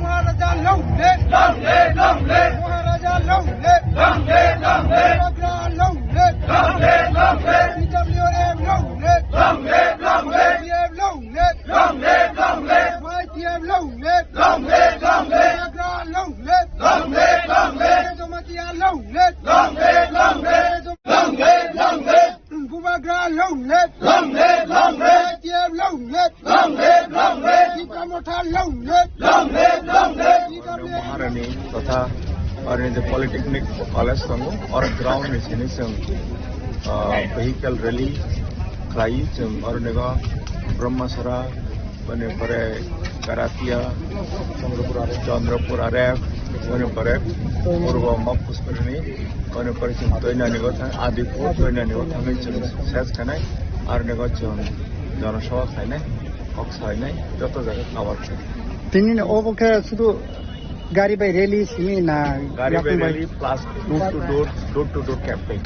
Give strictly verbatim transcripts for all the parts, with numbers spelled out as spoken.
Maharaja long live! Long live, long live! Maharaja long live! Long live, long live! Bubagra long live! Long live, long live! P W R F long live! Long live, long live! P F long live! Long live, long live! Y T F long live! Long live, long live! Bubagra long live! Long live, long live! Jamatia long live! Long live, long live! Long live, long live! Bubagra long live! Long live, long live! Y T F long live! Long live, long live! Tipra Motha long live! Long live, long live! Maharani totha Maharani Polytechnic College tongo, oro ground ni sini chwng, ah, vehicle rally khlai chwng oro nego Brahmasara, boni pore Karatia, Chandrapur Aref, Chandrapur Aref, boni pore Purbo Mokhuspani, boni pore chwng Toinani bo thang, Adipur Toinani bo thangwi chwng ses khainai, aro nego chwng Janasabha khainai, kok sainai, joto jaga cover khainai. Tini ni obo khe sudu gari bai rally simi na? Gari bai yakung bai rally plus door to door, door to door campaign.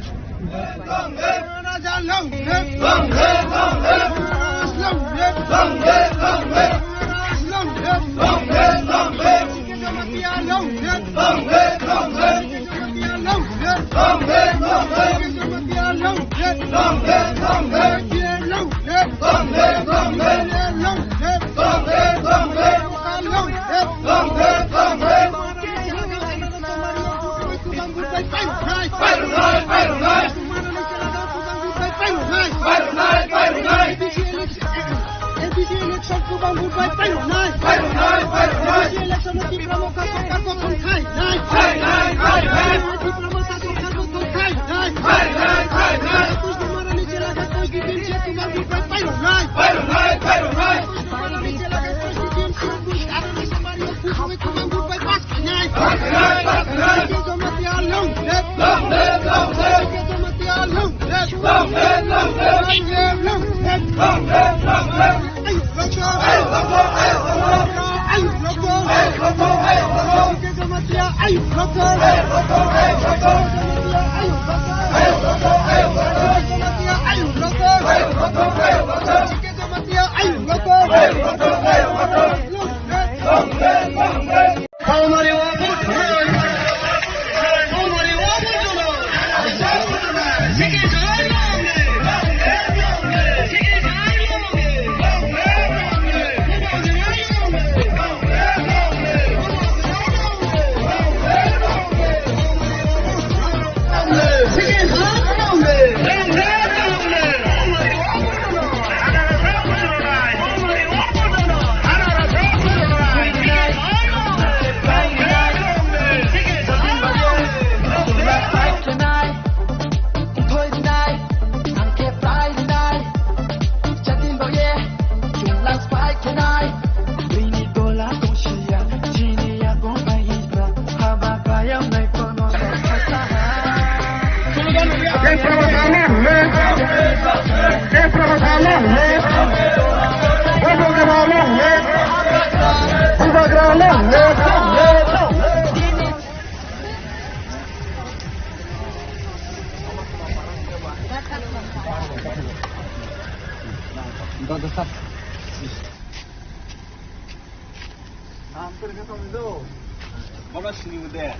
Bono sini de.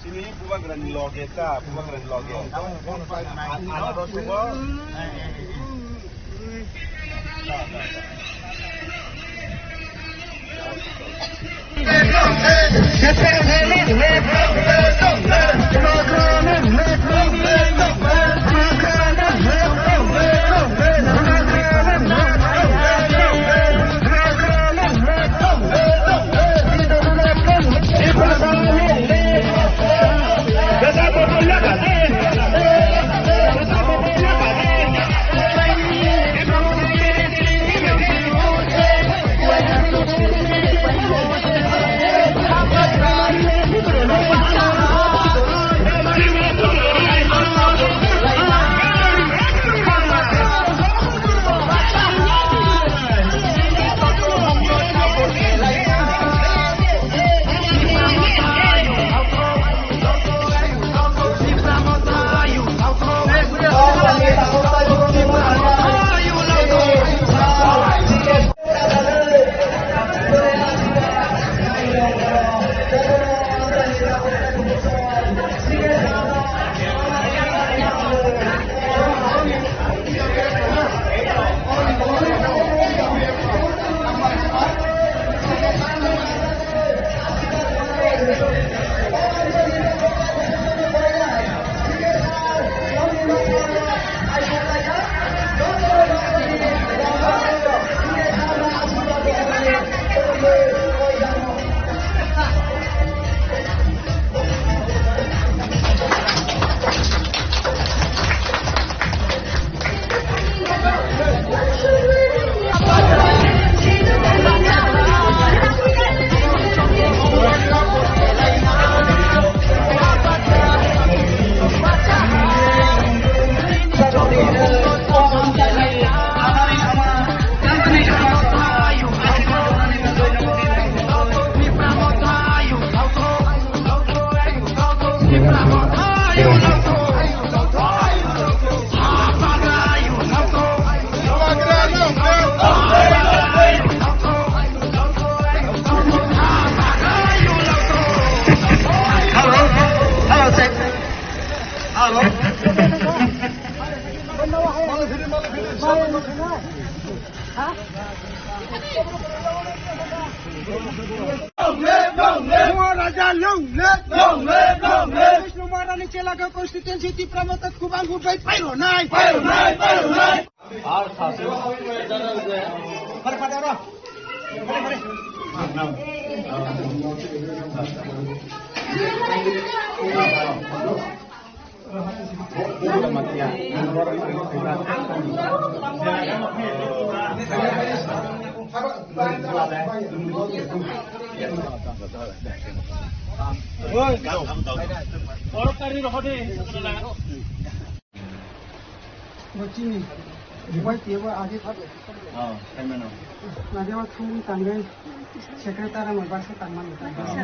Sini Bubagrani loge ta, Bubagrani loge. Ano rosugo. Long live, long live, long live. Vishnu Maharani Chelagao constituency Tipra Motha Khubang Hurbai pairo nai. Pairo nai, pairo nai. Fare, fare, aro. Fare, fare. Oi. Borok kari rohode. Bo chini bubai tiyabo age. Oh, saimano. Age wa thung tangwi secretary mo basa tangmani.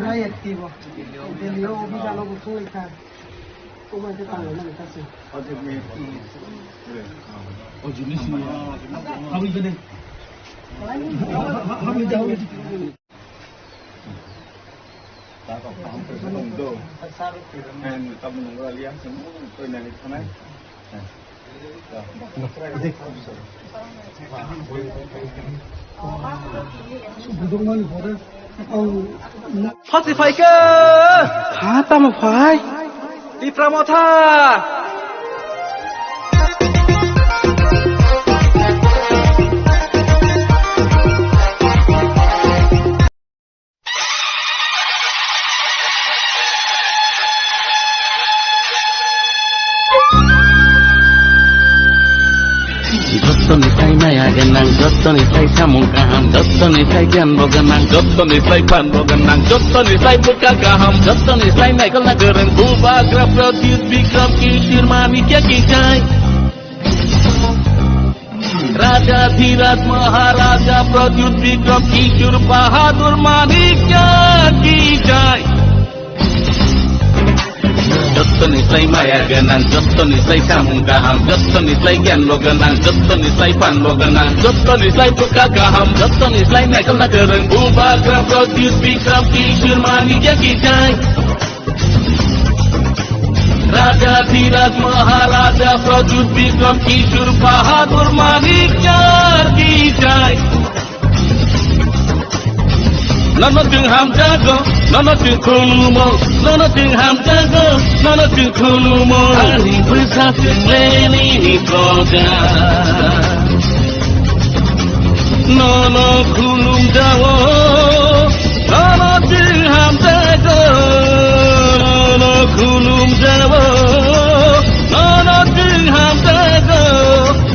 Na yakti bo. Delhi o office ano bo thung ikha. Obo khe tangwi mani kaisa. Oh, jini sini. Habri gede. Habri gede. Phasi phaikha. Ha, tamo phai? Tipra Motha. Jottoni sai maya gwnang, jottoni sai samung kaham, jottoni sai giyan bo gwnang, jottoni sai phan bo gwnang, jottoni sai bwkha kaham, jottoni sai naikolna kwrwng Bubagra Pradyut Bikram Kishore Manikya ki jai. Raja Dhiraj Maharaja Pradyut Bikram Kishore Bahadur Manikya ki jai. Jottoni sai maya gwnang, jottoni sai samung kaham, jottoni sai giyan bo gwnang, jottoni sai phan bo gwnang, jottoni sai bwkha kaham, jottoni sai naikolna kwrwng Bubagra Pradyut Bikram Kishore Manikya ki jai. Raja Dhiraj Maharaja Pradyut Bikram Kishore Bahadur Manikya ki jai. Nono chwng hamjago, nono chwng khulumo, nono chwng hamjago, nono chwng khulumo. Ani bwsa chwng leni ni proja. Nono khulumjao, nono chwng hamjago, nono khulumjao, nono chwng hamjago.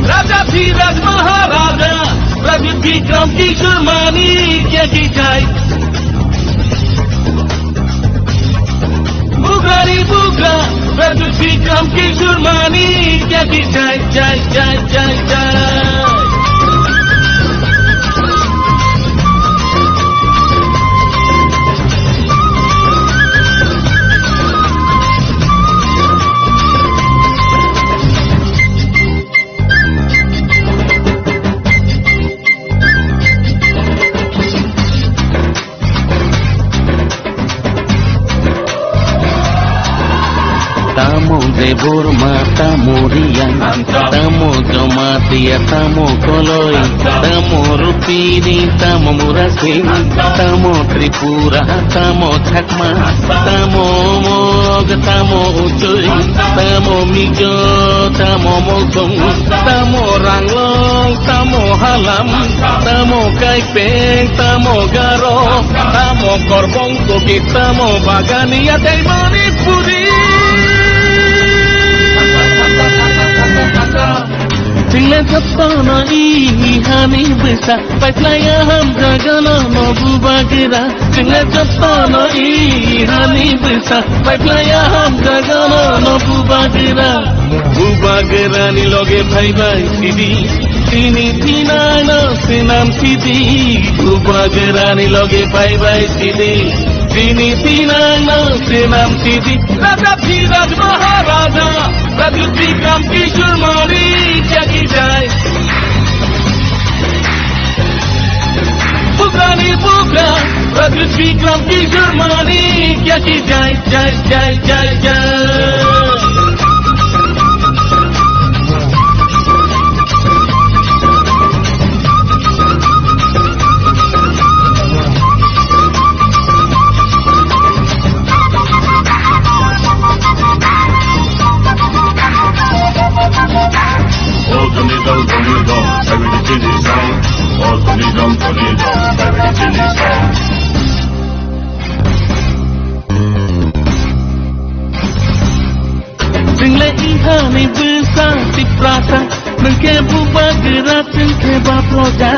Raja Dhiraj Maharaja, Raja Bikram Kishore Manikya ki jai. Bubagra ni bubagra, Pradyut Bikram Kishore Manikya ki jai, jai, jai, jai, jai. Tamo Debbarma, tamo Reang, tamo Jamatia, tamo Koloi, tamo Rupini, tamo Murasing, tamo Tripura, tamo Chakma, tamo Mog, tamo Uchoi, tamo Mizo, tamo Molsong, tamo Ranglong, tamo Halam, tamo Kaipeng, tamo Garo, tamo Korbong Kuki, tamo Bagania tei Manipuri. Chwngno jotono i hani bwsa, paiphlaiya hamjago nono Bubagra. Chwngno jotono i hani bwsa, paiphlaiya hamjago nono Bubagra. Bubagra ni loge phaibai sidi, chini thinangno swnam sidi. Bubagra ni loge phaibai sidi, chini thinangno swnam sidi. Raja Dhiraj Maharaja, Pradyut Bikram Kishore Manikya ki jai. Bubagra ni bubagra, Pradyut Bikram Kishore Manikya ki jai, jai, jai, jai, jai. Chwngle ihani bwsa Tiprasa, nwng khe bubagra, chwng khe ba proja.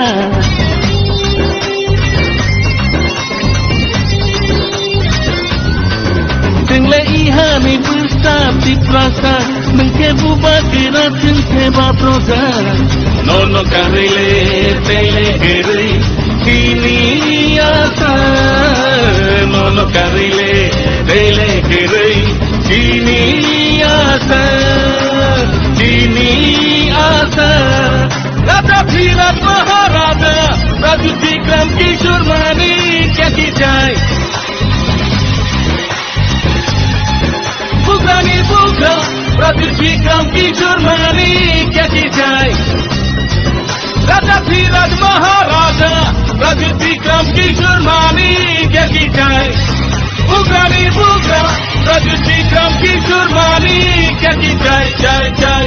Chwngle ihani bwsa Tiprasa, nwng khe bubagra, chwng khe ba proja. Nono karwi le, tei le kwrwi, chini asa. Nono karwi le, tei le kwrwi, chini asa, chini asa. Raja Dhiraj Maharaja, Pradyut Bikram Kishore Manikya ki jai. Bugrani bugra, Pradyut Bikram Kishore Manikya ki jai. Raja Dhiraj Maharaja, Pradyut Bikram Kishore Manikya ki jai. Bugrani bugra, Pradyut Bikram Kishore Manikya ki jai, jai, jai.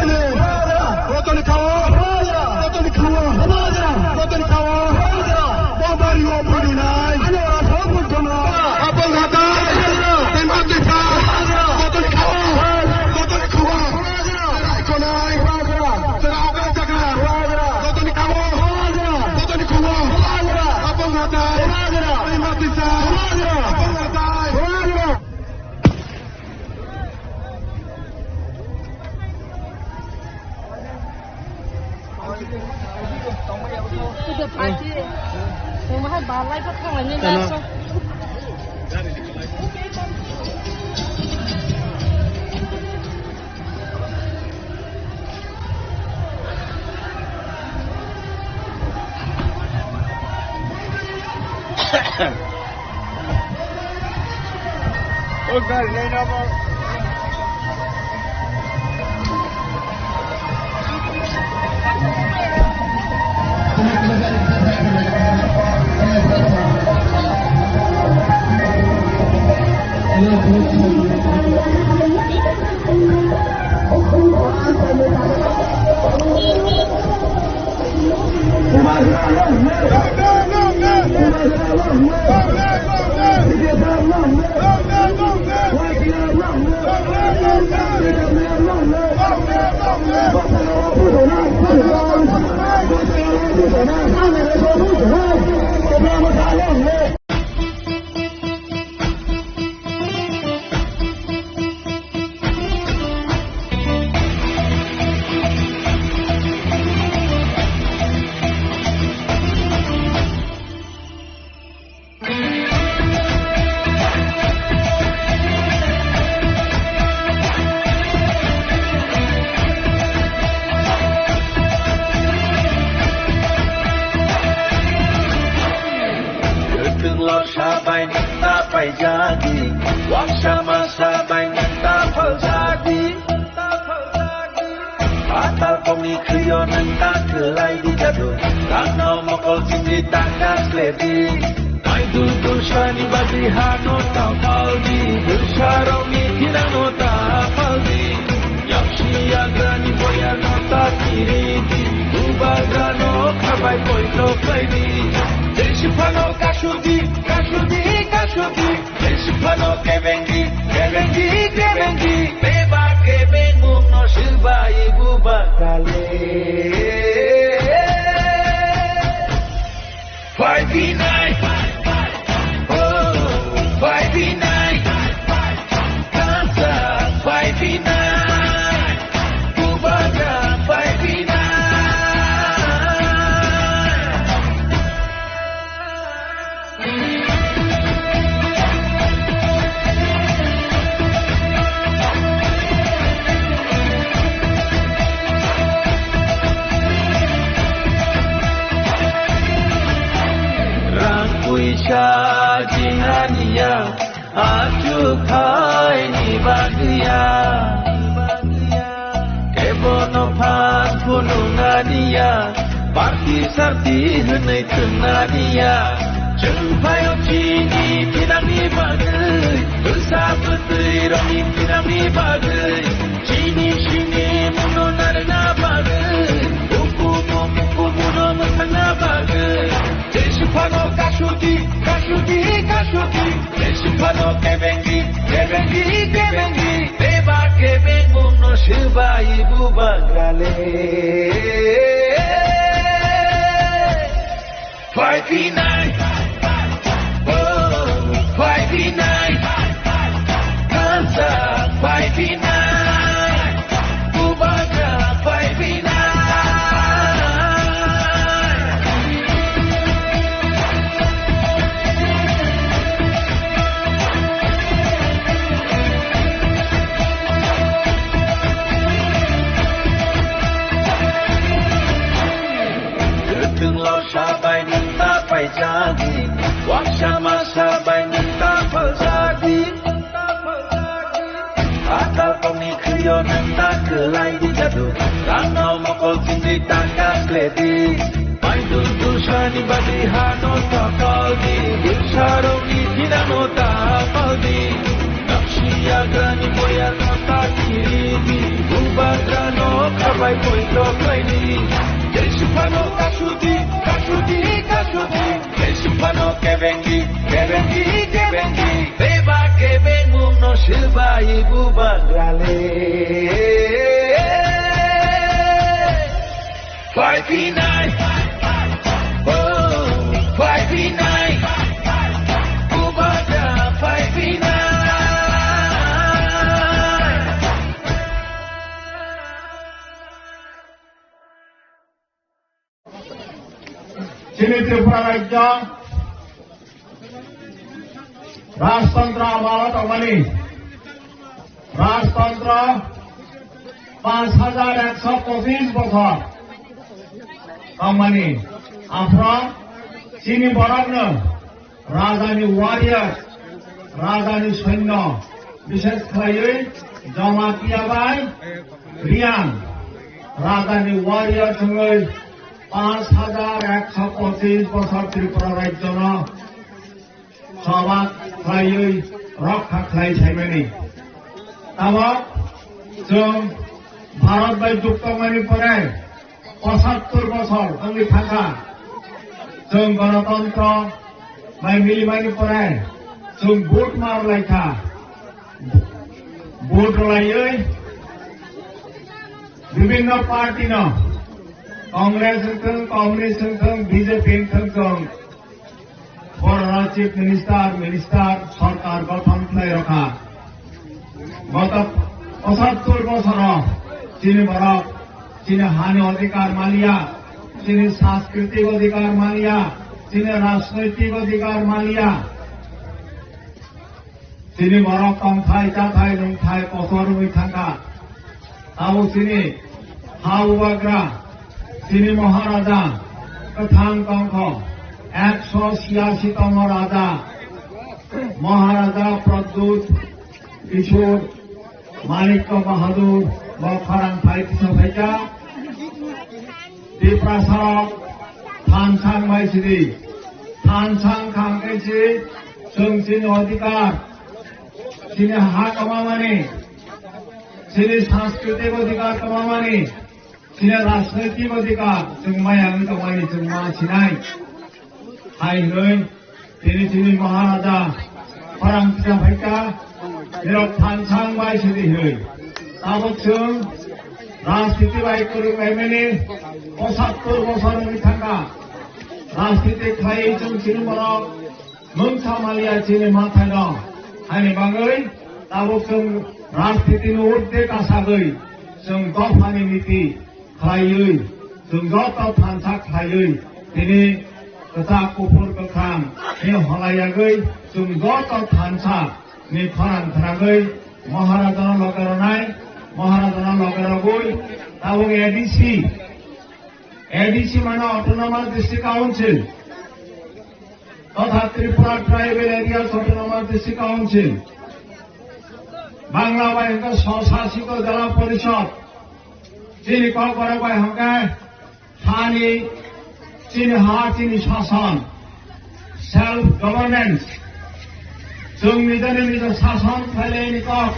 Rotoni khawa. Rotoni khawa. Rotoni khawa. Bobari o phudu nai. Ani ora thok phudu nai. Apol ghata. Tema tisa. Rotoni khawa. Rotoni khawa. Rai konai. Sera oka chakra. Rotoni khawa. Rotoni khawa. Apol ghata. Tema tisa. Apol ghata. Kuda party. Tongma hai balai pa thanglaini laso. Kwthwng lorsa bai nokta paijadi, waksa masa bai nokta phaljadi. Patal kongni khwio nokta khwlai di jadu, kangno mokol chini taka sledi. Naidu dusani badi hano ta paldi, dusarokni thinangno ta paldi. Yaksi yagrani boyano ta kiri. Jeshi phano kasudi, kasudi, kasudi. Jeshi phano kebengi, kebengi, kebengi. Beba kebeng mungno silbai buba kale. Fight the night. Oh, fight the night. Dancer, fight the night. Bubagra, fight the night. Rang puisa jinganiya, achuk khaini bagwiya. Kebono phan phunuknaniya, party sarti hwnwi thwngnaniya. Chwng phaio chini thinangni bagwi, bwsa bwtwi rokni thinangni bagwi. Chini sini muno narwkna bagwi, ukumu mukumuno mwthangna bagwi. Jeshi phano kasudi, kasudi, kasudi. Jeshi phano kebengi, kebengi, kebengi. Beba kebeng mungno silbai bubagrale. Fight the night. Oh, fight the night. Dancer, fight the night. Bubagra, fight the night. Kwthwng losa bai nwng ta paijadi, waksa masa bai nwng ta phaljadi. Atal tongni khwio nwng ta kwlai di jadu, rangno mokol chingwi ta kasledi. Paidun dusani bagwi hano ta paldi, dusarokni thinano ta paldi. Naksi yagrani boyano ta kiridi, bubagrano khabai poito khlaidi. Jeshi phano kasudi, kasudi, kasudi. Jeshi phano kebengi, kebengi, kebengi. Beba kebeng mungno silbai bubagrale. Fight the night. Oh, fight the night. Bubagra, fight the night. Chini Tripura rajyo rajtantro amalo tongmani, rajtantro panch hajar ekso pochis bochor tongmani, aphro chini borokno rajani warrior, rajani soinyo, bishes khlaiwi Jamatia bai Riang rajani warrior chwngwi panch hajar ekso pochis bochor Tripura rajyono choba khlaiwi rokha khlai saimani. Tabok chwng Bharat bai jukto wngmani pore pochattor bochor wngwi thangkha. Chwng Ganatantro bai milimani pore chwng vote mar laikha. Vote rwlaiwi bibhinno party no, Congress wngthung, Communist wngthung, B J P wngthung, chwng borok Chief Minister, Minister, sorkar gothon khlai rokha. Goto pochattor bochoro chini borok chini hani odhikar maliya, chini sanskriti odhikar maliya, chini rajnoitik odhikar maliya. Chini borok tongthai, chathai, nungthai kotor wngwi thangkha. Abo chini ha bubagra, chini Maharaja kwthang tongkho, ekso chiyasi tongma Raja, Maharaja Pradyut Kishore Manikya Bahadur bo khorang phai kisa phaikha. Tiprasa rok thansang bai sidi, thansang khang khe si chwng chini odhikar, chini ha kwmamani, chini sanskriti odhikar kwmamani, Chini rajnoitik adhikar chwng maya wngwi tongmani chwng ma sinai. Hai hwnwi tini chini Maharaja khorang tisa phaikha, nirok thansang bai sidi hwnwi. Tabuk chwng rajniti bai kwrwng laimani pochattor bosor wngwi thangkha. Rajniti khlaiwi chwng chini borok mungsa maliya chini mathaino. Haini bagwi tabuk chwng rajnitini urdhwe kasagwi chwng dophani niti khlaiwi, chwng joto thansa khlaiwi, tini kwchak kuphur kwkhwrang ni holayagwi chwng joto thansa ni khorang khwnagwi Maharajano loge rwnai, Maharajano loge rwgwi tabuk A D C, A D C mane Autonomous District Council, totha Tripura Tribal Areas Autonomous District Council, Bangla bai hwnkhe Swsasito Jela Porishod, chini Kokborok bai hwnkhe hani, chini ha, chini sason, self governance, chwng nijani nija sason khlaini kok,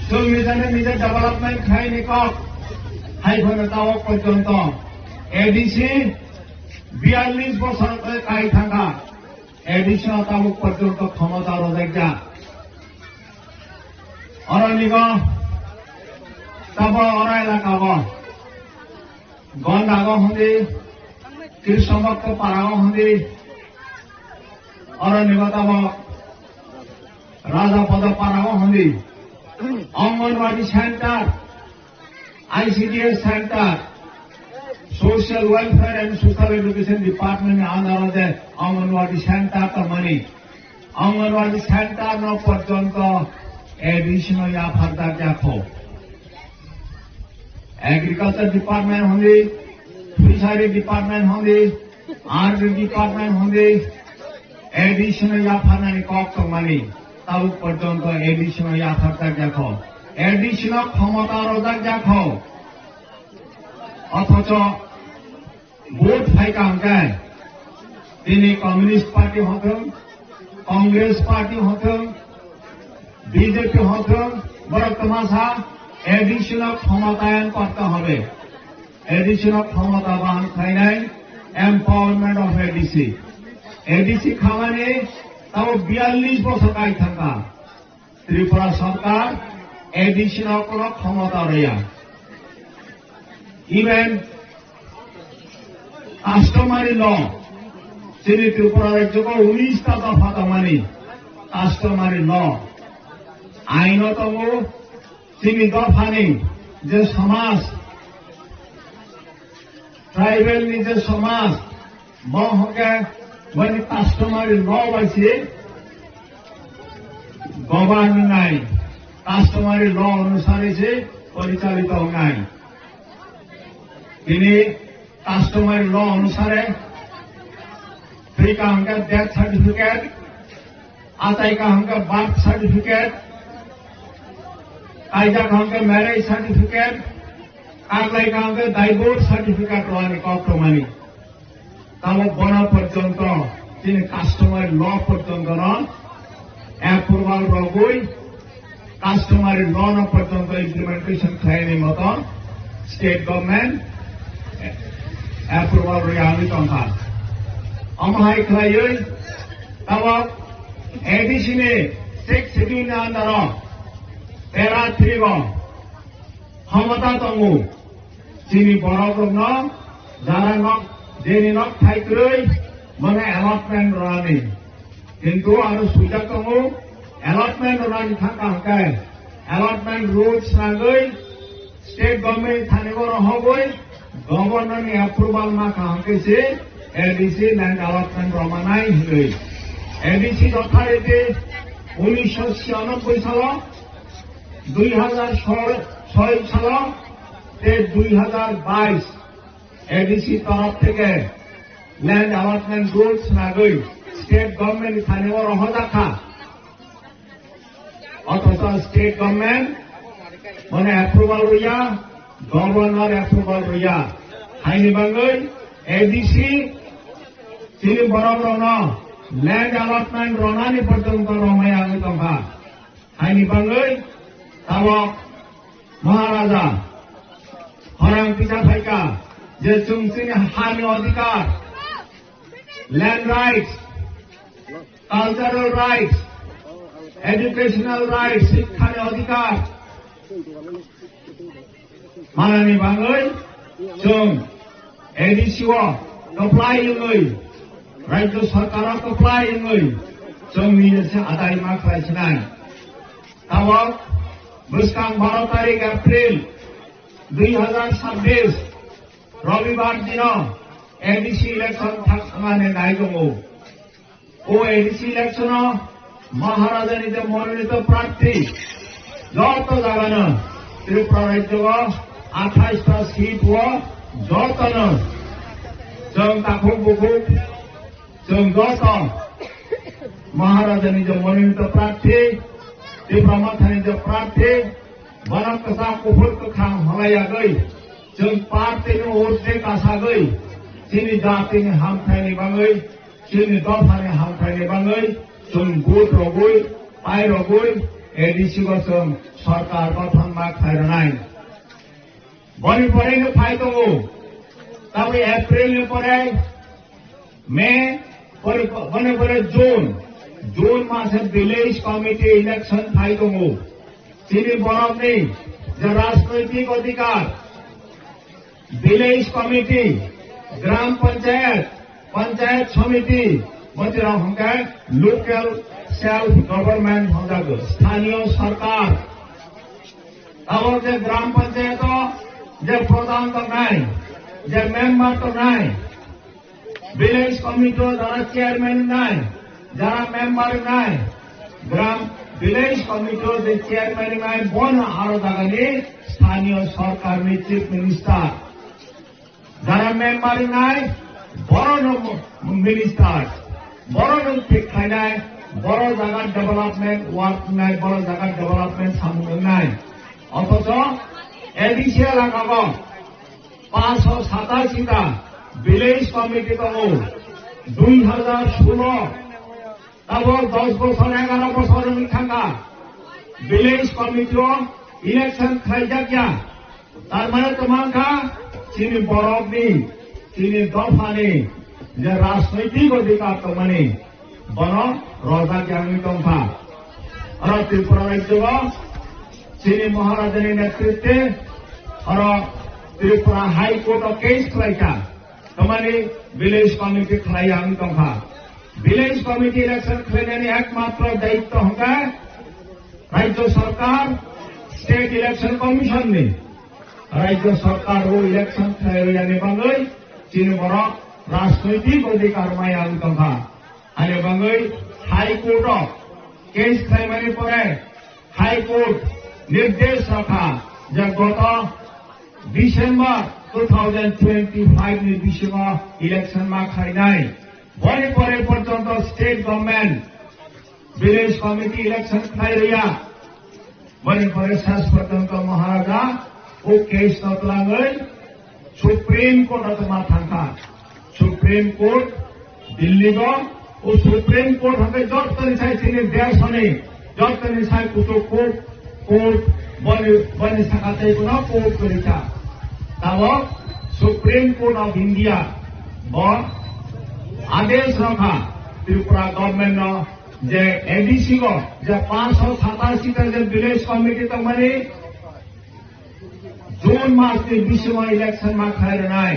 chwng nijani nija development khlaini kok, hai phano tabuk porjonto A D C biyallis bosor khe kai thangkha, A D C no tabuk porjonto khomota rwjakya. Oro nigo tabo oro elaka o Gondago hwndi, Krishnabhakta Parago hwndi, oro nigo tabo Raja Pada Parago hwndi, Anganwadi Center, I C D S Center, Social Welfare and Social Education Department ni under o je Anganwadi Center tongmani, Anganwadi Center no porjonto A D C no yapharjak yakho. Agriculture Department hwndi, Fishery Department hwndi, Army Department hwndi, A D C no yapharnani kok tongmani, tabuk porjonto A D C no yapharjak yakho. A D C no khomota rwjak yakho. Othocho vote phaikha hwnkhe, tini Communist Party hothwng, Congress Party hothwng, B J P hothwng, borok twmasa A D C no khomotayang korte hobe. A D C no khomota bahan khlainai, empowerment of A D C. A D C khamani tabo biyallis bosor kai thangkha. Tripura sarkar A D C no kono khomota rwya. Even customary law, chini Tripura rajyo ko unis ta dopha tongmani customary law, aino tongo, chini dophani je samaj, tribal ni je samaj, bo hwnkhe boni customary law bai se govern wngnai, customary law onusare se porichalito wngnai. Tini customary law onusare twi kaham khe death certificate, achai kaham khe birth certificate, kaijak kaham khe marriage certificate, kaklai kaham khe divorce certificate rwani kok tongmani. Tamo bono porjonto chini customary law porjonto no approval rogwi, customary law no porjonto implementation khlaini moto state government approval rwya wngwi tongkha. Omo hai khlaiwi tamo A D C ni sixth schedule ni under o para three o khomota tongo. Chini borok rokno jara nok, jeni nok thai kwrwi bono allotment rwnani. Kintu aro swijak tongo, allotment rwnani thangkha hwnkhe allotment rules nangwi state government thani o rohogwi governor ni approval ma kha hwnkhe se A D C land allotment rwmanai hwnwi. A D C authority unisho chhiyanobbai salo, dui hazar soi salo tei dui hazar bais A D C torop theke land allotment rules nagwi state government ni thani o rohorjak kha. Othocho state government bono approval rwya, governor approval rwya. Haini bagwi A D C chini borok rokno land allotment rwnani porjonto romaya wngwi tongkha. Haini bagwi tabok Maharaja Khorang tisa phaikha je chwng chini hani odhikar, land rights, cultural rights, educational rights, sikhani odhikar manani bagwi chwng A D C o kwplai wngwi, Rajya Sarkar o kwplai wngwi chwng nini se adai ma khlai sinai. Tabok bwskang baro tarik April dui hazar chabbish Robibar dino A D C election thak thangani nai tongo. O A D C election o Maharajani je mononito prarthi joto jagano Tripura rajyo o athais ta seat o jotono chwng takhuk bukhuk chwng joto Maharajani je mononito prarthi, Tipra Mothani je prarthi, bono kwchak kuphur kwkhwrang halaiagwi, chwng party ni urdhwe kasagwi, chini jatini hamthaini bagwi, chini dophani hamthaini bagwi, chwng vote rogwi, pai rogwi, A D C o chwng sarkar gothan ma khlai rwnai. Boni pore no phai tongo. Tabwi April ni pore, May, pore, boni pore June. June mase village committee election phai tongo. Chini borokni je rajnoitik odhikar, village committee, gram panchayat, panchayat samiti, bojra hwnkhe local self government hwnjago, sthaniyo sarkar. Abo je gram panchayat o je pradhan tongnai, je member tongnai, village committee o jara chairman wngnai, jara member wngnai, gram village committee o je chairman wngnai, bono aro jagani sthaniyo sarkar ni chief minister. Jara member wngnai, borokno minister, borokno thik khlainai, borok jaga development work wngnai, borok jaga development samung wngnai. Othocho A D C elaka o panchsho satashi ta village committee tongo, dui hazar solo Tabok dos bosor, egaro bosor wngwi thangkha, village committee o election khlaijak ya. Tar mane tongmang kha, chini borokni, chini dophani je rajnoitik odhikar tongmani, bono rojak ya wngwi tongkha. Oro Tripura rajyo o chini Maharajani netritwe oro Tripura High Court o case khlaikha. Tamani village committee khlai ang tongkha. Village committee election khlainani ekmatro daitto hwnkhe Rajya Sarkar, State Election Commission ni. Rajya Sarkar o election khlai rwya ni bagwi chini borok rajnoitik odhikar maya wng tongkha. Ani bagwi High Court o case khlaimani pore High Court nirdesh rakha je goto December two thousand twenty-five ni bisingo election ma khlainai. Boni pore porjonto state government village committee election khlai rwya. Boni pore sas porjonto Maharaja o case no twlangwi Supreme Court o tongma thangkha. Supreme Court Delhi o, o Supreme Court hwnkhe jottoni sai chini desoni, jottoni sai kuchuk court, court, boni, boni saka tei bono court kwrwi kha. Tabok Supreme Court of India bo adesh rokha Tripura government no je A D C o je panchsho satashi ta je village committee tongmani June mas ni bisingo election ma khlai rwnai.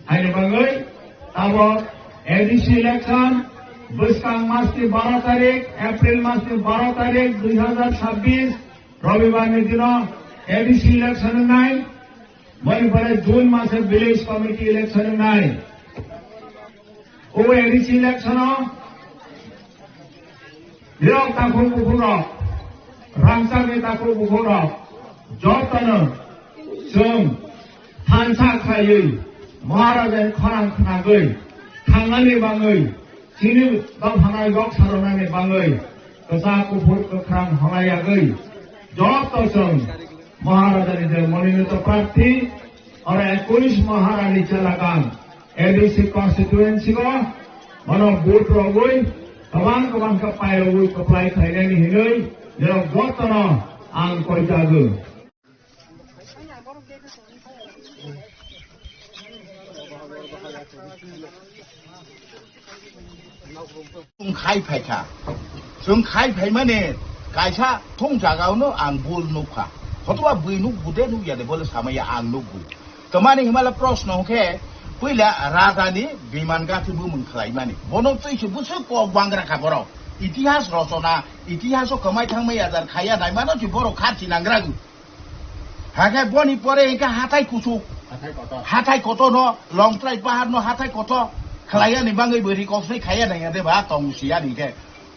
Haini bagwi tabok A D C election bwskang mas ni baro tarik, April mas ni baro tarik dui hazar chabbish Robibar ni dino A D C election wngnai. Boni pore June mase village committee election wngnai. O A D C election o nirok takhuk bukhuk rok, rangchakni takhuk bukhuk rok, jotono chwng thansa khlaiwi Maharajani khorang khnagwi thangnani bagwi chini dophanai rok saronani bagwi kwchak kuphur kwkhrang halaiagwi joto chwng Maharajani je mononito prarthi, oro ekush Maharani Chelagam A D C constituency o bono vote rogwi kwbang kwbang khe pairogwi kwplai khlainani hinwi nirok jotono ang koijago. Chwng khai phaikha. Chwng khai phaimani kaisa thung jagao no ang bul nukha. Hotoba bui nuk bude nukya de bole samaya ang nukgo. Tamani himala proshno hwnkhe puila raja ni biman gati bumung khlaimani. Bono twi se bwswk kok bangra kha borok. Itihas rochona, itihaso kwmai thangmai ajar khaya naimano se borok kharchi nangrago. Hakhe boni pore hingkhe hathai kuchuk. Hathai kotor. Hathai kotor no, Longtrai pahar no hathai kotor. Khlaiyani bangwi bo recognize khaya nangya de ba tong siyani khe.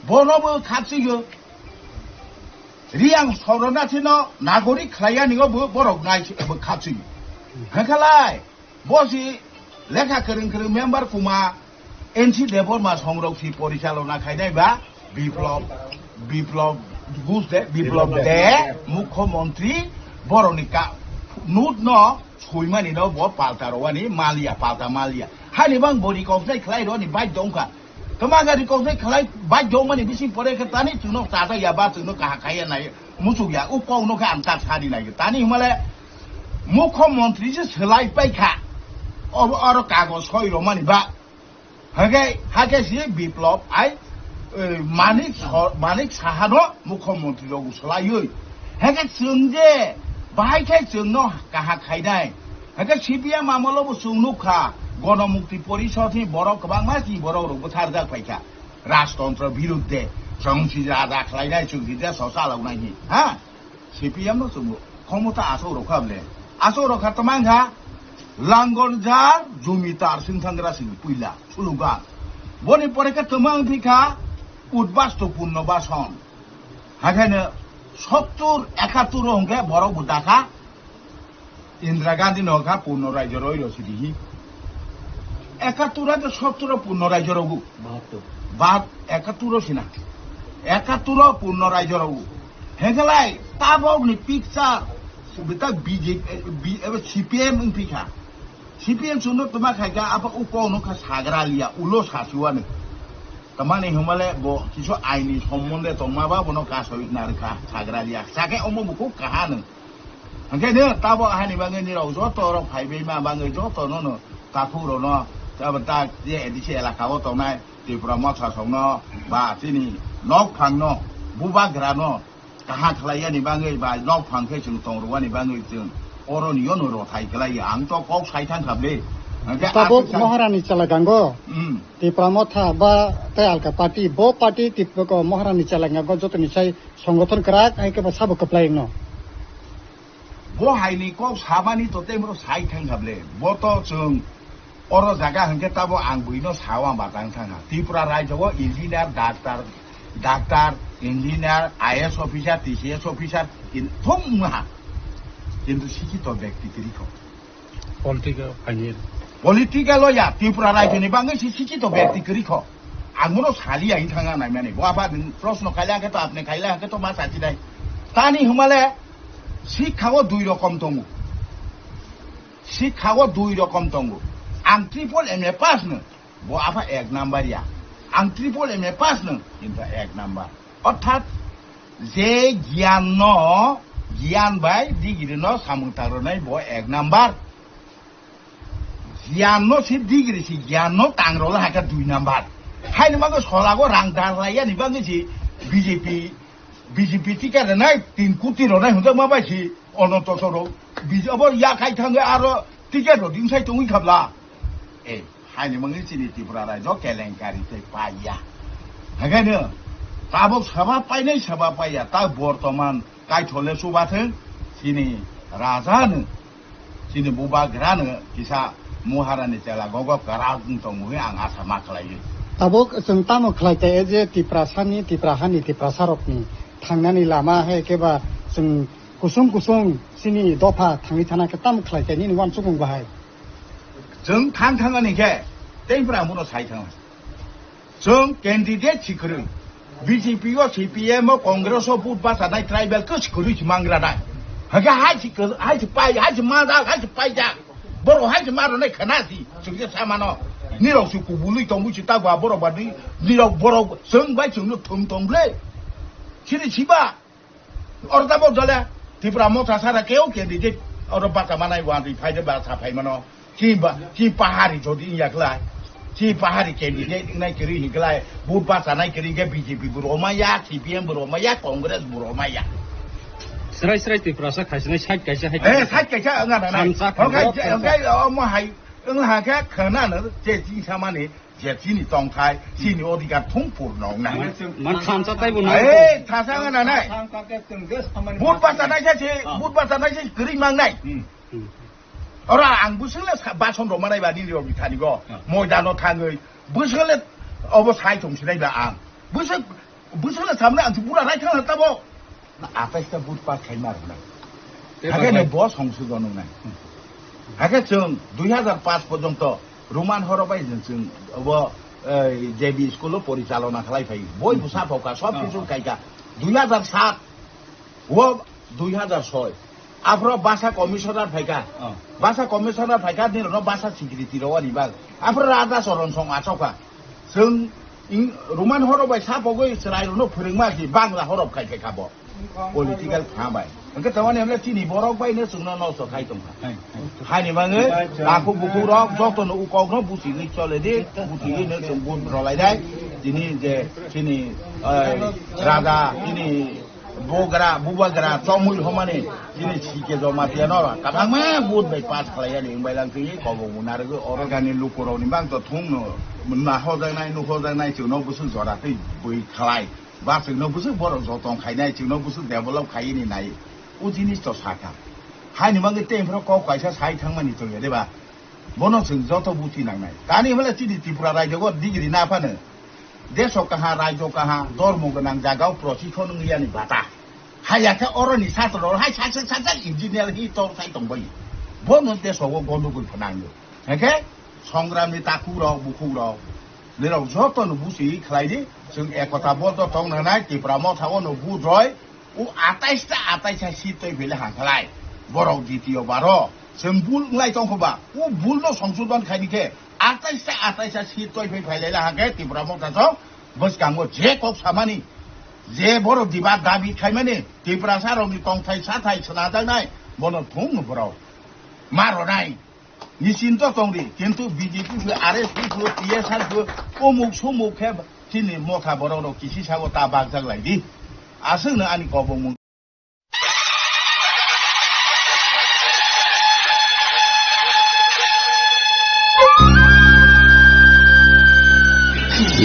Bono bo khapsigo. Riang Sorona chino nagorik khlaiyani go bo borok nai bo khapsigo. Hakhalai. Bo si lekha kwrwng kwrwng member kuma N C Debbarma songrok si porichalona khainai ba Biplab, Biplab Ghosh de, Biplab Biplab de, de. Mukhyamantri boroni ka note no soimani no bo palta rowani maliya, palta maliya. Hani bang bo recognize khlai roni bai dongkha. Tama ga recognize khlai bai dongmani bising pore khe tani chwngno chajak ya ba chwngno kaha khaiya nai muchuk ya u kok no khe ang tak sadi nai. Tani himale Mukhyamantri se swlai paikha. Oro, oro kagoj soi romani ba. Hake, hake si Biplab ai, eh, Manik Sa-, Manik Sahano Mukhyamantri rogo swlaiwi. Hake chwng je bahai khe chwngno kaha khainai. Hake C P M amolo bo chwng nukha. Gonomukti Porishod ni borok kwbangma si borok rok bwtharjak paikha. Rajtontro birudde. Chwng si raja khlainai, chwng si desh o chaloknai hi. Ha? C P M no chwng khomota asok rokha bole. Asok rokha tamang kha Langonjar Jumitar Singthangra sing puila suluga. Boni pore khe tamang thikha Udbasto Punno Bason. Hakhe no sottur ekattur o hwnkhe borok bo dakha Indira Gandhi no kha Purno Raijo roi ro sidi hi. Ekattur ade sottur o Purno Raijo rogu. Bahattur. Bat ekattur o sina. Ekattur o Purno Raijo rogu. Hegelai tabok ni picture subita B J P, eh, B-, eh, C P M wng thikha. C P M suno tuma khaikha apa uko no kha sagra liya ulo sasiwani. Tamani himale bo kisu aini sombonde tongma ba bono kasoi narkha sagra liya. Sake omo buku kahano. Hwnkhe no tabok ahani bagwi nirok joto rok phaibaima bagwi joto nono takhuk rokno abo tak je A D C elaka o tongnai Tripura Motha songno ba chini nok phangno bubagrano kaham khlaiyani bagwi ba nok phang khe chwng tongrwani bagwi chwng oroni yono rothai khlaiya ang to kok sai thangkha ble. Hwnkhe Tabuk aswk sa- Maharani Chalagango Hmm. Tipra Motha ba tei alka party, bo party Tipra ko Maharani Chalagango jotoni sai Songothon kwrak hai khe ba sabo kwplai wngno. Bo hai ni kok samani to tei bro sai thang kha ble. Bo to chwng oro jaga hwnkhe tabo ang buino sao ang batang thang kha. Tripura raijo o engineer, doctor, doctor, engineer, I A S officer, T C S officer, in, thung wngha. Kintu sikhito bekti kwrwi kho. Political phainai. Political o ya, Tripura raijo ni bangwi si sikhito bekti kwrwi kho. Ang bono sali ya, wng thang ya naimani. Bo apa din proshno khaila hwnkhe to, apni khaila hwnkhe to ma sachi dai. Tani hwnmale, sikha o dui rokom tongo. Sikha o dui rokom tongo. Ang triple M A pass no, bo apa ek number ya. Ang triple M A pass no, kintu ek number. Orthat, je giyan no, giyan bai degree no samung tangrwnai bo ek number. Giyan no se degree se giyan no tangrwla hai kha dui number. Haini bagwi solago rang darlai yani bagwi se B J P, B J P ticket rwnai tin koti rwnai hwnjakma bai se Ananto Soro. B J P abo yakhai thangwi aro ticket rw dingsai tongwi khabla. Eh, haini bagwi chini Tripura raijo kelenkari tei paiya. Hakaino tabuk saba painai saba paiya, ta bortoman Kaithole chubathwng chini raja no, chini bubagra no kisa Maharani chela gogo kwrak wng tongo hwnwi ang asa ma khlaiwi. Tabuk chwng tamo khlai khe je Tiprasa ni, Tipra hani, Tiprasa rokni thangnani lama hai khe ba chwng kusung kusung chini dopha thangwi thana khe tamo khlai khe nini uansukmung bahai? Chwng thang thangani khe tei phra muno sai thang. Chwng candidate si kwrwi. B J P o, C P M o, Congress o vote bachanai tribal khe si kwrwi si mangra nai. Hake hai si kwrwi, hai si pai, hai si manjak, hai si paijak. Borok hai si manrwnai khna si, chwng khe samano. Nirok si kubului tongwi si tagwa borok ba ni, nirok borok chwng bai chwngno thum tong ble. Sini siba. Oro tabok jole Tipra Motha sara keu candidate oro bacha manai wandi phaide bacha phaimano. Chi ba, chi pahari jodi yaklai. Chi pahari candidate nai kiri hiklai. Vote basa nai kiri ke B J P buro maya, C P M buro maya, Congress buro maya. Srai srai Tiprasa khaisinai side kaisa hai. Eh, side kaisa wngna nai. Samsa Okai, khaisinai okai, omo hai, wng ha khe khna no, che chi samani, je chini tongthai, chini odhikar thung purno wngnai. Man thansa taibo nai. Eh, thansa wngna nai. Vote basa nai se, vote basa nai se, kiri mang nai. Hmm. Ora ang bwswk le sa-, bason rok manai ba nini rok ni thani go. Hmm. Moidano thangwi bwswk le obo sai thong sinai ba ang. Bwswk, bwswk le samne ang bura rai thang tabo. Atais ta but pass khai mar na. Tei Hake bai ne bai. Bo songsodon nai. Hmm. Hake chwng dui hazar paanch porjonto Roman horo bai chwng, chwng obo, eh, J B school o porichalona khlai phai. Boi Hmm. bwsa phoka, sob Hmm. kisu kaika. Dui hazar saat O dui hazar soi. Aphro basa commissioner phaikha. Oh. Basa commissioner phaikha, nirokno basa secretary rok ani bag. Aphro Raja Charan Song achokha. Chwng ing-, Roman horo bai sapogwi chwrairokno phwrwngma si Bangla horo khai phaikha bo. Political kha bai. Hwnkhe tamani hwnle chini borok bai no chwngno nosto khai tongkha. Hai, hai. Haini bagwi Hai, hai. takhuk bukhuk rok jotono ukokno buchigwi chole di, buchigwi no chwng vote rwlai dai. Tini je chini, eh, raja, chini Bugra, bubagra, chomui homani, chini sike joma piano, kabangma vote bai pass khlai yani, wngbai lang twi, kobo muna rwgwi, oro gani lukurokni bang to thung no, na hojaknai, nuk hojaknai, chwngno bwswk jora twi bui khlai, ba chwngno bwswk borok jotong khainai, chwngno bwswk develop khaini nai, o jinis to sakha. Haini bagwi tei phano kok kaisa sai thangmani chwng ya de ba? Bono chwng joto buchi nangnai. Tani hwnle chini Tripura rajyogo degree na phano deso kaha, rajyo kaha, dormo gwnang jagao prochikon wngya ni bata. Haya khe oroni satro hai sak sak sak sak engineer hi tor sai tongbai. Bono deso o gondogol phnangyo. Heke songram ni takhuk rok, bukhuk rok. Nirok joto no buchi khlai di. Chwng ekota boddo tong nanai Tipra Motha o no budroi. O atais ta atais ta seat twi phai le hangkhlai. Borok D T O baro. Chwng bul wnglai tongkho ba. O bul no songsodon khaini khe atais ta atais ta seat twi phai phai lai le hangkhe Tipra Motha chong bwskango je kok samani, je borok diba dabi khaimani, Tiprasa rokni tongthai sathai swnajaknai, bono thung no borok ma ronai. Nisinto tongdi, kintu B J P phu, R S P phu, T S R phu, umuk sumuk khe chini motha borok rok kisi sago ta bakjak lai di. Aswk no ani kobong mung.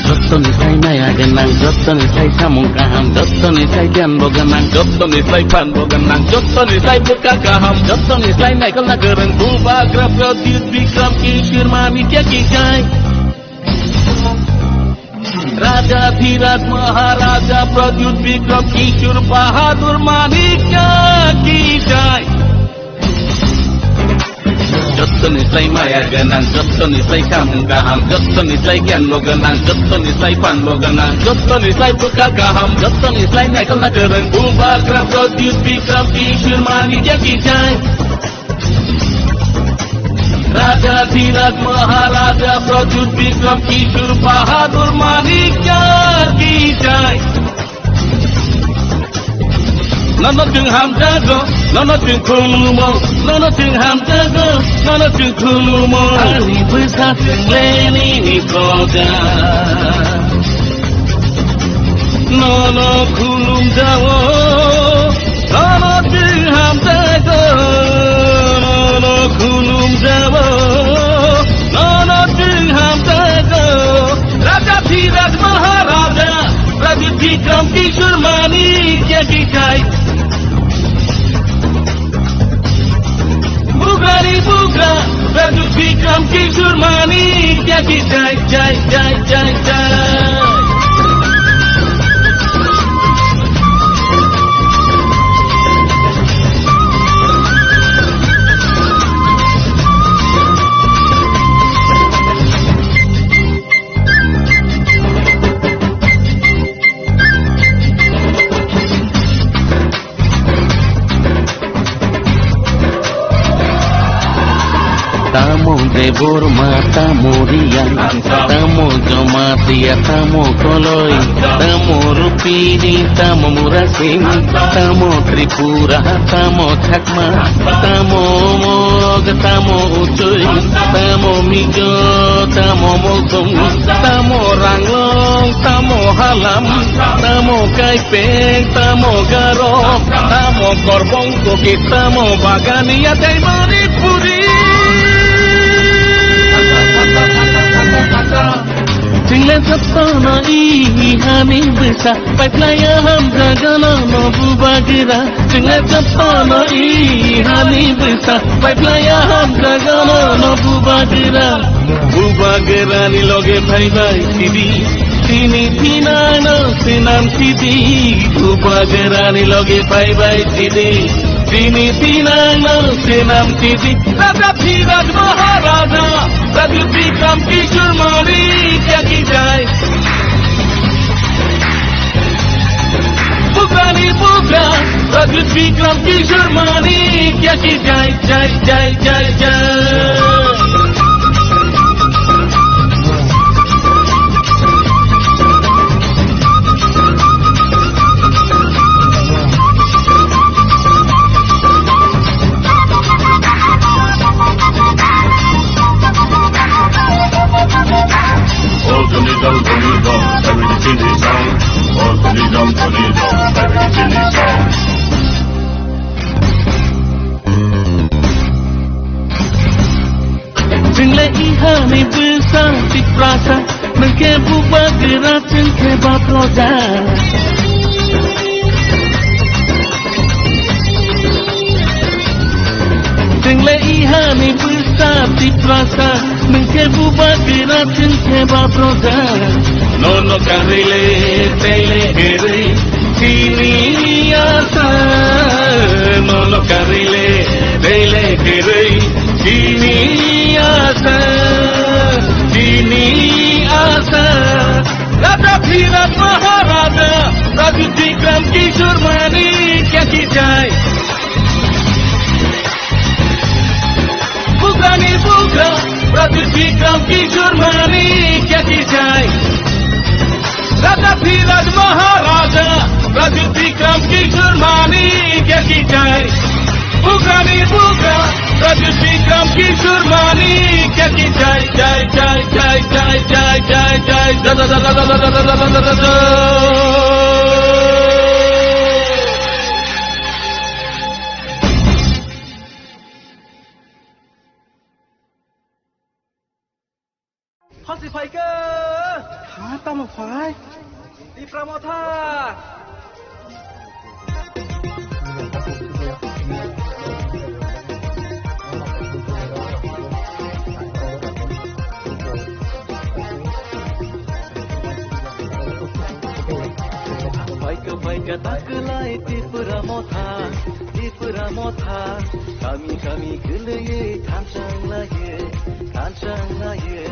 Jottoni sai maya gwnang, jottoni sai samung kaham, jottoni sai giyan bo gwnang, jottoni sai phan bo gwnang, jottoni sai bwkha kaham, jottoni sai naikolna kwrwng, Bubagra Pradyut Bikram Kishore Manikya ki jai. Raja Dhiraj Maharaja Pradyut Bikram Kishore Bahadur Manikya ki jai. Jottoni sai maya gwnang, jottoni sai samung kaham, jottoni sai giyan bo gwnang, jottoni sai phan bo gwnang, jottoni sai bwkha kaham, jottoni sai naikolna kwrwng, Bubagra Pradyut Bikram Kishore Manikya ki jai. Raja Dhiraj Maharaja Pradyut Bikram Kishore Bahadur Manikya ki jai. Nono chwng hamjago, nono chwng khulumo, nono chwng hamjago, nono chwng khulumo. Ani bwsa chwng leni ni proja. Nono khulumjao, nono chwng hamjago, nono khulumjao, nono chwng hamjago. Raja Dhiraj Maharaja, Raja Bikram Kishore Manikya ki jai. Bugrani bugra, Pradyut Bikram Kishore Manikya ki jai, jai, jai, jai, jai. Tamo Tamo Debbarma, tamo Reang, tamo Jamatia, tamo Koloi, tamo Rupini, tamo Murasing, tamo Tripura, tamo Chakma, tamo Mog, tamo Uchoi, tamo Mizo, tamo Molsong, tamo Ranglong, tamo Halam, tamo Kaipeng, tamo Garo, tamo Korbong, Kuki, tamo Bagania, tei Manipuri. Chwngla jotono i hani bwsa, paiplaya hamjagano no bubagra. Chwngla jotono i hani bwsa, paiplaya hamjagano no bubagra. Bubagrani loge phaibai sidi, chini thinangno swnam sidi. Bubagrani loge phaibai sidi, chini thinangno swnam sidi. Raja Dhiraj Maharaja, Raja Bikram Kishore Manikya ki jai. Bugrani bugra, Raja Bikram Kishore Manikya ki jai, jai, jai, jai, jai. All Tony Dom, Tony Dom, every Tony Dom. All Tony Dom, Tony Dom, every Tony Dom. Chwngla i hani bwsa Tiprasa, nwng khe bubagra, chwng khe ba proja. Chwngla i hani bwsa Tiprasa, nwng khe bubagra, chwng khe ba proja. Nono karwi le, tei le kwrwi, chini asa. Nono karwi le, tei le kwrwi, chini asa, chini asa. Raja Dhiraj Maharaja, Raja Bikram Kishore Manikya ki jai. Bugrani bugra, Raja Bikram Kishore Manikya ki jai. Raja Dhiraj Maharaja, Raja Bikram Kishore Manikya ki jai. Bugrani bugra, Raja Bikram Kishore Manikya ki jai, jai, jai, jai. Hasi phaikha. Ha, tamo phai. Tipra Motha. Phaikha, phaikha, takwlai Tipra Motha. Tipra Motha, kami kami kwlwiwi thansa wnglaio, thansa wnglaio.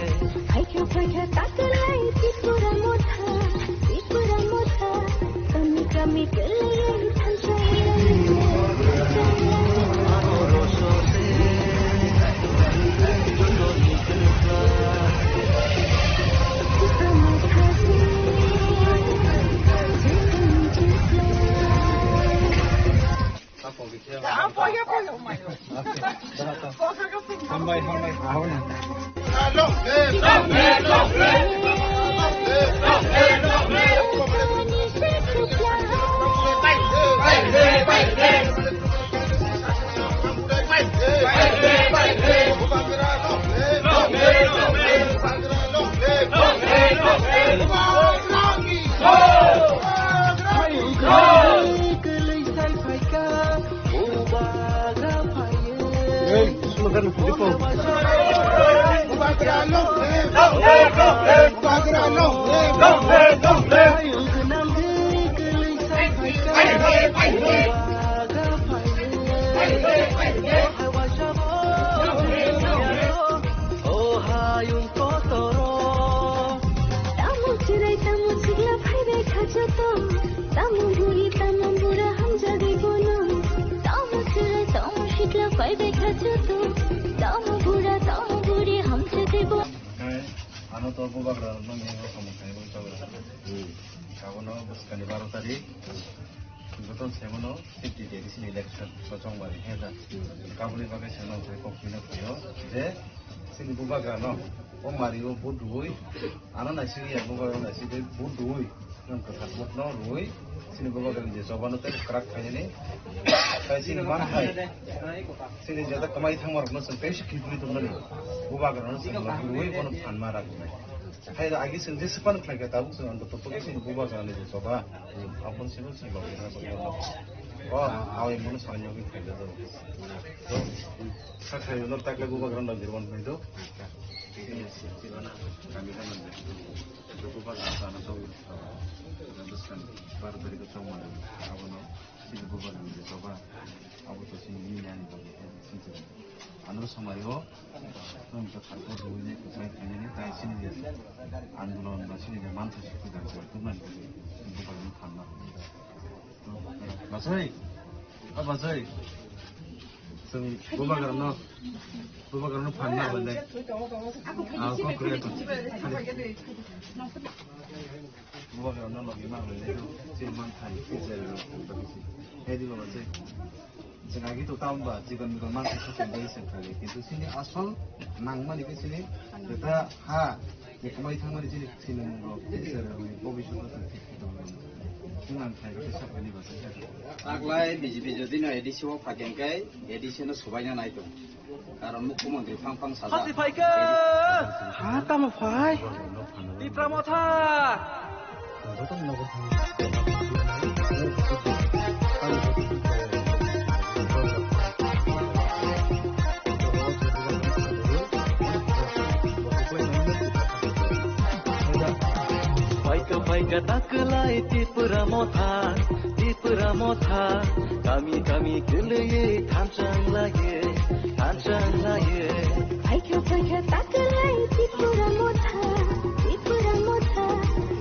Phaikha phaikha takwlai Tipra Motha, Tipra Motha, kami kami kwlwiwi thansa wnglaio, thansa wnglaio. Ano rosose, jotoni kwrwngkha. Tipra Motha se, jotoni kwrwngkha. O hayung kotoro. Tamo chwrai, tamo sikla phaibai kha joto. Tamo buri, tamo bura hamjagwi bono. Tamo chwrai, tamo sikla phaibai kha joto. Tamo bura, tamo Tor bubagra nang yang samung khai bo chawra. Hmm. Abono bwskani baro tarik. Joto semano fifty day sini election so chongmani heda. Hmm. Kabuni bagai semano sai kok pina khayo je sini bubagra no o mari o vote rui ana naisigi ya bubagra naisigi vote rui. Nwng kwthar vote no rwi, chini bubagrani je choba no tei kwrak khainani. Tai chini manthai, chini jeta kwmai thangma rokno chwng tei se khibwi tongmani. Bubagrano chwng logi rwi bono phanma rwknai. Hai da agi chwng jesa phano khlaikha tabuk chwng anto totto chini bubagrani je choba. Aboni simi chwng logi rwna bagwi. O, awai mono sani logi khaida do. Sakha yono takle bubagrano logi rwna bagwi do. Kami kan. Joto bagra sana tong, bwskang bar dari ko tong mano, abono sini bubagra ni joba, abo to sini ni nani bagwi sini. Ano samari o, tong ka thar ko dui ne ko sai kani ne tai sini je. Andolon ba sini je man thasi ko dan ko tu man ko sini bubagra ni thanna. Bachai, a bachai. Chwng bubagrano, bubagrano phan na hwnle. Ah, kok kre to. Bubagrano logi ma hwnle. Chwng man thai, chwng zero. Hedi baba chai. Chwng agi to tam ba, chikon mikon man thai, chwng bai se thai. Kintu sini asol nang mani ke sini, jeta ha, Kwmai thangmani chini sinimung rok tei chwrairokni bobiswt no chwng thik khe tongwi mano. Chwng ang khlai khe saphani bwsai khe. Taklai B J P jodi no A D C o phaikhe hwnkhe A D C no subaina nai tongo. Karon mukhyamantri phang phang sajak. Hati phaikhe! Ha tamo phai? Tipra Motha! Paika paika taklai Tipra Motha, Tipra Motha, kami kami kwlwi thanchang laiye, thanchang laiye. Paikha paikha taklai Tipra Motha, Tipra Motha,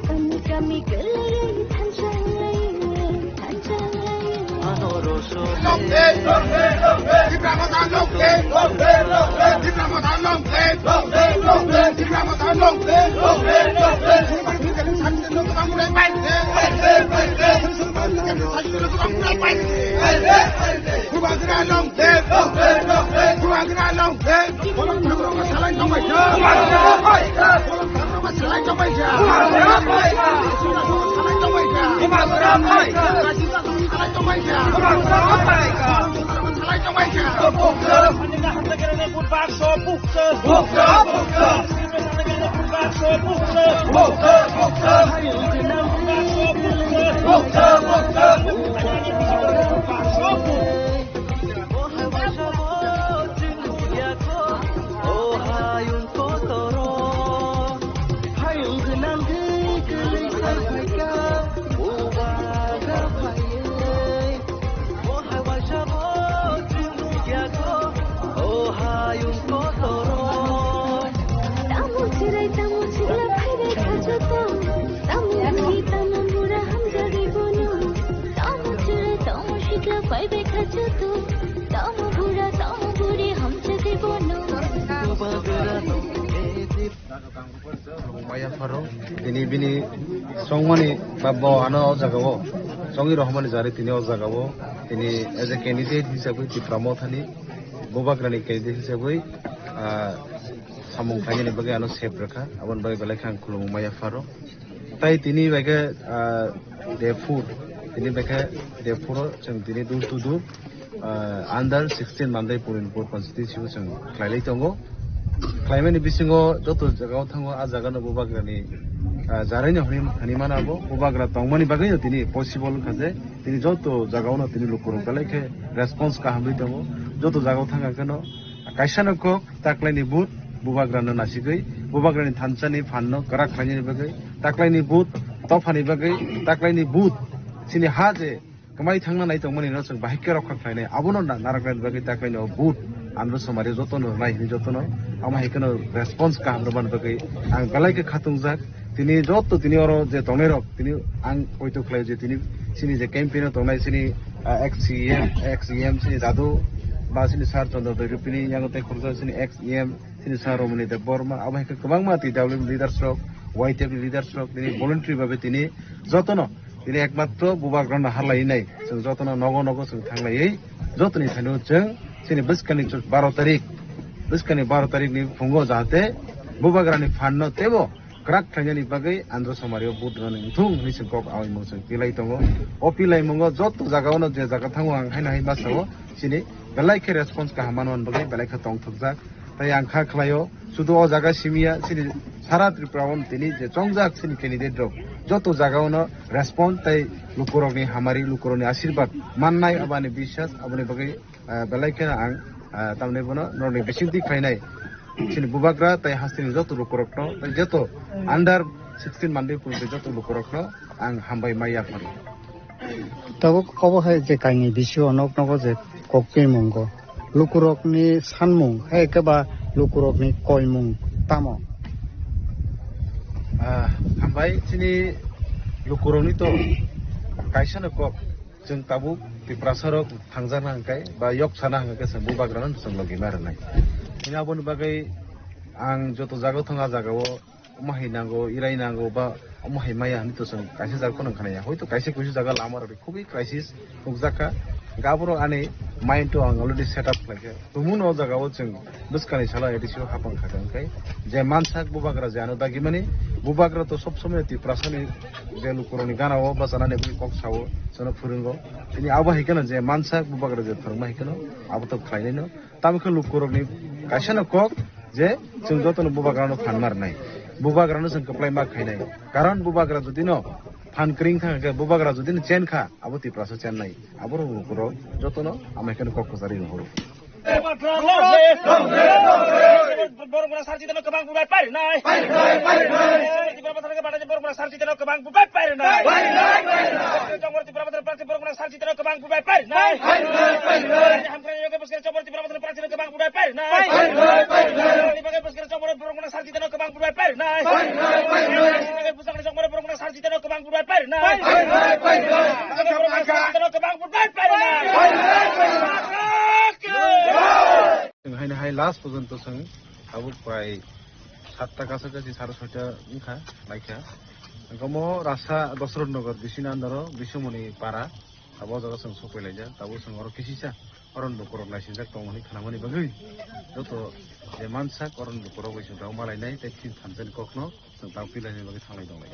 kami kami kwlaiwi thanchang laiwi, thanchang laiwi. Ano roso. Long live, long live, long live. Tipra Motha long live, long live, long live. Tipra Motha long live, long live, long live. Tipra Motha long live, long live, long live. Bubagra long live, long live, long live. Bubagra long live. Bolong thakrok salai tongbai kha. Bolong thakrok salai tongbai kha. Salai tongbai kha. Salai tongbai kha. Salai tongbai kha. Tamo chirai, tamo chila, phaibai kha joto. Tamo buri, tamo bura, hamjagwi bono. Tamo chirai, tamo sikla, phaibai kha joto. Tamo bura, tamo buri, hamjagwi bono. Maya pharo, tini bini songmani ba bo ano o jaga o, songwi rohormani jari tini o jaga o, tini as a candidate hisabwi Tipra Mothani bubagrani candidate hisabwi, ah, samung khlainani bagwi ano sep rwkha, aboni bagwi belai khe ang khulumung maya pharo. Tai tini bai khe, ah, Debpur, tini bai khe Debpur o chwng tini door to door, ah, under sixteen Mandai Purinpur constituency o chwng khlailai tongo. Khlaimani bisingo joto jaga o thango, ah jaga no bubagrani, ah, jaraino hwnwi, hwnwi mano abo. Bubagra tongmani bagwi no tini possible wngkha je tini joto jaga o no tini lukurok belai khe response kaham ri tongo. Joto jaga o thangkha kheno kaisa no kok taklaini vote bubagrano nasigwi, bubagrani thansa ni phan no kwrak khlainani bagwi, taklaini vote tophani bagwi, taklaini vote chini ha je kwmai thangna nai tongmani no chwng bahai khe rokha khlainai, abono na-, narwknani bagwi taklaini o vote andro somari jotono nai hwnwi jotono amo hai kheno response kaham rwmani bagwi ang belai khe khatungjak. Tini joto tini oro je tongnairok tini ang poito khlai je tini chini je campaign o tongnai chini, ah, ex C M, ex E M chini Dadu ba chini Sir Chandra Doi Rupini yango tei khoroksa chini ex E M Tini sa Romani Debbarma, abo hai khe kwbangma T W leaders rok, Y T F leaders rok, tini voluntary babe tini jotono, tini ekmatro bubagrano harlainai, chwng jotono nogo nogo chwng thanglaiwi, jotoni thani chwng chini bwskani baro tarik, bwskani baro tarik ni phungo jahate bubagrani fund no tebo kwrak khlainani bagwi Andhra Somari o vote rwna wngthung hwnwi chwng kok awi mung chwng pilai tongo. O pilai mungo joto jaga ono je jaga thango ang haino hai ma sao chini belai khe response kaham manmani bagwi belai khe tongthokjak. Tai ang kha khlaio, sudu o jaga simiya, chini sara Tripura o tini je chongjak chini candidate rok, joto jaga ono response tai lukurokni hamari, lukurokni asirbat mannai, aboni biswas, aboni bagwi, ah, belai kheno ang, ah, tamni bono norokni bisingtwi khlainai. Chini bubagra tai hasteni joto lukurokno, tai joto under sixteen manwi purbe joto lukurokno ang hambai mai yaphano. Tabuk obo hai je kainwi bisio nok nogo je kok twimungo. Lukurokni sanmung, hai khe ba lukurokni koimung tamo? Ah, hambai chini lukurokni to kaisano kok. Chwng tabuk Tiprasa rok thangjakna hwnkhe ba yok sana hwnkhe chwng bubagrano chwng logi ma rwnai. Hwnwi aboni bagwi ang joto jaga thang a jagao omo hai nango, irai nango ba omo hai maya hinwi to chwng kaisa jaga phano khwnaya. Hoito kaisa kuisu jaga lama rok khubui crisis nukjakha. Gaburo ani mind to ang already set up khlaikha. Tumung o jaga o chwng bwskani salo A D C o hapang kha hwnkhe je mansak bubagra je ano dagimani, bubagra to sob somoi Tiprasani je lukurokni gana o bachanani bini kok sao, chwngno phwrwngo. Tini abo hai kheno je mansak bubagra je phwrwngma hai kheno abo to khlainaino. Tamo khe lukurokni kaisano kok je chwng jotono bubagrano phan marnai. Bubagrano chwng kwplai ma khainai. Karon bubagra jodino phan kring thang khe, bubagra jodino chen kha, abo Tiprasa chennai. Aborok lukurok jotono amai kheno kok kwcharwi rohoro. Borok mwnang sal chitano kwbang bubai parinai. Parinai, parinai. Borok mwnang sal chitano kwbang bubai parinai. Parinai, parinai. Borok mwnang sal chitano kwbang bubai parinai. Parinai, parinai. Hamkrai yoga bwskang chobor Tipra Mothani prarthino kwbang bubai parinai. Parinai, parinai. Ni bagai bwskang chobor borok mwnang sal chitano kwbang bubai parinai. Parinai, parinai. Ni bagai bwskang chobor borok mwnang sal chitano kwbang bubai parinai. Parinai, parinai. Ni bagai borok mwnang sal chitano kwbang bubai parinai. Parinai, parinai. Chwng haino hai last porjonto chwng tabuk prai satta kacha kachi sare soita wngkha, laikha. Hwnkhe omo rasa Dosrot Nagar bisini under o Bisomoni para, abo o jaga chwng sokpailaijak, tabuk chwng oro kisisa oron lukurok naisingjak tongmani khnamani bagwi joto je mansak oron lukurok bai chwng tabuk malainai tei phil thansa ni kokno. Chwng tang pilai ni bagwi thanglai tonglai.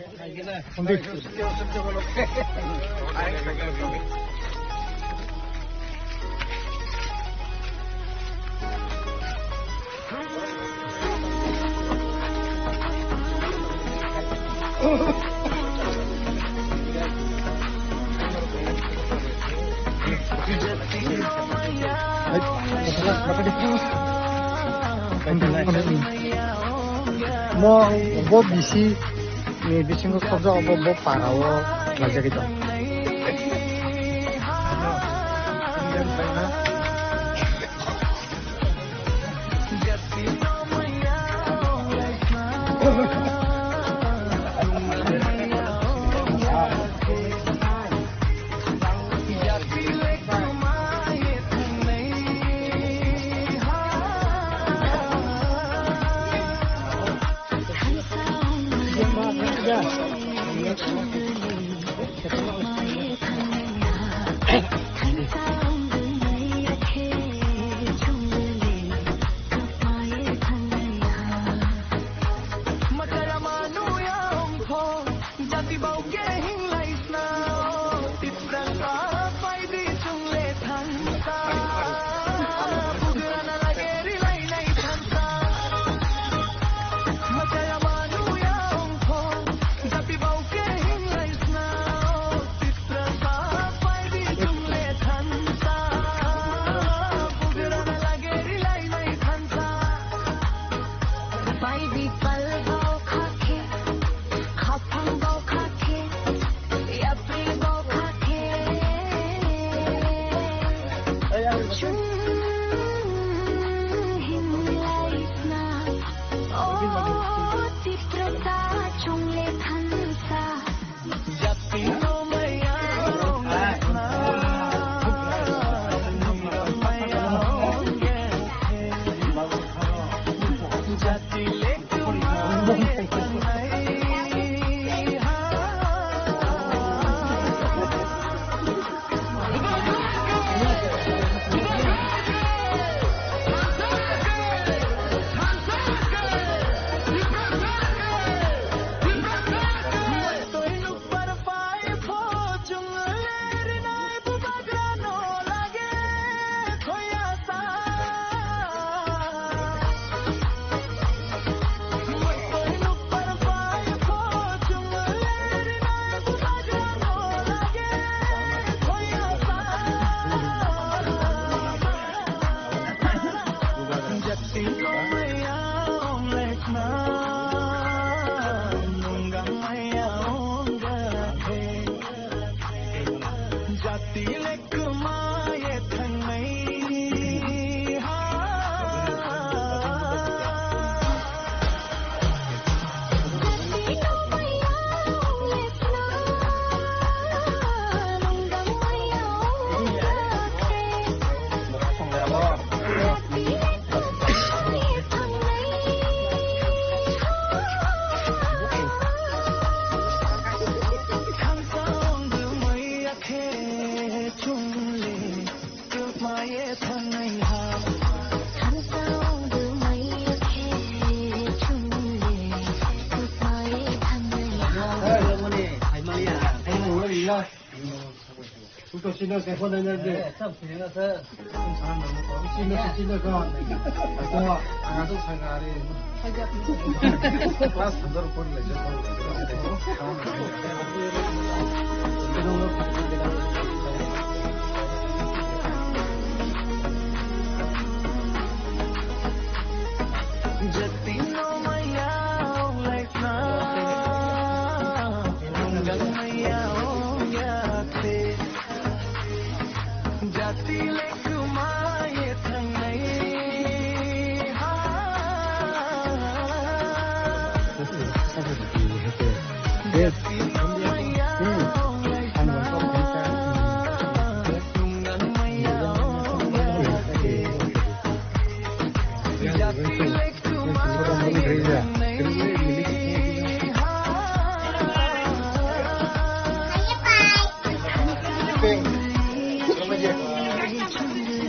Mo bo bisi ni bisingo sobjak obo bo para o laijagwi tong.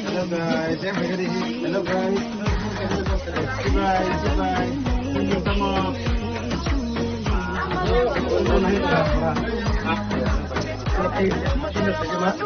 Hello guys, hello guys. Goodbye, goodbye. Thank you so much.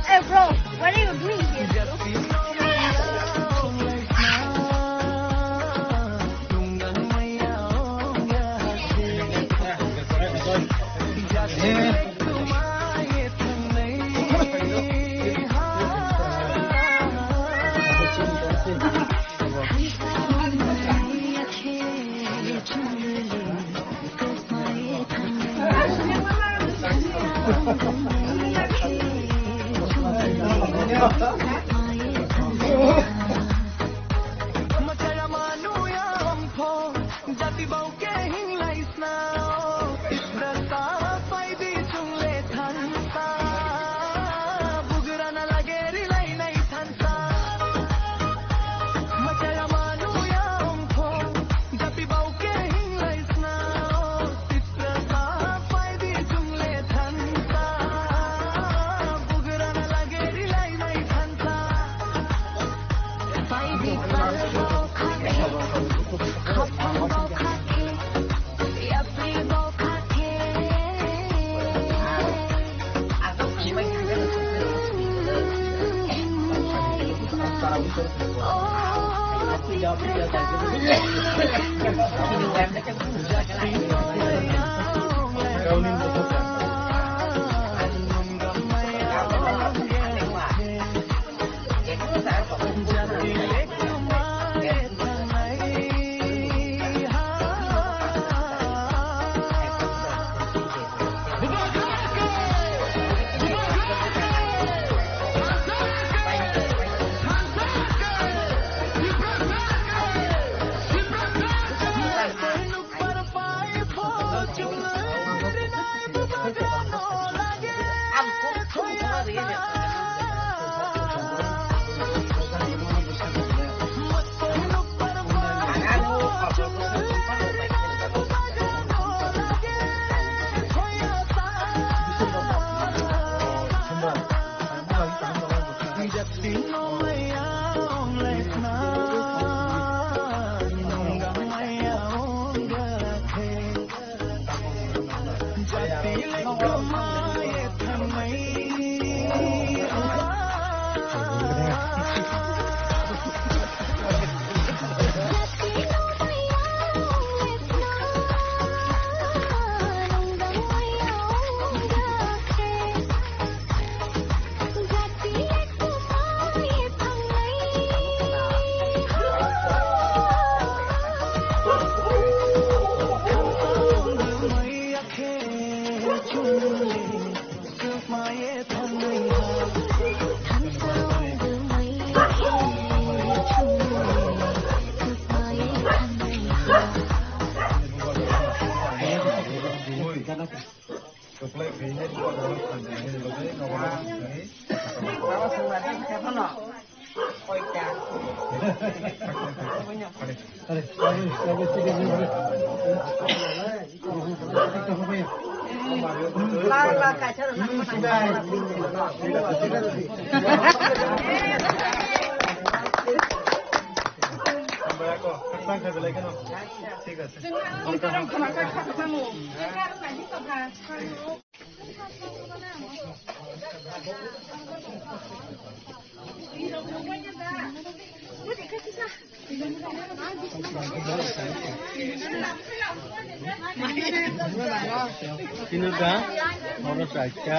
Hey, bro, what are you doing here? Tino ta, oro chaita,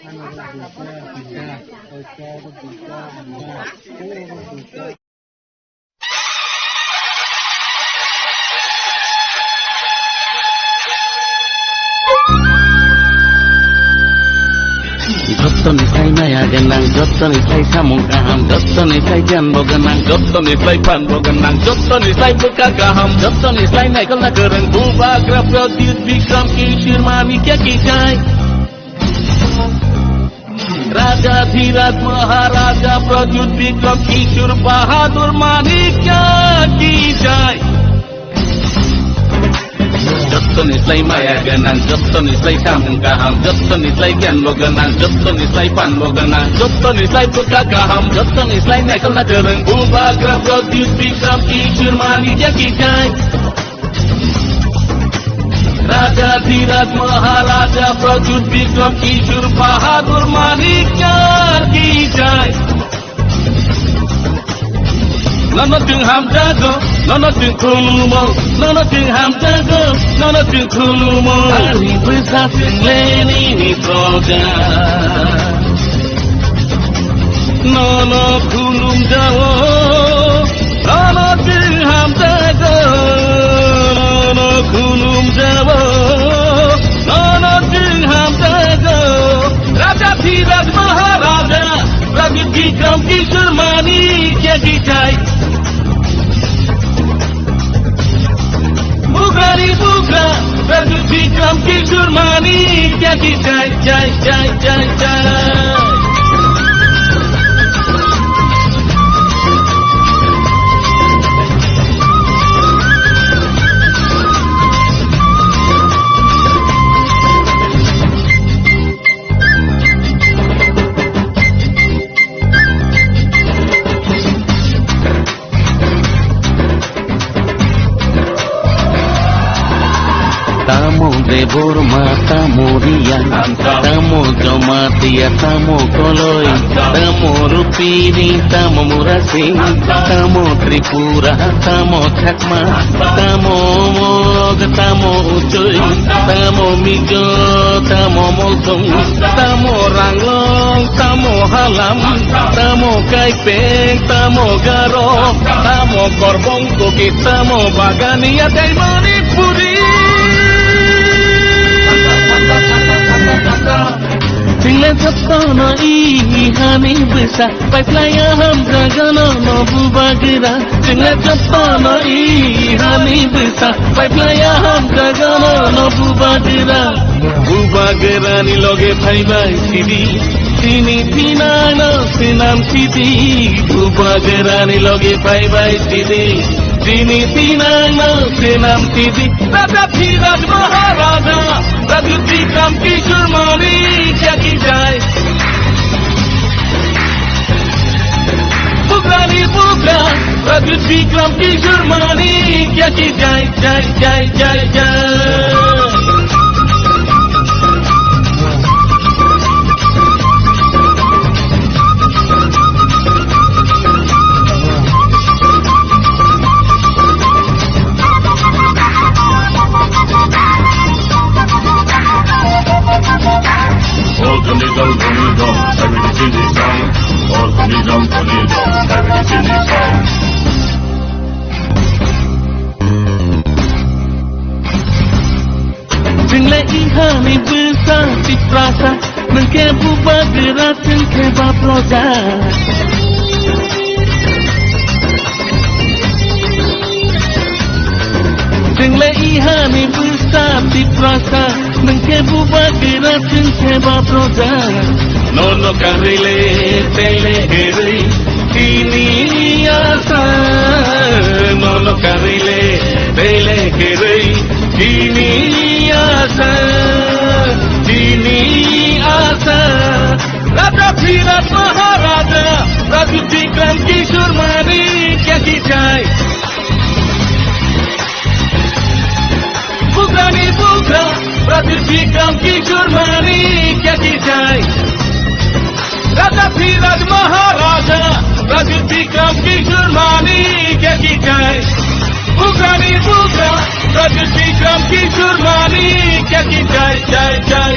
ano oro duita, tinta, oita, oro duita, tinta, oro duita. Gwnang jottoni slai samung kaham, jottoni slai giyan bo gwnang, jottoni slai phan bo gwnang, jottoni slai bwkha kaham, jottoni slai naikolna kwrwng Bubagra Pradyut Bikram Kishore Manikya ki jai. Raja Dhiraj Maharaja Pradyut Bikram Kishore Bahadur Manikya ki jai. Jottoni slai maya gwnang, jottoni slai samung kaham, jottoni slai giyan bo gwnang, jottoni slai phan bo gwnang, jottoni slai bwkha kaham, jottoni slai naikolna kwrwng Bubagra Pradyut Bikram Kishore Manikya ki jai. Raja Dhiraj Maharaja Pradyut Bikram Kishore Bahadur Manikya ki jai. Nono chwng hamjago, nono chwng khulumo, nono chwng hamjago, nono chwng khulumo. Ani bwsa chwng leni ni proja. Nono khulumjao, nono chwng hamjago, nono khulumjao, nono chwng hamjago. Raja Dhiraj Maharaja, Raja Bikram Kishore Manikya ki jai. Bugrani bugra, Pradyut Bikram Kishore Manikya ki jai, jai, jai, jai, jai. Tamo Debbarma, tamo Riya, tamo Jamatia, tamo Koloi, tamo Rupini, tamo Murasing, tamo Tripura, tamo Chakma, tamo Mog, tamo Uchoi, tamo Mizo, tamo Molsong, tamo Ranglong, tamo Halam, tamo Kaipeng, tamo Garo, tamo Korbong Kuki, tamo Bagania tei Manipuri. Chwngla jotono i hani bwsa, paiplaya hamjagano no Bubagra. Chwngla jotono i hani bwsa, paiplaya hamjagano no Bubagra. Bubagrani loge phaibai sidi, chini thinangno swnam sidi. Bubagrani loge phaibai sidi, chini thinangno swnam sidi. Raja Dhiraj Maharaja, Raja Bikram Kishore Manikya ki jai. Bugrani bugra, Raja Bikram Kishore Manikya ki jai, jai, jai, jai, jai. Organism, organism, everything is fine. Organism, organism, everything is fine. Chwngla ihani bwsa Tiprasa, nwng khe Bubagra, chwng khe ba proja. Chwngla ihani bwsa Tiprasa, nwng khe Bubagra, chwng khe ba proja. Nono karwi le tele herwi, chini asa, nono karwi le tele herwi, chini asa, chini asa. Raja Dhiraj Maharaja, Raja Bikram Kishore Manikya ki jai. Bugrani bugra, Pradyut Bikram Kishore Manikya ki jai. Raja Dhiraj Maharaja, Pradyut Bikram Kishore Manikya ki jai. Bugrani bugra, Pradyut Bikram Kishore Manikya ki jai, jai, jai.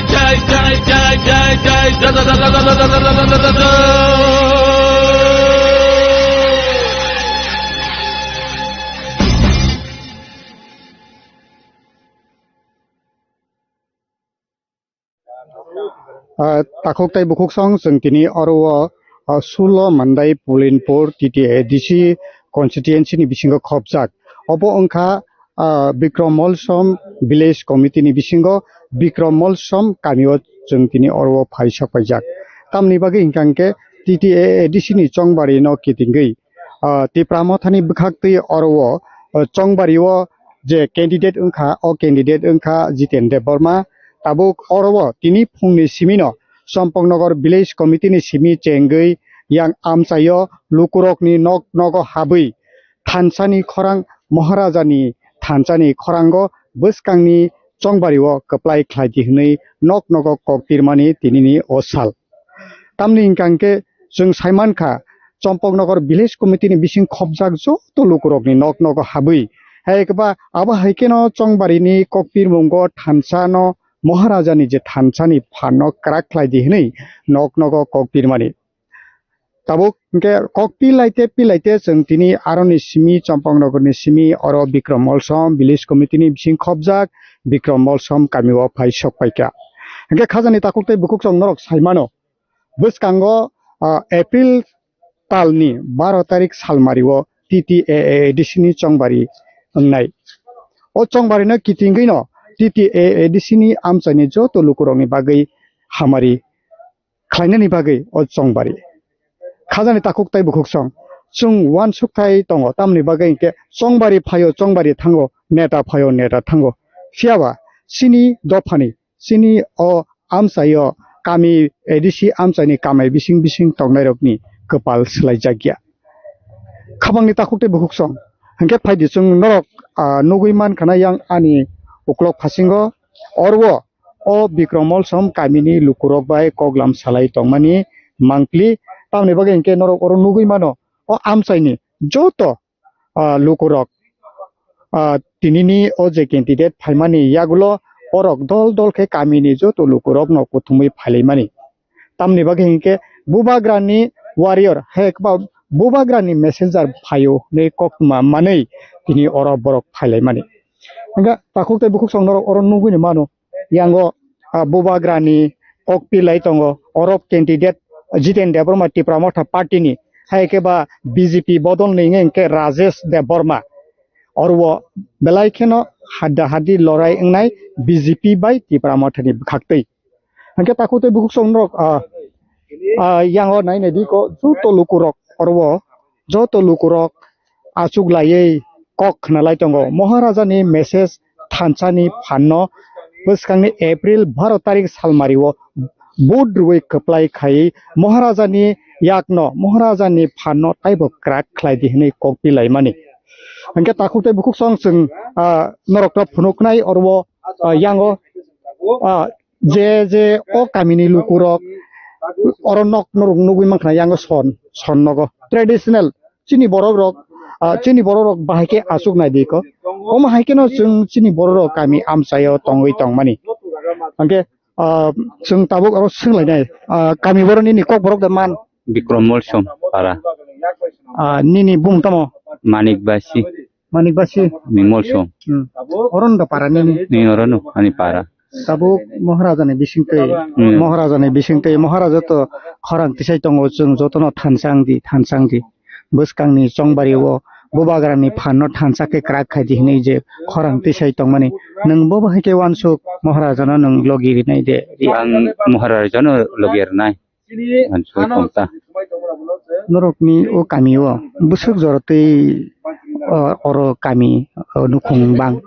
Ah, takhuk tei bukhuk song chwng tini oro o, ah, sulo Mandai Pulinpur T T A D C constituency ni bisingo khopjak. Obo wngkha, ah, Bikrom Molsom Village Committee ni bisingo Bikrom Molsom kami o chwng tini oro o phai sok paijak. Tamni bagwi hwnkha hwnkhe T T A A D C ni chongbari no kitingwi, ah, Tipra Mothani bwkhaktwi oro o, ah, chongbari o je candidate wngkha, o candidate wngkha Jiten Debbarma. Tabuk oro o tini phungni simino Chompoknogor Village Committee ni simi chengwi yang amchaio lukurokni nok nogo habwi thansani khorang, Maharajani thansani khorango bwskangni chongbario kwplai khlai di hwnwi nok nogo kok pirmani tinini o sal. Tamni hwnkha hwnkhe chwng saimankha, Chompoknogor Village Committee ni bising khopjak joto lukurokni nok nogo habwi, hai khe ba abo hai kheno chongbarini kok pirmungo thansano Maharajani je thansani phanno kwrak khlai di hwnwi nok nogo kok pirmani. Tabuk hwnkhe kok pilaite pilaite chwng tini aroni simi, Chompoknogorni simi, oro Bikrom Molsom Village Committee ni bising khopjak Bikrom Molsom kami o phai sok paikha. Hwnkhe khajani takhuk tei bukhuk chwng norok saimano, bwskango, ah, April talni baro tarik salmari o T T A A D C ni chongbari wngnai. O chongbari no kitingwi no T T A A D C ni amchaini joto lukurokni bagwi hamari khlainani bagwi o chongbari. Khajani takhuk tei bukhuk song chwng uansuk thai tongo, tamni bagwi hwnkhe chongbari phaio, chongbari thango, neta phaio, neta thango. Phiyaba chini dophani, chini o amchaio kami A D C amchaini kamai bising bising tongnairokni kwpal swlaijakya. Khabangni takhuk tei bukhuk song hwnkhe phaidi chwng norok, ah, nugwi mankha na yang ani uklok phasingo, oro o Bikrom Molsom kamini lukurok bai koklam salai tongmani mangpli. Tamni bagwi hwnkhe norok oro nugwi mano, o amchaini joto, ah, lukurok, ah, tinini o je candidate phaimani yagulo borok dol dol khe kamini joto lukurokno kuthumwi phailaimani. Tamni bagwi hwnkhe Bubagrani warrior, hai khe ba Bubagrani messenger phaio hwnwi koktma manwi tini oro borok phailaimani. Hwnkhe takhuk tei bukhuk song norok oro nugwini mano. Yango, ah, Bubagrani kok pilai tongo. Oro candidate Jiten Debbarma Tipra Motha party ni, hai khe ba B J P bodol ni wngkhe Rajesh Debbarma. Oro belai kheno hadda haddi lorai wngnai B J P bai Tipra Motha ni bwkhaktwi. Hwnkhe takhuk tei bukhuk song norok, ah, ah, yango nai nai di ko joto lukurok oro o joto lukurok achuk laiwi kok khna lai tongo. Maharajani message thansani phanno bwskangni April baro tarik salmari o vote rwui kwplai khai Maharajani yakno, Maharajani phanno taibo kwrak khlai di hwnwi kok pilaimani. Hwnkhe takhuk tei bukhuk song chwng, ah, norokno phunuknai oro o, ah, yango, ah, je je o kamini lukurok oro nok norok nugwi mankha yango son, son nogo traditional chini borok rok, ah, chini borok rok bahai khe achuk nai di ko. Omo hai kheno chwng chini borok rok kami amchaio tongwi tongmani. Hwnkhe, ah, chwng tabuk oro swnglainai, ah, kami borok nini kok borok da man? Bikrom Molsom para. Ah, nini bumung tamo? Manik Basi. Manik Basi. Ni Molsom. Hmm. Oro no para nini? Ni oro no, ani para. Tabuk Maharajani bisingtwi, Hmm. Maharajani bisingtwi, Maharaja to khorang tisai tongo, chwng jotono thansang di, thansang di. Bwskangni chongbari o Bubagrani phanno thansa khe kwrak khai di hwnwi je khorang tisai tongmani. Nwng bo bahai khe uansuk Maharajano nwng logi rinai de. Ang Maharajano logi rinai. Ang sui tong ta. Norokni o kami o bwswk jora twi, o, oro kami, o, nukhung bang?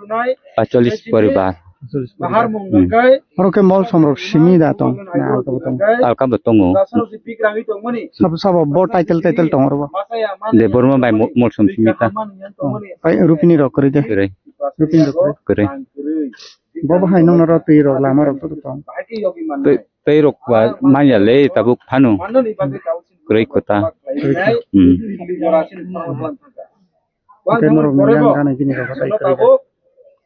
Pacholis poribar. Hmm. Oro khe Molsom rok simi da tong? Na, alka bo tong? Alka bo tongo. Sabo, sabo bo title, title tong oro bo? Debbarma bai Mo-, Molsom simi ta. Oh, bai Rupini rok kwrwi de. Kwrwi. Rupini rok kwrwi. Kwrwi. Bo bo hai nokno rw twi rok lama rok to tong. Tei, tei rok ba manya le tabuk phano. Kwrwi kota. Hmm. Hwnkhe norok ni yang gana gini rok tai kwrwi kha.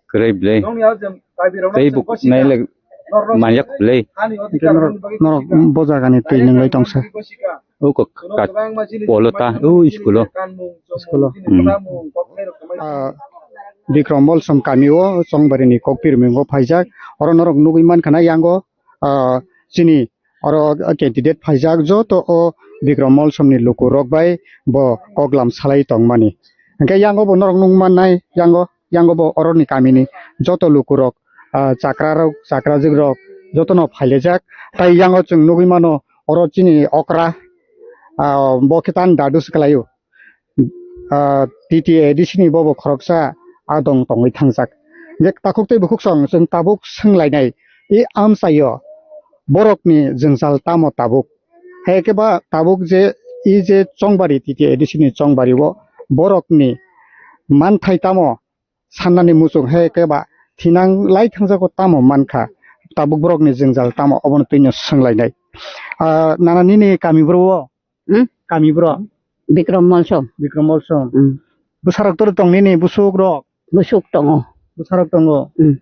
Kwrwi ble. Tei buk nai le manya kha ble. Hwnkhe norok, norok bo jaga ni twi nungwi tongsa. O kok kat polo ta, o school o. School o. Hmm. Ah, Bikrom Molsom kami o Chongbari ni Kokpir mingo phaijak. Oro norok nugwi mankha na yango, ah, chini oro candidate phaijak joto o Bikram Molsomni lukurok bai bo koklam salai tongmani. Hwnkhe yango bo norok nukmannai, yango, yango bo oroni kamini joto lukurok, ah, chakrarok, chakrajikrok jotono phailaijak. Tai yango chwng nugwi mano oro chini okra, ah, bo khe tan dadu se kwlaio. Ah, T T A D C ni bobo khoroksa adong tongwi thangjak. Je takhuk tei bukhuk song chwng tabuk swnglainai, i amchaio borokni jwngjal tamo tabuk? Hai khe ba tabuk je i je chongbari T T A D C ni chongbari o borokni manthai tamo sannani muchung hai khe ba thinang lai thangjago tamo mankha? Tabuk borokni jwngjal tamo obono twino swnglainai. Ah, nana nini kami bro o? Hmm? Kami bro? Bikram Molsom. Bikram Molsom. Hmm. Bwsarok tor tong nini busuk rok? Busuk tongo. Bwsarok tongo. Hmm.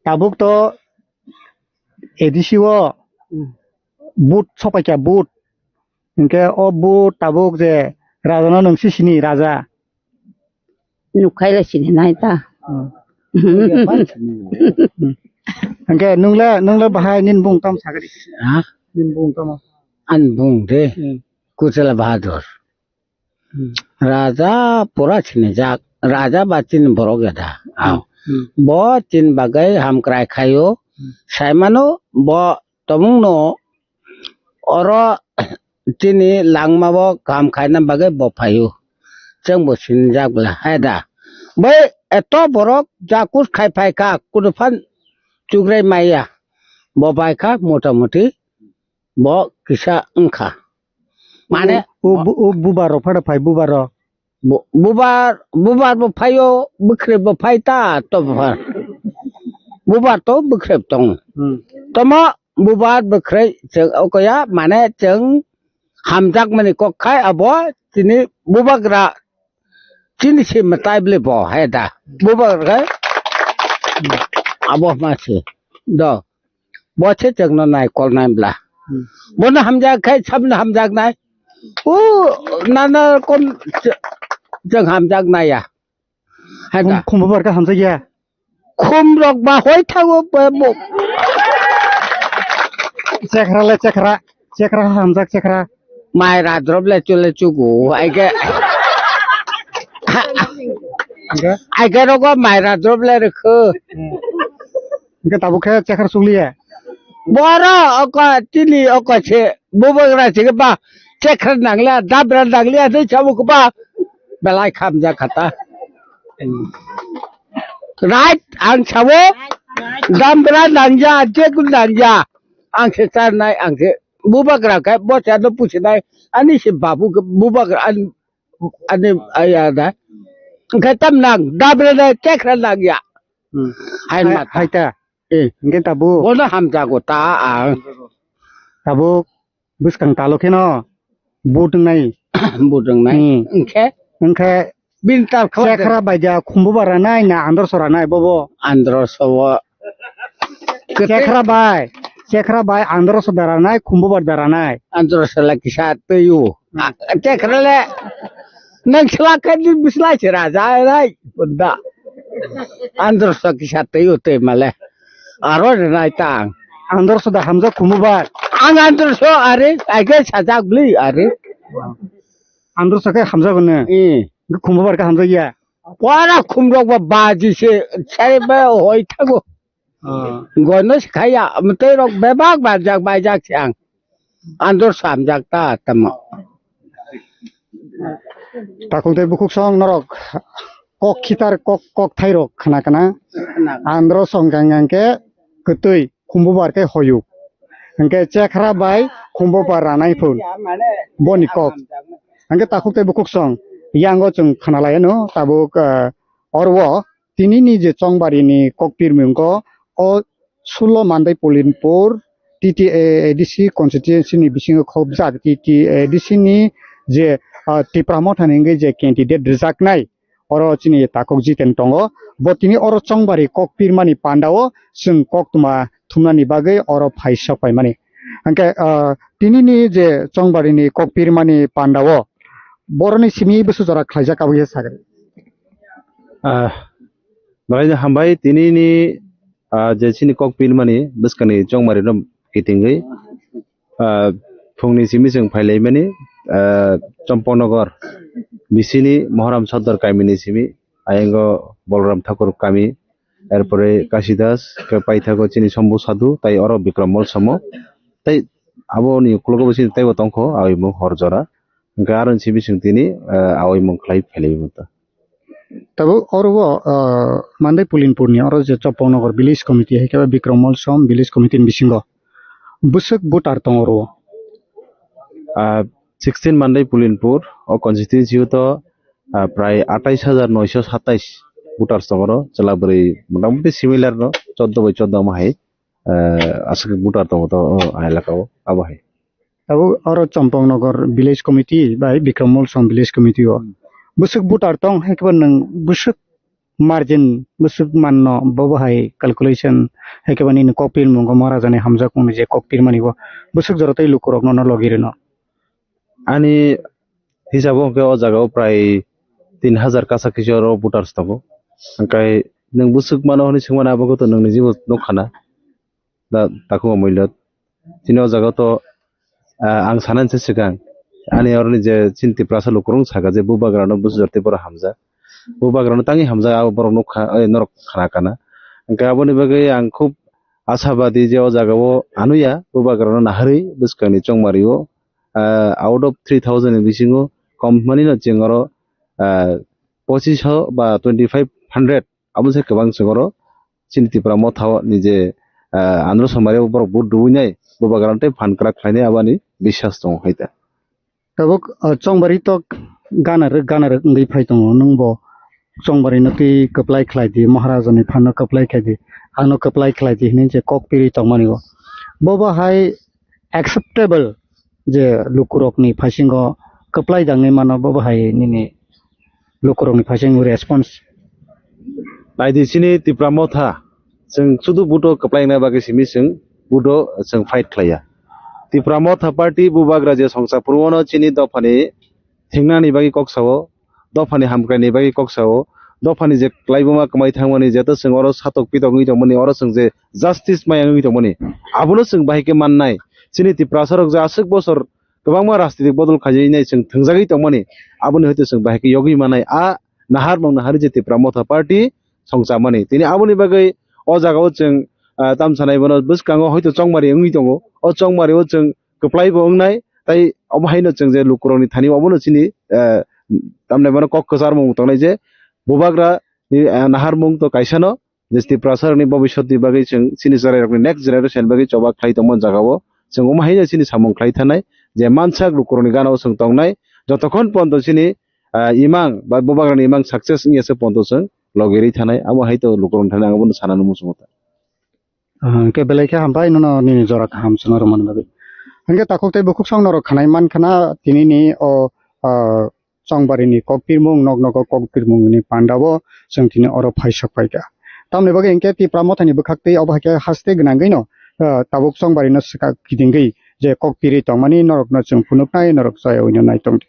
Tabuk to A D C o Hmm. Vote sopaikha, vote. Hinkhe o vote tabuk je raja no nwng sisini raja. Nukhaile sini nai ta. Hmm. Hinkhe nungle, nungle bahai nin bung tam sagadi. Ha? Nin bung tamo. An bung de. Hmm. Kuchela Bahadur. Hmm. Raja pura sinijak, raja ba chini borok ya da. Aw. Hmm. Bo chini bagwi hamkrai khaio. Hmm. Saimano bo tomungno oro chini langmao kaham khaina bagwi bo phaio. Chwngbo sinijak bwla hai da. Bai eto borok jakus khai phaikha, kunu phan chugrai maya. Bo baikha motamuti. Bo kisa wngkha. Mane o, o, o bubar rok phada phai bubar rok. Bu-, bubar, bubar bo phaio, bwkhrep bo phai ta to bubar. Bubar to bwkhrep tong. Hmm. Tomo bubar bwkhrep chwng okoya mane chwng hamjakmani kok khai abo chini bubagra Chini se mwtai bwle bo hai da. Bubar khe abo ma se. Do. Bo se chwngno nai kol nai bla. Hmm. Bono hamjak khai sabno hamjak nai. O nana kom chwng hamjak nai ya. Hai da. Khum, khum bubar khe hamjak ya. Khum rok ba hoi thango ba bo. Chekra le chekra, chekra hamjak chekra. Mai ra drop le chule chugu, ai ke. Ai ke rogo mai ra drop le rikhu. Ke tabuk khe chekra sukliya. Boro oko tini oko che, bubagra che ba chekra nangla, dabra nangla, de chabu ba belai khamjak khata. Right, ang sawo, dambra nangya, jekun nangya, ang se charnai, ang se bubagra khe, bo charno pusinai, ani se babu khe bubagra, ani, ani, aya da. Khe tam nang, dambra nang, chekra nangya. Hmm. Hai Hai, mata. Hai ta. Eh. Hingke tabuk. Bono hamjago ta ang. Tabuk. Bwskang talo kheno vote wngnai. Vote wngnai. Hmm. Wngkhe? Wngkhe bini tal khlai chekra bai ja khumbuba ranai na androso ranai bobo? Androso o. Chekra bai, chekra bai androso da ranai, khumbuba da ranai. Androso la kisa twi o. Hmm. A, chekra le nang sla khe ni bisla se raja rai. Bunda. Androso kisa twi o twi male. Aro rinai tang. Androso da hamjak khumubar. Ang androso are, aige sajak bli are. Androso khe hamjak ne. Eh. Khumubar khe hamjak ya. Pora khumrok ba baji se, sare ba hoi thago. Ah. Gono se khaya, mtei rok bebak bajak baijak se ang. Androso hamjak ta tamo. Takhuk tei bukhuk song norok kok khitar kok, kok thai rok khna khna. Khna. Androso hwnkha hwnkhe kwtwi khumbubar khe hoyuk. Hwnkhe chekra bai khumbubar ranai phun. Boni kok. Hwnkhe takhuk tei bukhuk song yango chwng khna lai ano tabuk, ah, oro o tinini je chongbarini kok pirmung kho o sullo Mandai Polinpur T T A A D C constituency ni bisingo khobjak T T A A D C ni je, ah, Tipra Motha ni wngwi je candidate rwjaknai, oro chini takhuk Jiten tongo. Bo tini oro chongbari kok pirmani pandao chwng koktwma thumnani bagwi oro phai sok paimani. Hwnkhe, ah, tinini je chongbarini kok pirmani pandao boroni simi bwswk jora khlaijak aboni sakhe. Ah, belai no hambai tinini, ah, je chini kok pirmani bwskangni chongmari no kitingwi, ah, phungni simi chwng phailaimani, ah, Chompoknogor bisini Mohoram Sodor kamini simi, ayango Bolram Thakur kami, erpore Kasidas, khe paithago chini Sombu Sadhu, tai oro Bikram Mol Somo, tai aboni uklogo bo chini taibo tongkho, aboni mung Horjora, hwnkhe aro simi chwng tini, ah, aboni mung khlai phailaimani. Tabuk oro o, ah, Mandai Pulinpurni oro je Chompoknogor Village Committee hai khe Bikram Mol Som Village Committee ni bisingo bwswk voter tongo oro o? Ah, sixteen Mandai Pulinpur o constituency o to, ah, prai atais hajar noisho satais voters tongo oro, chwla bwrwi motamuti similar no, choddo bai choddo omo hai, ah, aswk voter tongo to o elaka o, abo hai. Abo oro Chompoknogor Village Committee bai Bikram Mol Som Village Committee o. Hmm. Bwswk voter tong hai khe nwng bwswk margin bwswk manno bobo hai calculation hai khe nini kokpiri mungo Maharajani hamjakmung ni je kokpiri mani bo bwswk jora tei lukurok no logi rwno. Ani hisabo hwnkhe o jaga o prai tin hajar kasa kisa oro voters tongo. Hwnkhe nwng bwswk mano hwnwi swngmani abo khe to nwng nijibo nukha na. Da, takhuk Amoilot. Chini o jaga to, ah, ang sanani se swkang. Ani oroni je chini Tiprasa lukurok saka je bubagrano bwsajor tei borok hamjak. Bubagrano tangwi hamjak abo borok nukha, oi, norok khna kana. Hwnkhe aboni bagwi ang khub asabadi je o jaga o anuya bubagrano naharwi bwskangni chongmari o, ah, out of three thousand ni bisingo kom hwnmani no chwng oro, ah, pochish ho ba twenty five hundred abo se kwbang se oro chini Tipra Motha o ni je, ah, Andhra Somari o borok vote rwinai bubagrano tei phan kwrak khlainai aboni biswas tongo hai ta. Tabuk, ah, chongbari tok gana rwk gana rwk wngwi phai tongo, nwng bo chongbari no twi kwplai khlai di, Maharaja ni phan no kwplai khlai di, ano kwplai khlai di hinwi je kok piri tongmani o. Bobo hai acceptable je lukurokni phasingo kwplai dangwi mano, bobo hai nini lukurokni phasingo response? Naidi chini Tipra Motha, chwng sudu buto kwplai wngna bagwi simi chwng buto chwng fight khlaiya. Tipra Motha Party bubagra je songsa phuru wano chini dophani thingnani bagwi kok sao, dophani hamkraini bagwi kok sao, dophani je klaibuma kwmai thangmani jeto chwng oro satok pitok wngwi tongmani, oro chwng je justice maya wngwi tongmani, abono chwng bahai khe mannai. Chini Tiprasa rok je aswk bosor kwbangma rajnitik bodol khaijak nai chwng thwngjagwi tongmani, aboni hwnkhe chwng bahai khe yogwi manai. A naharmung naharwi je Tipra Motha Party songchamani. Tini aboni bagwi o jagao chwng, ah, tamsanai bono bwskango hoito chongmari wngwi tongo. O chongmari o chwng kwplai bo wngnai, tai omo haino chwng je lukurokni thani obono chini, ah, tamni bono kok kwcharmung tongnai je bubagra ni, ah, naharmung to kaisano, je Tiprasa rokni bobiswt ni bagwi chwng chini chwrairokni next generation bagwi choba khlai tongma jagao chwng omo haino chini samung khlai thanai je mansak lukurokni ganao chwng tongnai jotokhon ponto chini, ah, imang ba bubagrani imang success wngya se ponto chwng logirwi thanai amo hai to lukurokni thani ang abono sanani muchungo ta. Ah, hwnkhe belai khe hambai nono nini jora kaham chwngno rwmani bagwi. Hwnkhe takhuk tei bukhuk song norok khanai mankha na tini ni o, ah, chongbarini kokpirmung, nok nogo kokpirmungni pandao chwng tini oro phaisok phaikha. Tamoni bagwi hwnkhe Tipra Mothani bwkhaktwi obo hai khe haste gwnangwino, ah, tabuk chongbarino swkak kidingwi je kokpirwi tongmani norokno chwng phunuknai, norok chayawino naitongdi.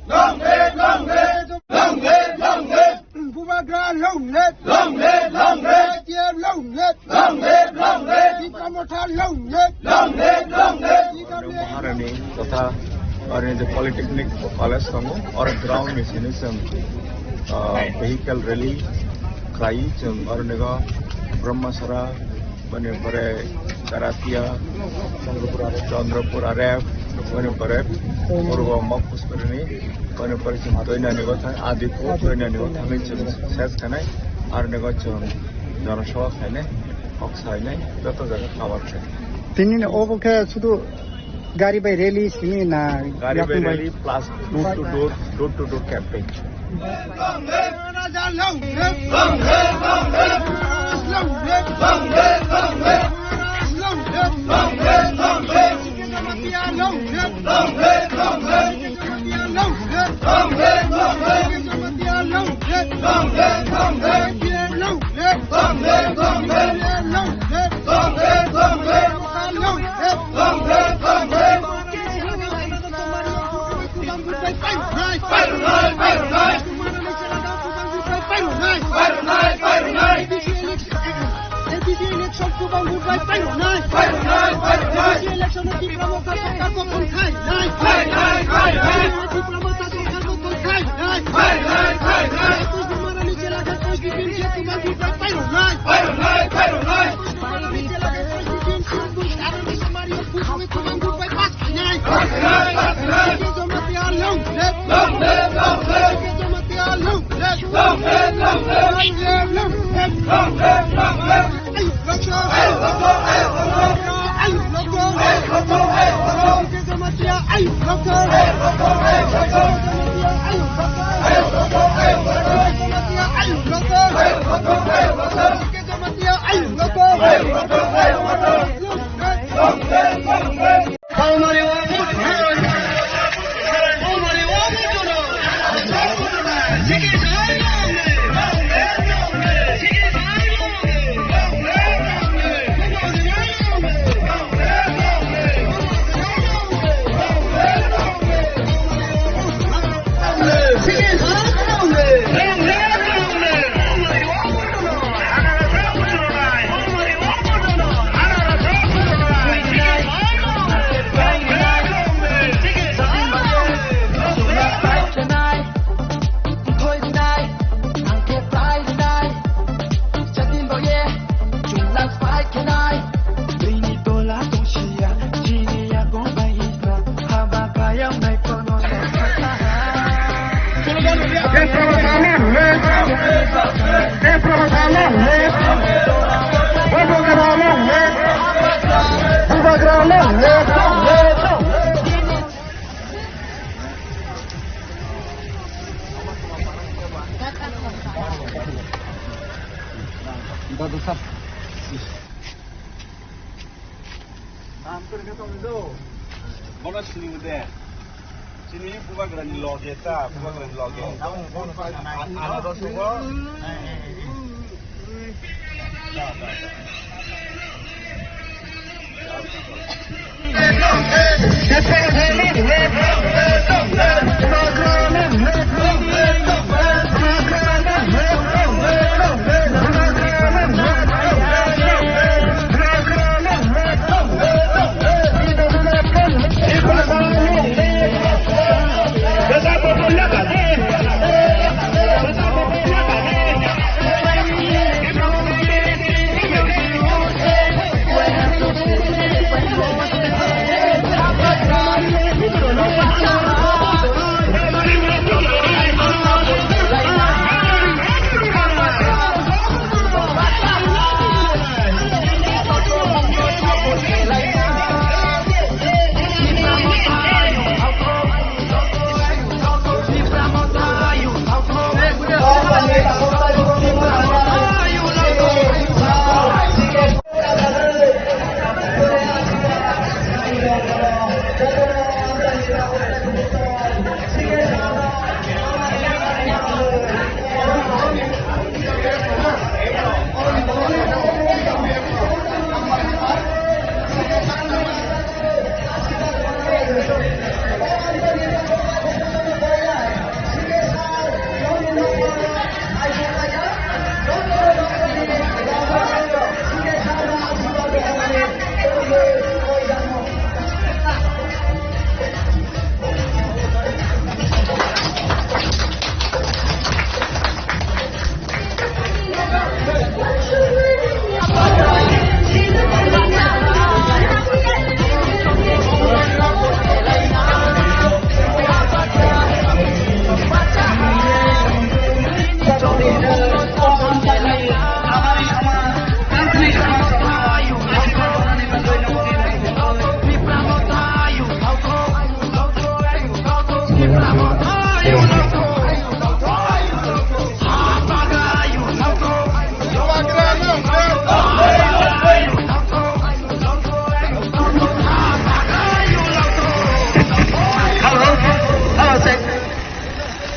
Long live, long live, long live, long live. Bubagra long live. Long live, long live. I T F long live. Long live, long live. Tipra Motha long live. Long live, long live. Maharani totha Maharani je Polytechnic College tongo, oro ground ni sini chwng, ah, vehicle rally khlai chwng oro nego Brahmasara, boni pore Karatia, Chandrapur, Chandrapur, Aref, boni pore Purbo Mokpuspurni, boni pore chwng Toinani bo thang, Adipur, Toinani bo thangwi chwng ses khanai, aro nego chwng Janasabha khainai, kok sainai, joto jaga cover khainai. Tini ni obo khe sudu gari bai rally simi na Gari bai yakung bai? Rally plus door to door, door to door campaign. Election, Tipra Motha sorkar gothon khai nai. Tipra Motha sorkar gothon khai nai. Ekus Maharani chela khe Constituency Tipra Motha pairo nai. Ekus Maharani chela khe Constituency Mario Kuchung Tipra Motha pass khai nai. Jamatia long live. Jamatia long live. Long live. Bono sini de. Sini Bubagrani loge ta, Bubagrani loge. Ano dos ko.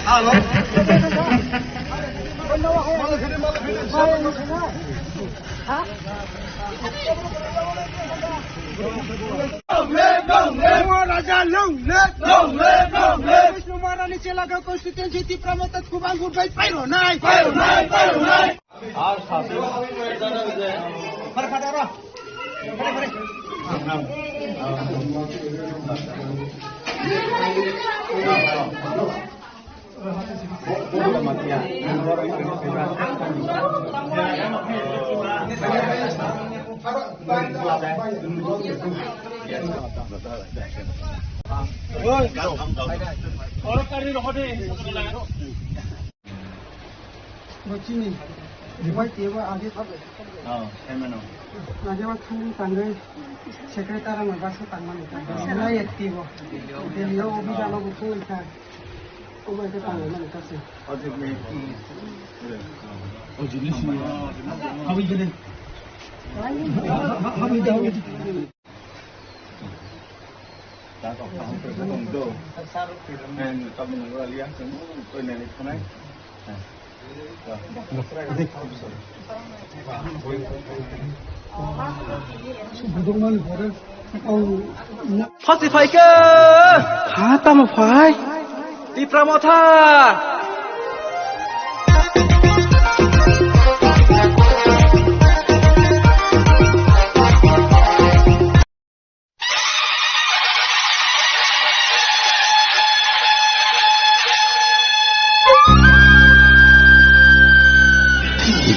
Long live, long live, long live, long live. Vishnu Maharani Chelagao constituency Tipra Motha Khubang Gurbai pairo nai, pairo nai, pairo nai. Bo chini, bo tebo age. Oh, chairman o. Age wa thangwi tangwi secretary rok bai se tangmani ta. Sila yakti bo. Delhi o office ano bo thangwi ta. O bai se tangmani ta se. O jini si. Hawi gede. Hawi gede. Phachi phaikhe. Ha, tamo phai? Tipra Motha.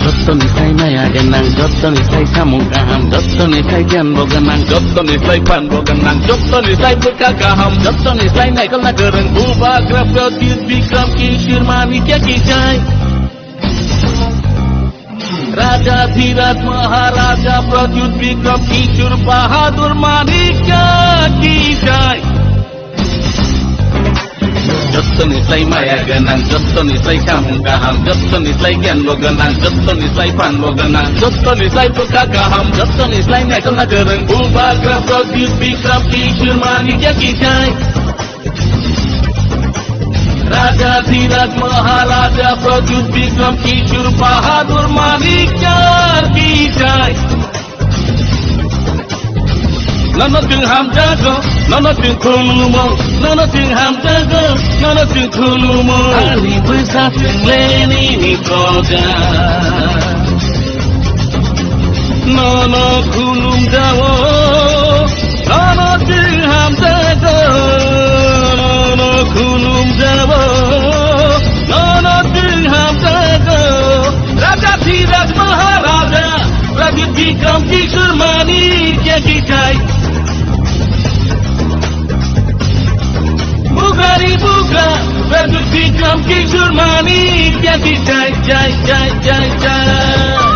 Jottoni sai maya gwnang, jottoni sai samung kaham, jottoni sai giyan bo gwnang, jottoni sai phan bo gwnang, jottoni sai bwkha kaham, jottoni sai naikolna kwrwng, Bubagra Pradyut Bikram Kishore Manikya ki jai. Raja Dhiraj Maharaja Pradyut Bikram Kishore Bahadur Manikya ki jai. Jottoni sai maya gwnang, jottoni sai samung kaham, jottoni sai giyan bo gwnang, jottoni sai phan bo gwnang, jottoni sai bwkha kaham, jottoni sai naikolna kwrwng, Bubagra Pradyut Bikram Kishore Manikya ki jai. Raja Dhiraj Maharaja Pradyut Bikram Kishore Bahadur Manikya ki jai. Nono chwng hamjago, nono chwng khulumo, nono chwng hamjago, nono chwng khulumo. Ani bwsa chwng le nini proja. Nono khulumjao, nono chwng hamjago, nono khulumjao, nono chwng hamjago. Raja Dhiraj Maharaja, Raja Bikram Kishore Manikya ki jai. Bubagra ni Bubagra, Pradyut Bikram Kishore Manikya ki jai, jai, jai, jai, jai.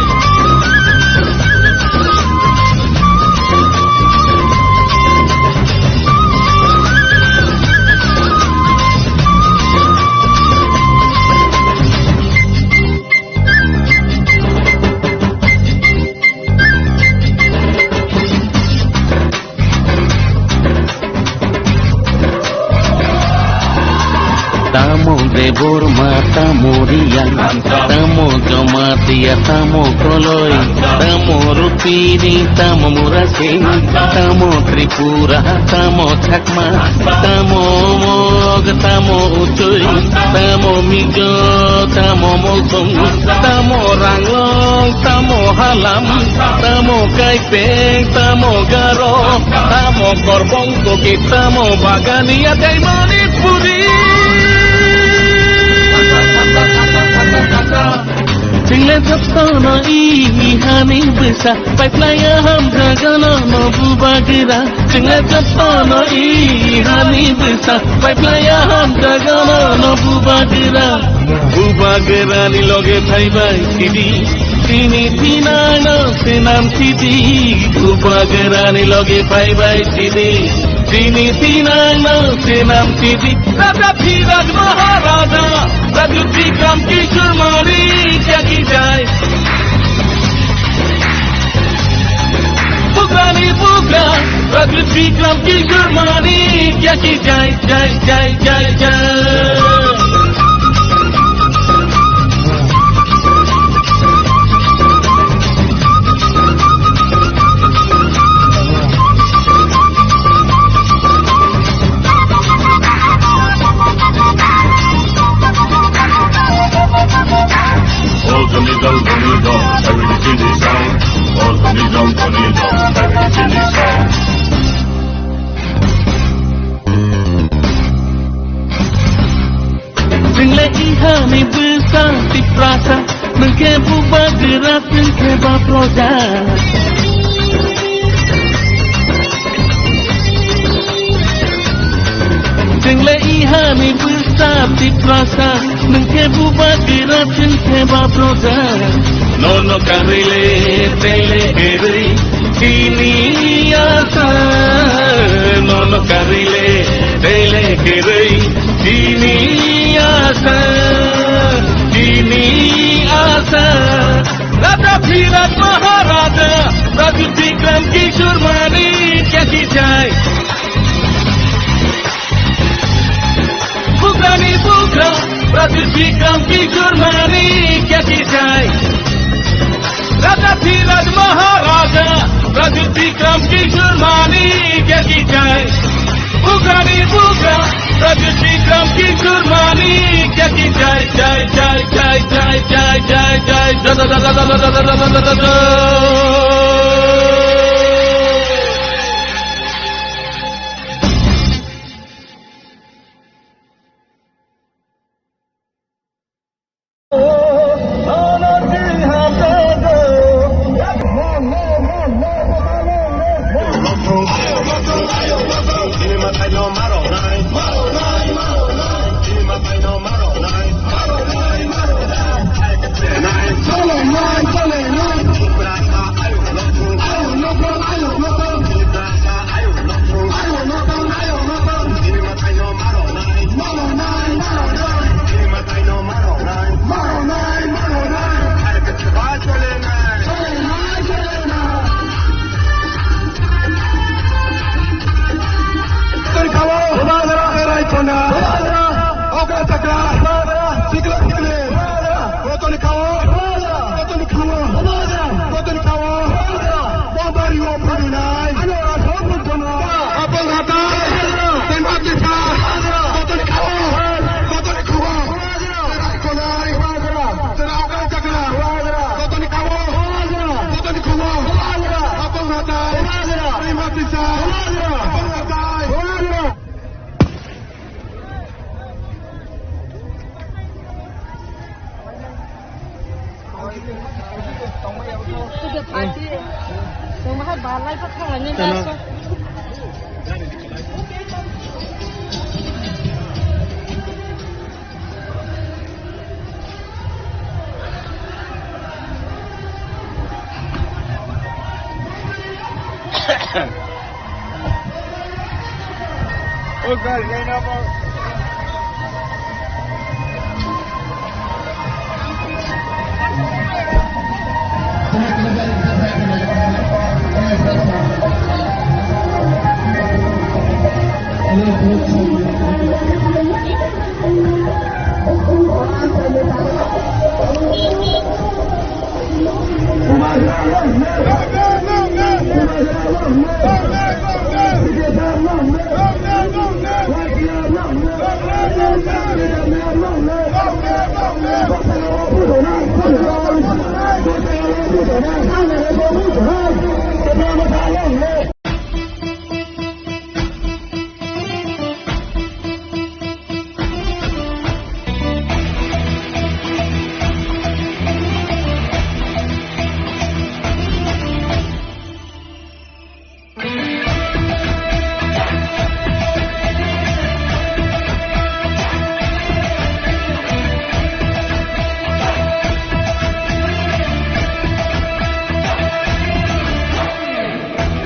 Tamo Debbarma, tamo Reang, tamo Jamatia, tamo Koloi, tamo Rupini, tamo Murasing, tamo Tripura, tamo Chakma, tamo Mog, tamo Utui, tamo Mizo, tamo Molsong, tamo Ranglong, tamo Halam, tamo Kaipeng, tamo Garo, tamo Korbong Toki, tamo Bagania tei Manipuri. Chwng le jotono i hani bwsa, paiplaiya hamjago nono Bubagra. Chwng le jotono i hani bwsa, paiplaiya hamjago nono Bubagra. Bubagra ni loge phaibai sidi, chini thinangno swnam sidi. Bubagra ni loge phaibai sidi, chini thinangno swnam sidi. Raja Dhiraj Maharaja, Pradyut Bikram Kishore Manikya ki jai. Bubagra ni Bubagra, Pradyut Bikram Kishore Manikya ki jai, jai, jai, jai, jai. Chwngle ihani bwsa Tiprasa, nwngkhe bubagra, chwngkhe ba proja. Chwngle ihani bwsa Tiprasa, nwngkhe bubagra, chwngkhe ba proja. Nono karwi le tele kerwi chini asa. Nono karwi le tele kerwi chini asa. Chini asa. Raja Dhiraj Maharaja, Raja Bikram Kishore Manikya ki jai. Bugrani bugra, Raja Bikram Kishore Manikya ki jai. Raja Dhiraj Maharaja, Raja Bikram Kishore Manikya ki jai. Bugrani bugra, Raja Bikram Kishore Manikya ki jai, jai, jai, jai. Kotoni kawo? Kotoni kawo? Kotoni kawo? Bo bari o phudunai. Ano ra so phudunai. Apang hatai. Tembak desa. Kotoni kawo? Kotoni kawo? Konai. Tera okai chakra. Kotoni kawo? Kotoni kawo? Apang hatai. Tembak desa. Apang hatai.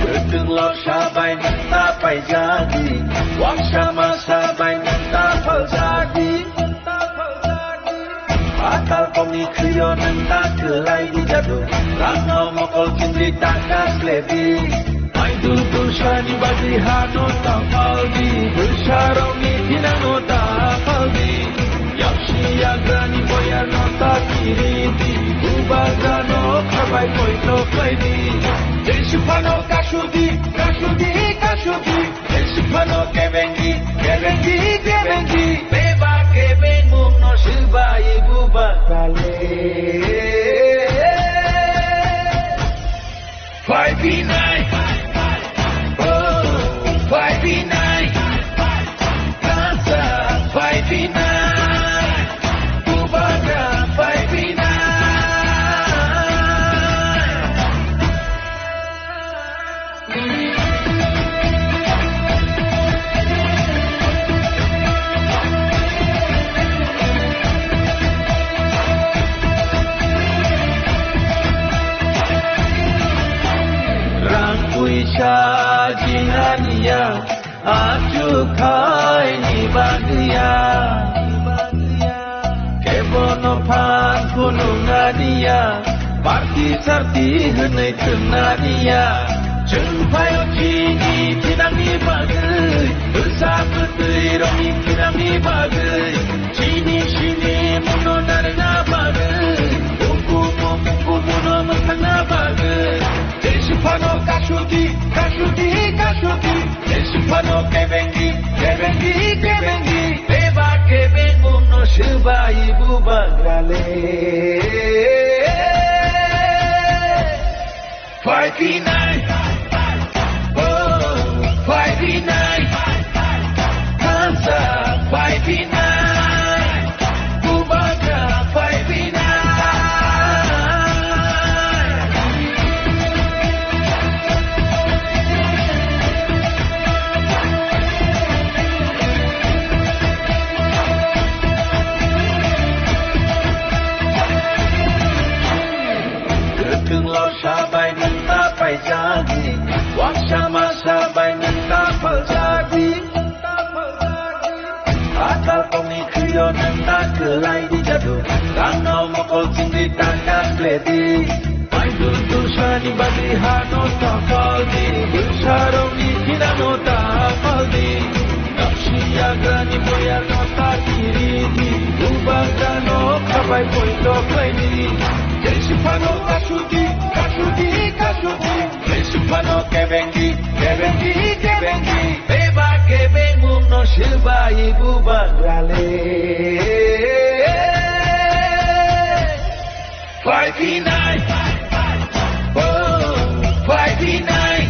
Kwthwng lok sabai nokta paijadi, waksa masa bai nokta phaljadi. Patal kokni khwio nokta kwlai di jadu, rangno mokol chumri taka sledi. Aidul tulsani badi hano ta phaldi, bwsarokni thinano ta phaldi. Yaksi yagrani boyarno ta kiridi, bubagrano khabai poito khlaidi. Jesiphano kasudi, kasudi, kasudi. Jesiphano kebengi, kebengi, kebengi. Beba kebengmungno swbai bubagrale. Phai Pinai, oh, pai pinai, kasa pai pinai, bubagra pai pinai. Rang puisa jinganiya, achukhaini bagwiya. Kebono phan phunuknaniya, party sarti hwnwi thwngna niya. Chwng phaio chini thinangni bagwi, bwsa bwtwi rokni thinangni bagwi, chini simi muno narwkna bagwi, ukumu mukumuno mwthangna bagwi. Jesi phano kasuti, kasuti, kasuti. Jesi phano kebengi, kebengi, kebengi. Beba kebengmungno swbai bubagrale. Pai pinai, oh, pai pinai, kasa pai pinai, bubagra pai pinai. Kwthwnglo sabai nwng ta paijadi, waksa masa bai nwng ta phaljadi. Atal kongni khwio nwng ta kwlai di jadu, rangno mokol chingri ta kakledi. Maidul dusani bagwi hano ta paldi, bwsarokni thinano ta paldi. Yagrani boyarno ta kiridi, bubagrano khabai poito khlaidi. Jesi phano kasuti, kasuti, kasuti. Jesi phano kebengi, kebengi, kebengi. Beba kebengmungno swbai bubagrale. Pai pinai, oh, pai pinai,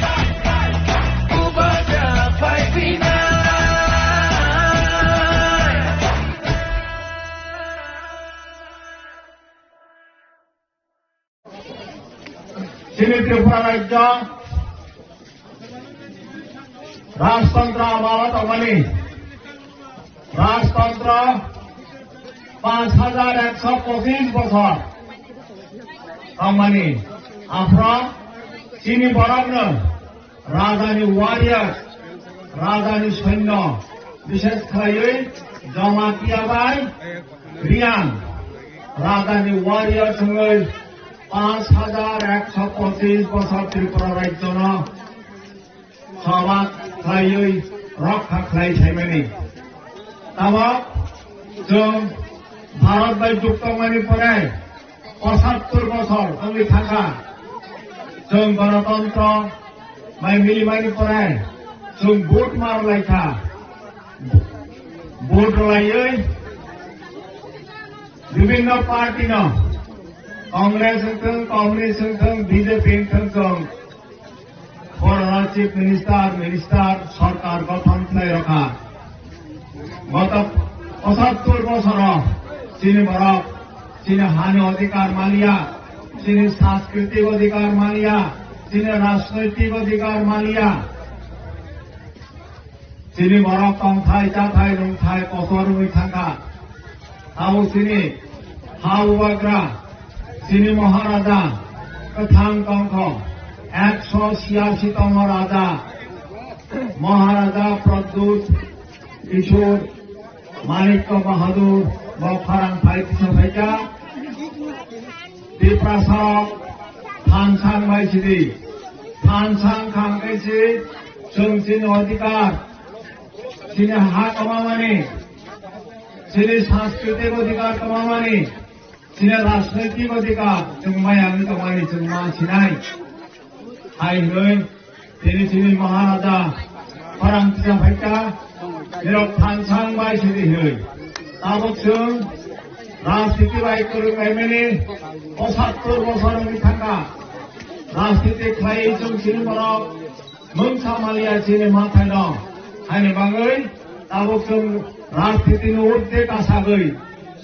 bubagra pai pinai. Chini Tripura rajyo rajtantro amalo tongmani, rajtantro panch hajar ekso pochis bochor tongmani, aphro chini borokno rajani warriors, rajani soinyo, bishesh khlaiwi Jamatia bai Reang, rajani warriors wngwi panch hajar ekso pochis bochor Tripura rajyono sobat khlaiwi rokha khlai saimani. Tabok chwng Bharat bai juk tongmani pore pochattor bochor wngwi thangkha. Chwng Ganatantro bai milimani pore chwng vote mar laikha. Vote rwlaiwi bibinno party no, Congress wngthung, Communist wngthung, B J P wngthung, chwng borokno Chief Minister, Minister, sorkar gothon khlai rwkha. Goto pochattor bosoro chini borok chini hani odhikar maliya, chini sanskriti odhikar maliya, chini rajnoitik odhikar maliya. Chini borok tongthai, chathai, nungthai kotor wngwi thangkha. Abo chini ha bubagra, chini Maharaja kwthang tongkho, ekso chhiyasi tongo raja, Maharaja Pradyut Kishore Manikya Bahadur bo khorang phai kisa phaikha. Tiprasa thansang bai sidi. Thansang khang khe si chwng chini odhikar, chini ha kwmamani, chini sanskriti odhikar kwmamani, chini rajnoitik odhikar chwng maya wngwi tongmani chwng ma sinai. Hai hwnwi Tini chini Maharaja khorang kisa phaikha, nirok thansang bai sidi hinwi. Tabuk chwng rajniti bai kwrwng naimani pochattor bosor wngwi thangkha. Rajniti khlaiwi chwng chini borok mungsa maliya chini mathai no. Haini bagwi tabuk chwng rajniti ni urdhwe kasagwi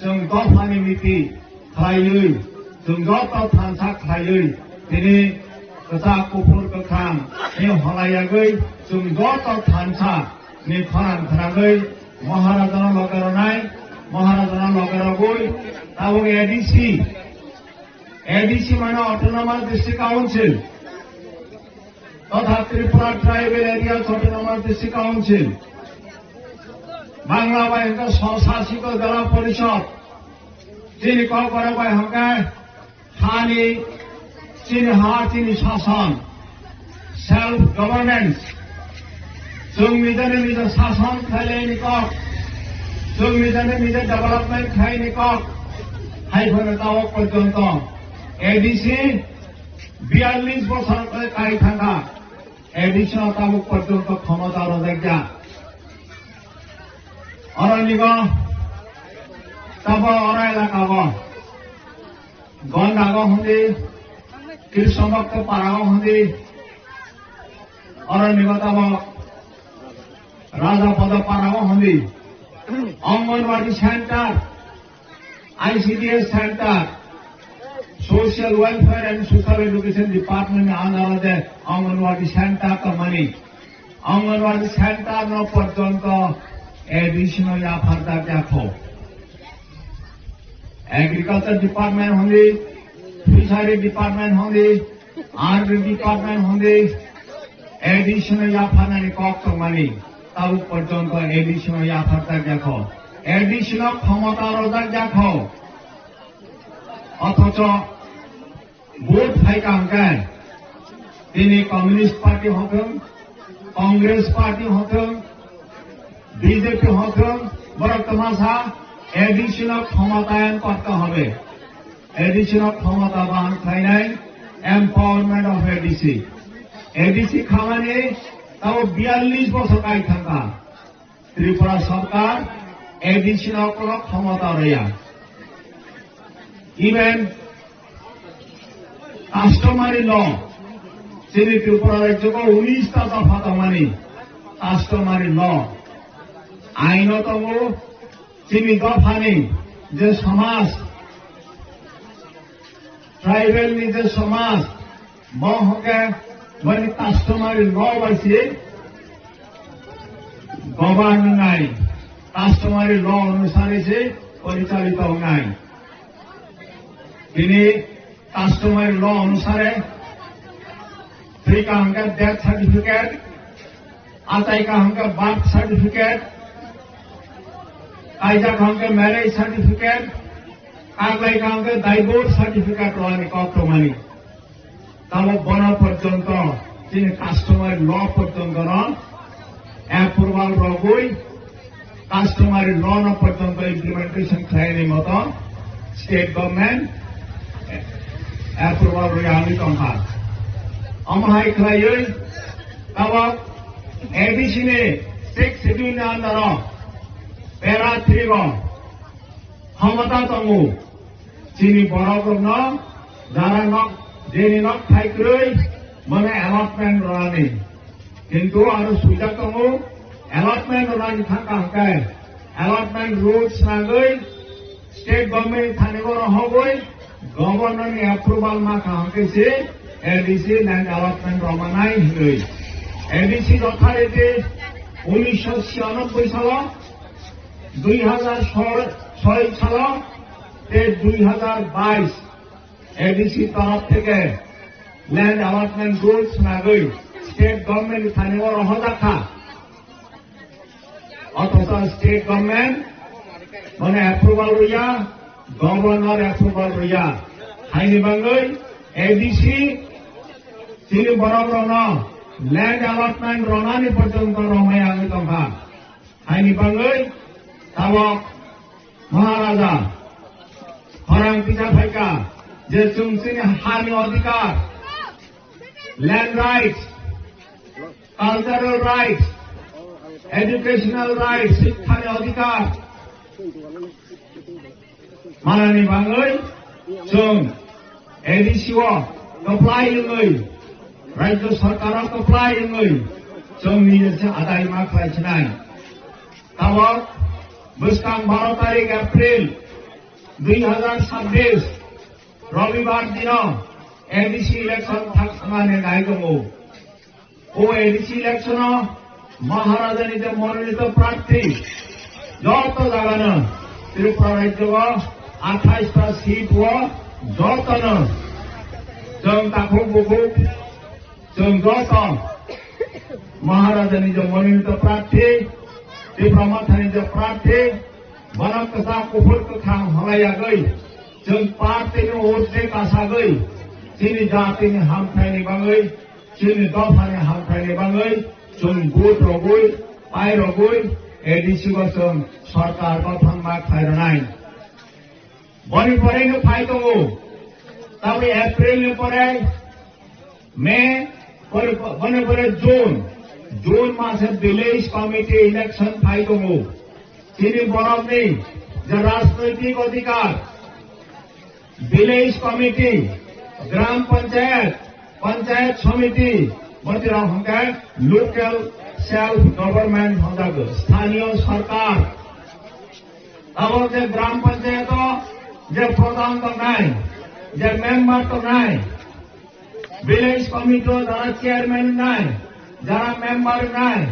chwng dophani niti khlaiwi chwng joto thansa khlaiwi tini kwchak kuphur kwkhwrang ni holayagwi chwng joto thansa ni khorang khwnagwi Maharaja no loge rwnai, Maharaja no loge rwgwi tabuk A D C, A D C mane Autonomous District Council, totha Tripura Tribal Areas Autonomous District Council, Bangla bai hwnkhe Swshasit Jila Porishod, chini kokborok bai hwnkhe hani, chini ha, chini sason, self governance, chwng nijani nija sason khlaini kok, chwng nijani nija development khlaini kok, hai phano tabuk porjonto A D C biyallis bosor khe kai thangkha, A D C no tabuk porjonto khomota rwjakya. Oro nigo tabo oro elaka o Gondago hwndi, Krishnabhakta Parago hwndi, oro nigo tabo Raja Pada Parago hwndi, Anganwadi Center, I C D S Center, Social Welfare and Social Education Department ni under o je Anganwadi Center tongmani, Anganwadi Center no porjonto A D C no yapharjak yakho. Agriculture Department hwndi, Fishery Department hwndi, Army Department hwndi, A D C no yapharnani kok tongmani, tabuk porjonto A D C no yapharjak yakho. A D C no khomota rwjak yakho. Othocho vote phaikha hwnkhe tini Communist Party hothwng, Congress Party hothwng, B J P hothwng, borok twmasa A D C no khomatayan korte hobe. A D C no khomota bahan khlainai, empowerment of A D C. A D C khamani tabo biyallis bosor kai thangkha. Tripura sorkar A D C no kono khomota rwya. Even customary law, chini Tripura rajyo ko unis ta dopha tongmani customary law, aino tongo, chini dophani je somaj, tribal ni je somaj, bo hwnkhe boni customary law bai se govern wngnai, customary law onusare se porichalito wngnai. Tini customary law onusare thwikha hwnkhe death certificate, achaikha hwnkhe birth certificate, kaijak hwnkhe marriage certificate, kaklaikha hwnkhe divorce certificate rwani kok tongmani. Tamo bono porjonto chini customary law porjonto no approval rogwi customary law no porjonto implementation khlaini moto state government approval rwi ani tongkha. Omo hai khlaiwi tamo A D C ni sixth schedule ni under o para three o khomota tongo. Chini borok rokno jara nok, jeni nok thai kwrwi bono allotment rwnani. Kintu aro swijak tongo, allotment rwnani thangkha hwnkhe allotment rules nangwi state government thani oro hogwi governor ni approval makha hwnkhe se A D C land allotment rwmanai hinwi. A D C authority unisho chhiyanobbai salo, dui hazar soi salo tei dui hazar bais A D C torop theke land allotment rules nagwi state government ni thani oro hojakha. Othocho state government bono approval rwya, governor approval rwya. Haini bagwi A D C chini borok rokno land allotment rwnani porjonto romwi wngwi tongkha. Haini bagwi tabok Maharaja khorang tisa phaikha je chwng chini hani odhikar, land rights, cultural rights, educational rights, sikhani odhikar manani bagwi chwng A D C o kwplai wngwi, Rajya Sarkar o kwplai wngwi chwng nini se adai ma khlai sinai. Tabok bwskang baro tarik April dui hazar sabbish Robibar dino A D C election thaksanani nai tongo. O A D C election o Maharajani je mononito prarthi joto jagano Tripura rajyo o athais ta seat o jotono chwng takhuk bukhuk chwng joto Maharajani je mononito prarthi, Tipra Mothani je prarthi, bono kwchak kuphur kwkhwrang halai yagwi, chwng party ni urdhwe kasagwi, chini jatini hamthai ni bagwi, chini dophani hamthai ni bagwi, chwng vote rogwi, pai rogwi, A D C o chwng sarkar gothan ma khlai rwnai. Boni pore no phai tongo. Tabwi April ni pore May, pore, boni pore June. June mase village committee election phai tongo. Chini borokni je rajnoitik odhikar, village committee, gram panchayat, panchayat samiti, boti rok hwnkhe local self government hwnjago, sthaniyo sarkar. Abo je gram panchayat o je pradhan tongnai, je member tongnai, village committee o jara chairman wngnai, jara member wngnai,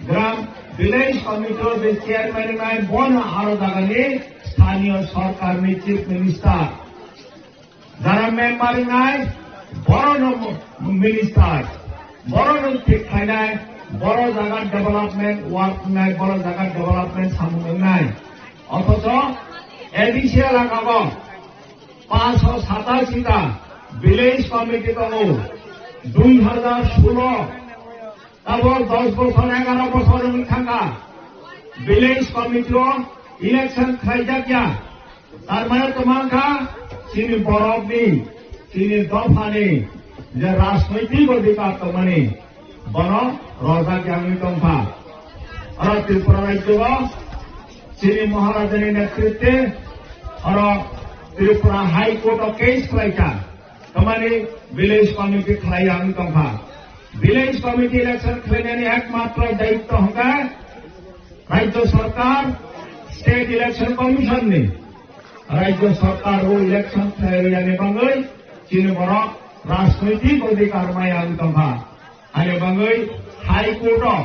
gram village committee o je chairman wngnai, bono aro jagani sthaniyo sarkar ni chief minister. Jara member wngnai, borokno minister, borokno thik khlainai, borok jaga development work wngnai, borok jaga development samung wngnai. Othocho A D C elaka o panchsho satashi ta village committee tongo, dui hazar solo Abo dos bochor, egaro bochor wngwi thangkha. Village committee o election khlaijak ya. Tar mane tongmang kha chini borokni, chini dophani je rajnoitik odhikar tongmani, bono rojak ya wngwi tongkha. Oro Tripura rajyo o chini Maharajani netritwe oro Tripura High Court o case khlaikha. Tamani village committee khlai ya wngwi tongkha. Village committee election khlainani ekmatro daitto hwnkha Rajya Sarkar, State Election Commission ni. Rajya Sarkar o election khlai rwya ni bagwi chini borok rajnoitik odhikar maya wngwi tongkha. Ani bagwi High Court o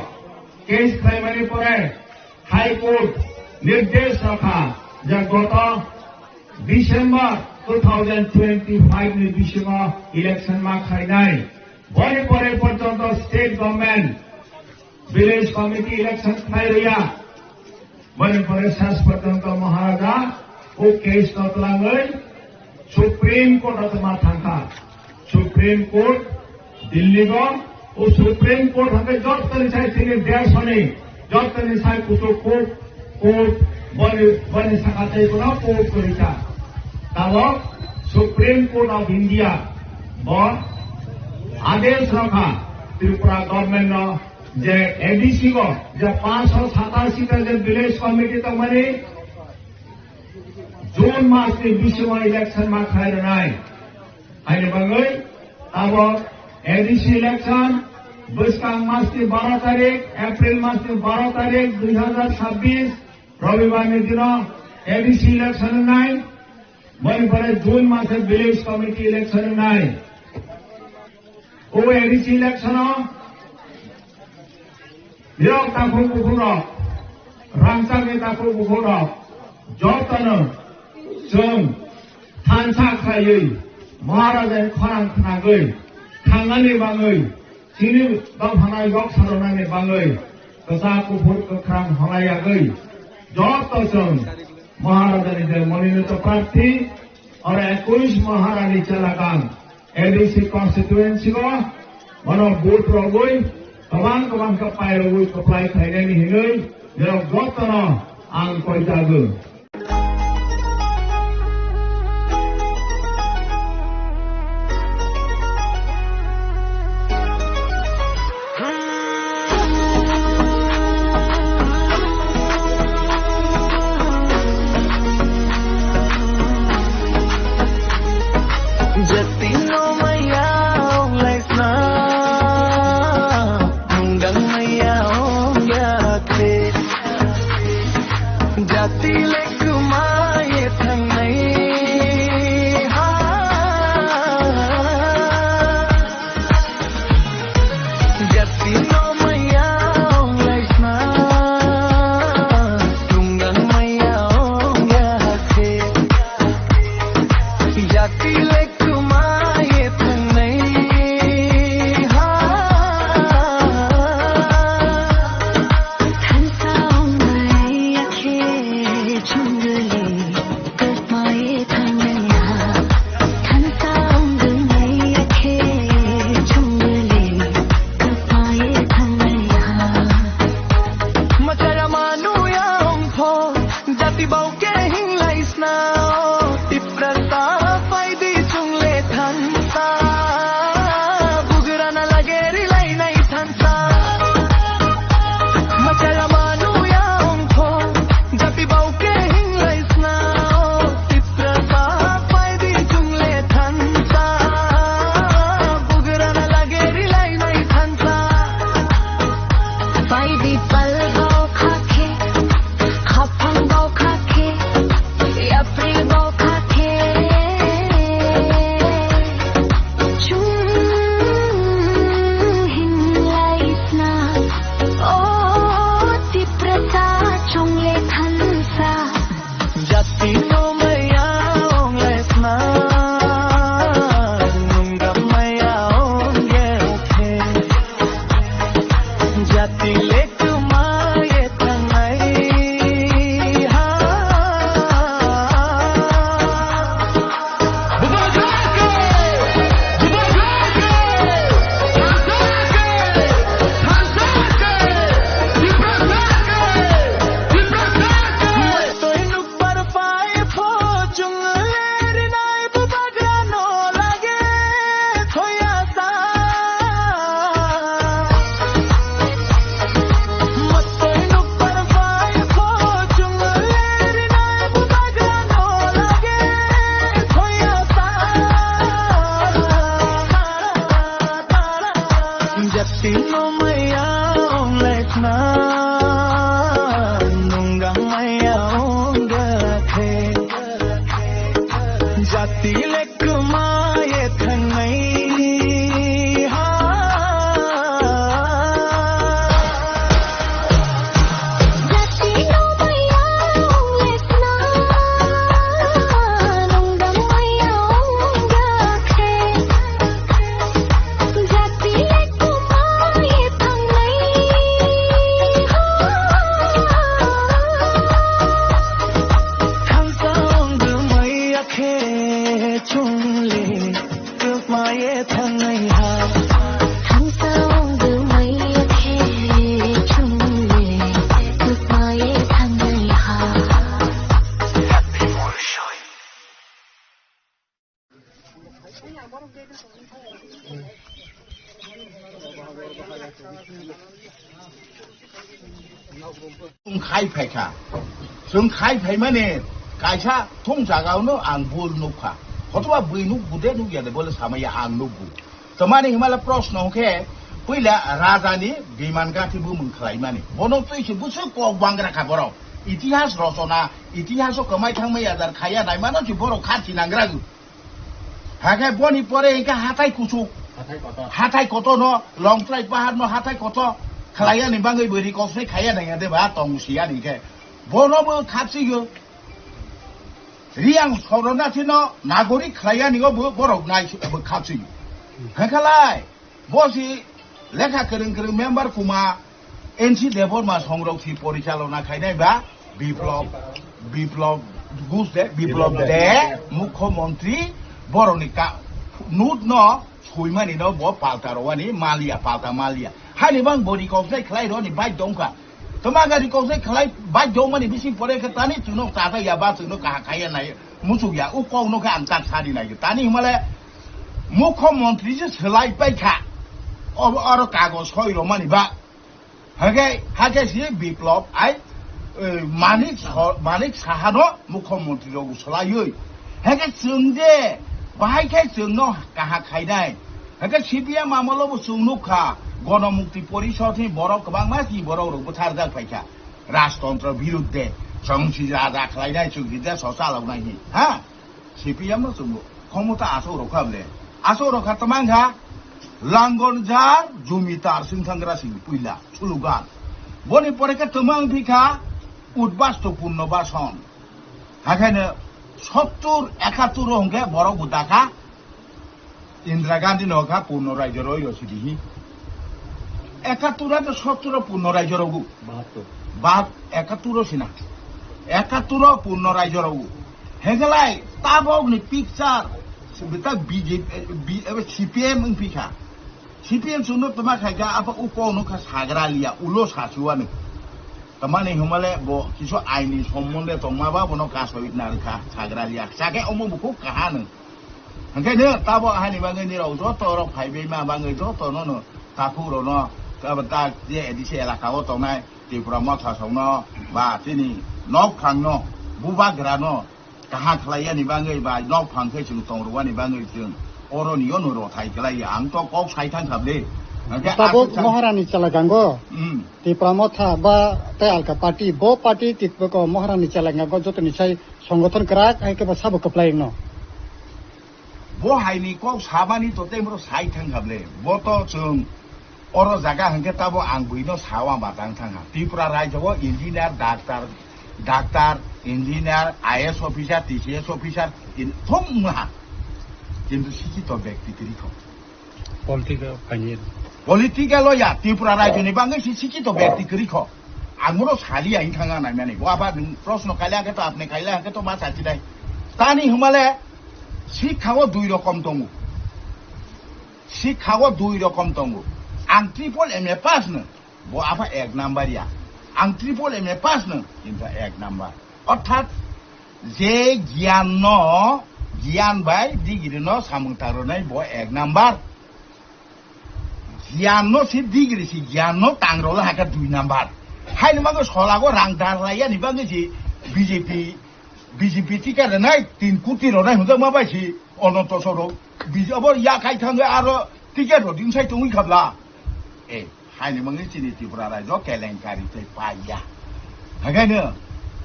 case khlaimani pore High Court nirdesh rokha je goto December two thousand twenty-five ni bisingo election ma khlainai. Boni pore porjonto state government village committee election khlai rwya. Boni pore ses porjonto Maharaja o case no twlangwi Supreme Court o tongma thangkha. Supreme Court Delhi go, o Supreme Court hwnkhe jottoni sai chini desoni, jottoni sai kuchuk court, court, boni, boni saka tei bono court kwrwi kha. Tabok Supreme Court of India bo adesh rokha Tripura government no je A D C go je panchsho satashi ta je village committee tongmani June mas ni bisingo election ma khlai rwnai. Haini bagwi abo A D C election bwskang mas ni baro tarik, April mas ni baro tarik dui hazar sabbish Robibar ni dino A D C election wngnai. Boni pore June mase village committee election wngnai. O A D C election o Nirok takhuk bukhuk rok, rangchakni takhuk bukhuk rok, jotono chwng thansa khlaiwi Maharajani khorang khnagwi thangnani bagwi, chini dophano yok sarwnani bagwi kwchak kuphur kwkhrang hwnlayagwi joto chwng Maharajani je mononito prarthi oro ekush Maharani chelakang A D C constituency o bono vote rogwi kwbang kwbang khe pairogwi kwplai khlainani hinwi nirok jotono ang koijago. Chwng khai phaikha. Chwng khai phaimani kaisa thung jagao no ang bul nukha. Hotoba bui nukgu de nukya de bole samaya ang nukgu. Tamani himala proshno hwnkhe puila raja ni biman gati bumung khlaimani. Bono twi se bwswk kok bangra kha borok. Itihas rochona, itihaso kwmai thangmai adar khaya naimano se borok kharchi nangra. Hakhe boni pore hingkhe hathai kuchuk. Hathai kotor. Hathai kotor no, Longtrai pahar no hathai kotor. Khlaiya ni bangwi bwrwi kok se khaya nangya de ba tong siya ni khe. Bono bo khapsi yo. Riang sorona sino nagorik khlaiya ni go bo borok nai bo khapsi yo. Hekhalai, bo si lekha kwrwng kwrwng member kuma N C Debbarma songrok si porichalona khainai ba Biplab, Biplab Ghosh de, Biplab Biplab de, de. Mukhyamantri boroni ka, nut no suimani no bo palta rowani malia, palta malia. Hani bang bo recognise khlai roni bai dongkha. Toma ga recognise khlai bai dongmani bising pore khe tani chwngno tata ya ba chwngno kaha khaiya nai muchuk ya u kok no khe ang tak sadi nai tani himale Mukhyamantri se swlai paikha. Oro, oro kagoj soi romani ba. Hake, hake si Biplab ai, eh, Manik Sa-, Manik Saha no Mukhyamantri rok swlaiwi. Hake chwng je bahai khe chwng no kaha khainai. Hake C P M amolo bo chwng nukha. Gonomukti Porishod ni borok kwbangma si borok rok bwtharjak phaikha. Rajtantro birudde. Chwng si raja khlainai chwng si je so chaloknai hi. Ha? C P M no chwngno khomota asok rokha bole. Asok rokha tamang kha Langonjar Jumitar Singthangra sing puila slogan. Boni pore khe tamang bikha Udbasto Punno Bason. Hakhaino sottur ekattur o hwnkhe borok budakha Indira Gandhi no kha Punno Raijo roi rosidi hi. Ekattur to sottur o Punno Raijo rogu. Bahattur. Ba ekattur o sina. Ekattur o Punno Raijo rogu. Hegelai tabok ni picture bita B J P, B, eh, C P M wng phi kha. C P M chwngno toma khai kha, apa uko no kha sagra liya, ulo sachuwa no. Tamani humale bo kisu aini sombonde tongma ba bono kasoi na kha sagra liya. Sake omo buku kahano. Hwnkhe no tabo ahani bagwi nirok joto rok phaibaima bagwi joto no no takhuk rok no abo ta je A D C elaka o tongnai Tipra Motha song no ba chini nok phang no bubagra no kaham khlai yani bagwi ba nok phang khe chwng tong rwani bagwi chwng oro ni ono rothai khlai ang to kok sai thang kha ble. Hwnkhe Tabuk aswk sa- Maharani Chalagango, Hmm. Tipra Motha ba tei alka party, bo party Tipra Maharani Chalagango jotoni sai Songothon kwrak hai khe bo sabo kwplai wngno. Bo hai ni kok sabani to tei bro sai thang kha ble. Bo to chwng oro jaga hwnkhe tabo ang buino sawa ba tang thang ha. Tripura rajyo o engineer, doctor, doctor, engineer, I A S officer, T C S officer, in, thum ha. Kintu sikhito byakti kwrwi kho. Political phainai. Political o ya, Tripura rajyo ni bagwi si sikhito byakti kwrwi kho. Ang bono sali ya, wng thang nai mani. Bo aba nwng proshno kaila hwnkhe to, apni kaila hwnkhe to ma sachi dai. Tani hwnmale, sikha o dui rokom tongo. Sikha o dui rokom tongo. Ang triple M A pass no, bo aba ek number ya. Ang triple M A pass no, kintu ek number. Orthat, je giyan no, giyan bai degree no samung tang rwnai bo ek number. Giyan no se degree se giyan no tang rwla hakhe dui number. Haini bagwi solago rang dar lai yani bagwi se B J P, B J P ticket rwnai tin koti rwnai hwnjakma bai se Ananto Soro. B J P abo yakhai thangwi aro ticket rw dinsai tongwi khabla. Eh. Haini mangni chini Tripura rajyo kelenkari tei paiya. Hakaino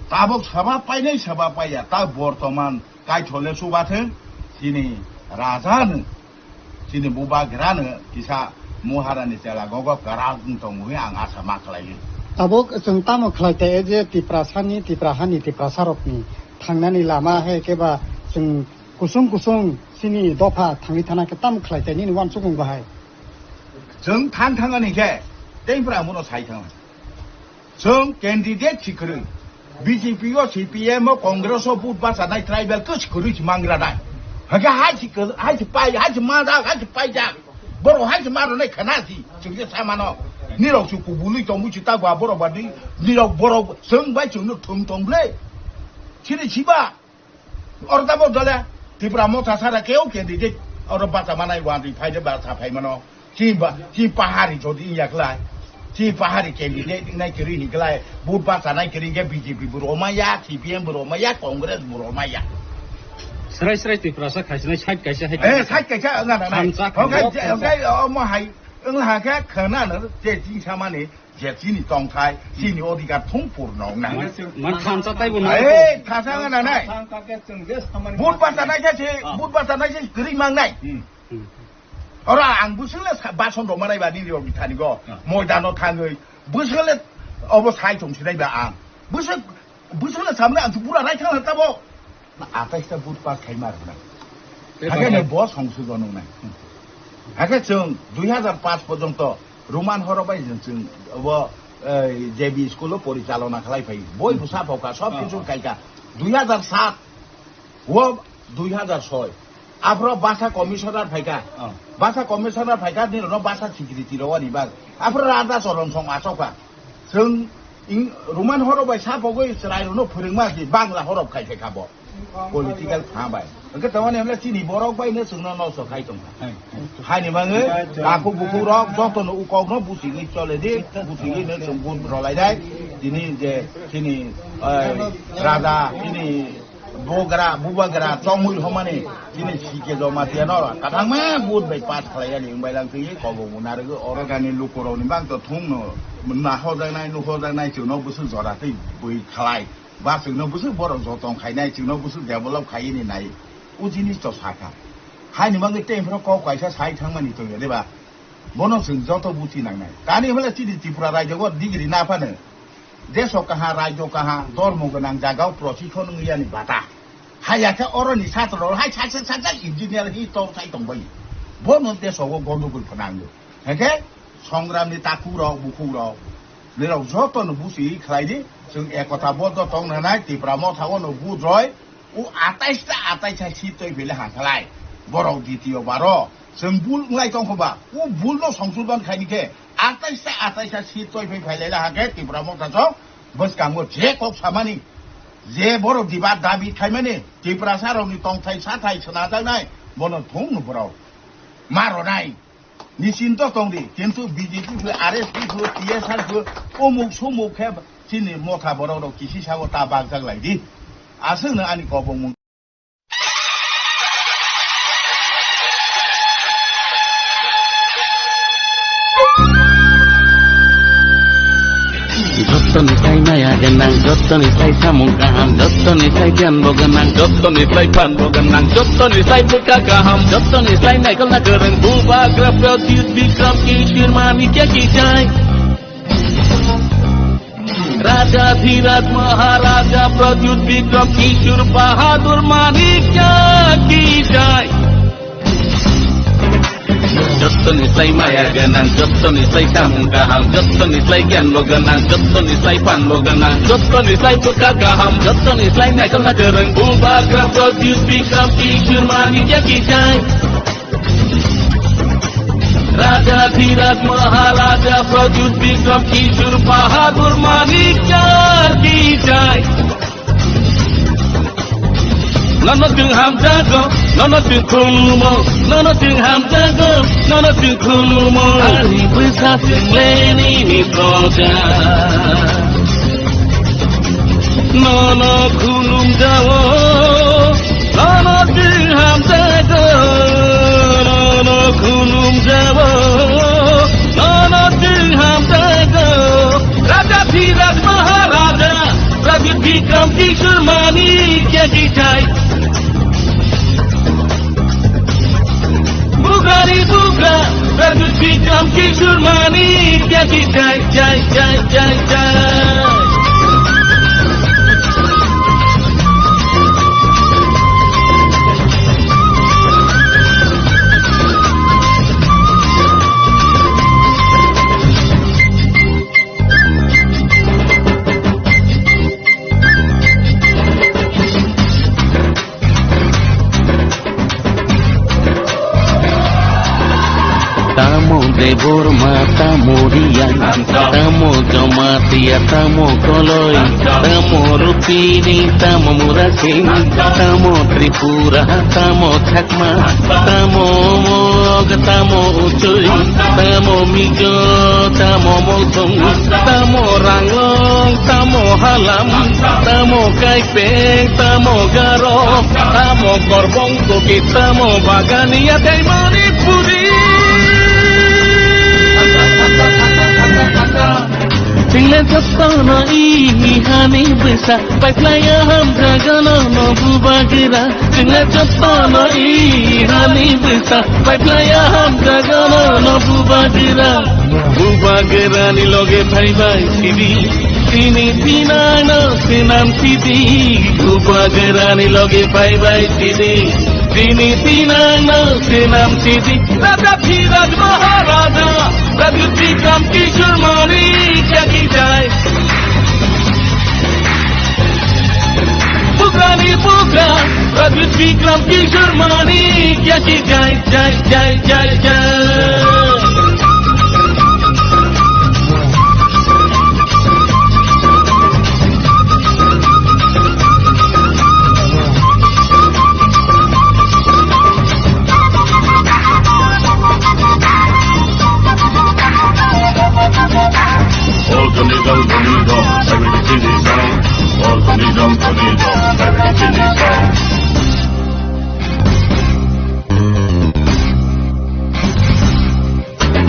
tabok saba painai saba paiya, ta bortoman kaithole chubathwng chini rajano, chini bubagrano kisa Maharani Chalagango kwrak wng tongo hwnwi ang asa ma khlaio. Tabok chwng tamo khlai tai je Tiprasani, Tiprahani, Tiprasarokni thangnani lama hai khe ba chwng kusung kusung chini dopha thangwi thana khe tamo khlai tai nini uansukmung bahai? Chwng thang thangani khe tei bwrang bono sai thang. Chwng candidate si kwrwi. B J P o, C P M o, Congress o vote bachanai tribal khe si kwrwi si mangra nai. Hakhe hai si kwrwi, hai si pai, hai si manjak, hai si paijak. Borok hai si ma rwnai khana si. Chwng khe sa mano. Nirok si kubului tongwi si ta gwa borok ba ni, nirok borok chwng bai chwngno thum tong ble. Chini siba. Oro tabok dole Tipra Motha sara keu candidate Oro bacha manai wadi phai de bacha phai mano. Chi ba, chi pahari jodi ya klai. Chi pahari candidate nai kiri ni klai. But bacha nai kiri ke B J P buro ma ya, C P M buro ma ya, Congress buro ma ya. Srai srai Tiprasa khaisnai side kaisa hai. Eh, side kaisa nga na nai. Thansa Oke, khaisa. oke, omo hai. Ang ha ke khana na je chi samani. Je chini tongthai, chini odhikar thung purno wngnai. Man, man thansa taibo na. Ei, thansa wngna nai. Thansa khe chwng je samani But bacha nai se, Ah. but bacha nai se, kwrwi mang nai. Hmm. Hmm. Ora ang bwswk le sa-, bason rok manai ba nini rok ni thani go. Ah. Moidano thangwi. Bwswk le obo sai tong sinai ba ang. Bwswk, bwswk le samne ang pura rai thang tabo. Atais ta but pass khai mar na. Tei Hakhe ba- ne bo songsodon wngnai. Hakhe chwng dui hazar paanch porjonto Roman horo bai chwng, chwng bo, eh, J B school o porichalona khlai phai. Boi bwsa phoka, sob Ah. kichu kaika. Dui hazar saat o dui hazar soi. Aphro basa commissioner phaika. Ah. Basa commissioner phaika ni rono basa secretary rowani bag. Aphro Raja Choron song achoka. Chwng ing-, Roman horo bai sa pogwi chwrai rokno phwrwngma si Bangla horop khai khe kha bo. Political pha bai. Hwnkhe tongmani hwnle chini borok bai no chwngno nosto khai tong kha. Hai. Haini bagwi takhuk bukhuk rok jotono ukok no buchigwi chole di, buchigwi no chwng vote rwlai dai. Tini je chini, eh, raja, chini Bogra, bubagra, chongmui homani, chini sike joma tiya no, kathangma vote bai pass khlai yani, wng bai lang twi, kobo muna rwgwi, oro gani lukurok ni bang to thung no, na hojaknai, nu hojaknai, chwng no bwswk jora twi bui khlai, ba chwng no bwswk borok jotong khainai, chwng no bwswk develop khaini nai, o jinis to sakha. Haini bagwi tei phano kok kaisa sai thangmani tongya de ba? Bono chwng joto buchi nangnai. Tani hwnle chini Tripura rajyo o degree na phano. Deso kaha, rajyo kaha, dormo gwnang jagao prochikhon wngya ni bata. Haya khe oro ni satro rok hai sak sak sak sak engineer hi tor sai tong bai. Bono deso o gondogol phnangyo. Heke songram ni takhuk rok, bukhuk rok. Nirok joto no buchi khlai di. Chwng ekota boddo tong nanai Tipra Motha o no budroi. O atais ta atais ta seat twi phele ha khlai. Borok ditiyo baro. Chwng bul wnglai tong kho ba. O bul no songsodon khai ni khe atais ta atais ta seat twi phai phai lai ha khe Tipra Motha chong bwskango je kok samani. Je borok diba dabi khaimani. Tiprasa rok ni tongthai sathai swnajaknai. Bono thung no borok. Ma ronai. Nisinto tong di, kintu B J P pho, R S P pho, T S R pho, umuk sumuk khe chini Motha borok rok kisi sago ta bakjak lai di. Aswk no ani kobong mung. Jottoni sai maya gwnang, jottoni sai samung kaham, jottoni sai giyan bo gwnang, jottoni sai phan bo gwnang, jottoni sai bwkha kaham, jottoni sai naikolna kwrwng, Bubagra Pradyut Bikram Kishore Manikya ki jai. Raja Dhiraj Maharaja Pradyut Bikram Kishore Bahadur Manikya ki jai. Jottoni sai maya gwnang, jottoni sai samung kaham, jottoni sai giyan bo gwnang, jottoni sai phan bo gwnang, jottoni sai bwkha kaham, jottoni sai naikolna kwrwng, Bubagra Pradyut Bikram Kishore Manikya ki jai. Raja Dhiraj Maharaja Pradyut Bikram Kishore Bahadur Manikya ki jai. Nono chwng hamjago, nono chwng khulumo, nono chwng hamjago, nono chwng khulumo. Ani bwsa chwng leni ni proja. Nono khulumjao, nono chwng hamjago, nono khulumjao, nono chwng hamjago. Raja Dhiraj Maharaja, Raja Bikram Kishore Manikya ki jai. Bugrani bugra, Raja Bikram Kishore Manikya ki jai, jai, jai, jai, jai. Tamo Debbarma, tamo Reang, tamo Jamatia, tamo Koloi, tamo Rupini, tamo Murasing, tamo Tripura, tamo Chakma, tamo Mog, tamo Uchoi, tamo Mizo, tamo Molsong, tamo Ranglong, tamo Halam, tamo Kaipeng, tamo Garo, tamo Korbong Kuki, tamo Bagania tei Manipuri. Chwngno jotono i hani bwsa, paiphlaiya hamjagano no bubagra. Chwngno jotono i hani bwsa, paiphlaiya hamjagano no bubagra. Bubagrani loge phaibai sidi, chini tinangno swnam sidi. Bubagrani loge phaibai sidi, chini tinangno swnam sidi. Raja Dhiraj Maharaja, Raja Bikram Kishore Manikya ki jai. Bugrani bugra, Raja Bikram Kishore Manikya ki jai, jai, jai, jai, jai. All Tony Dong, Tony Dong, every chili song. All Tony Dong, Tony Dong, every chili song.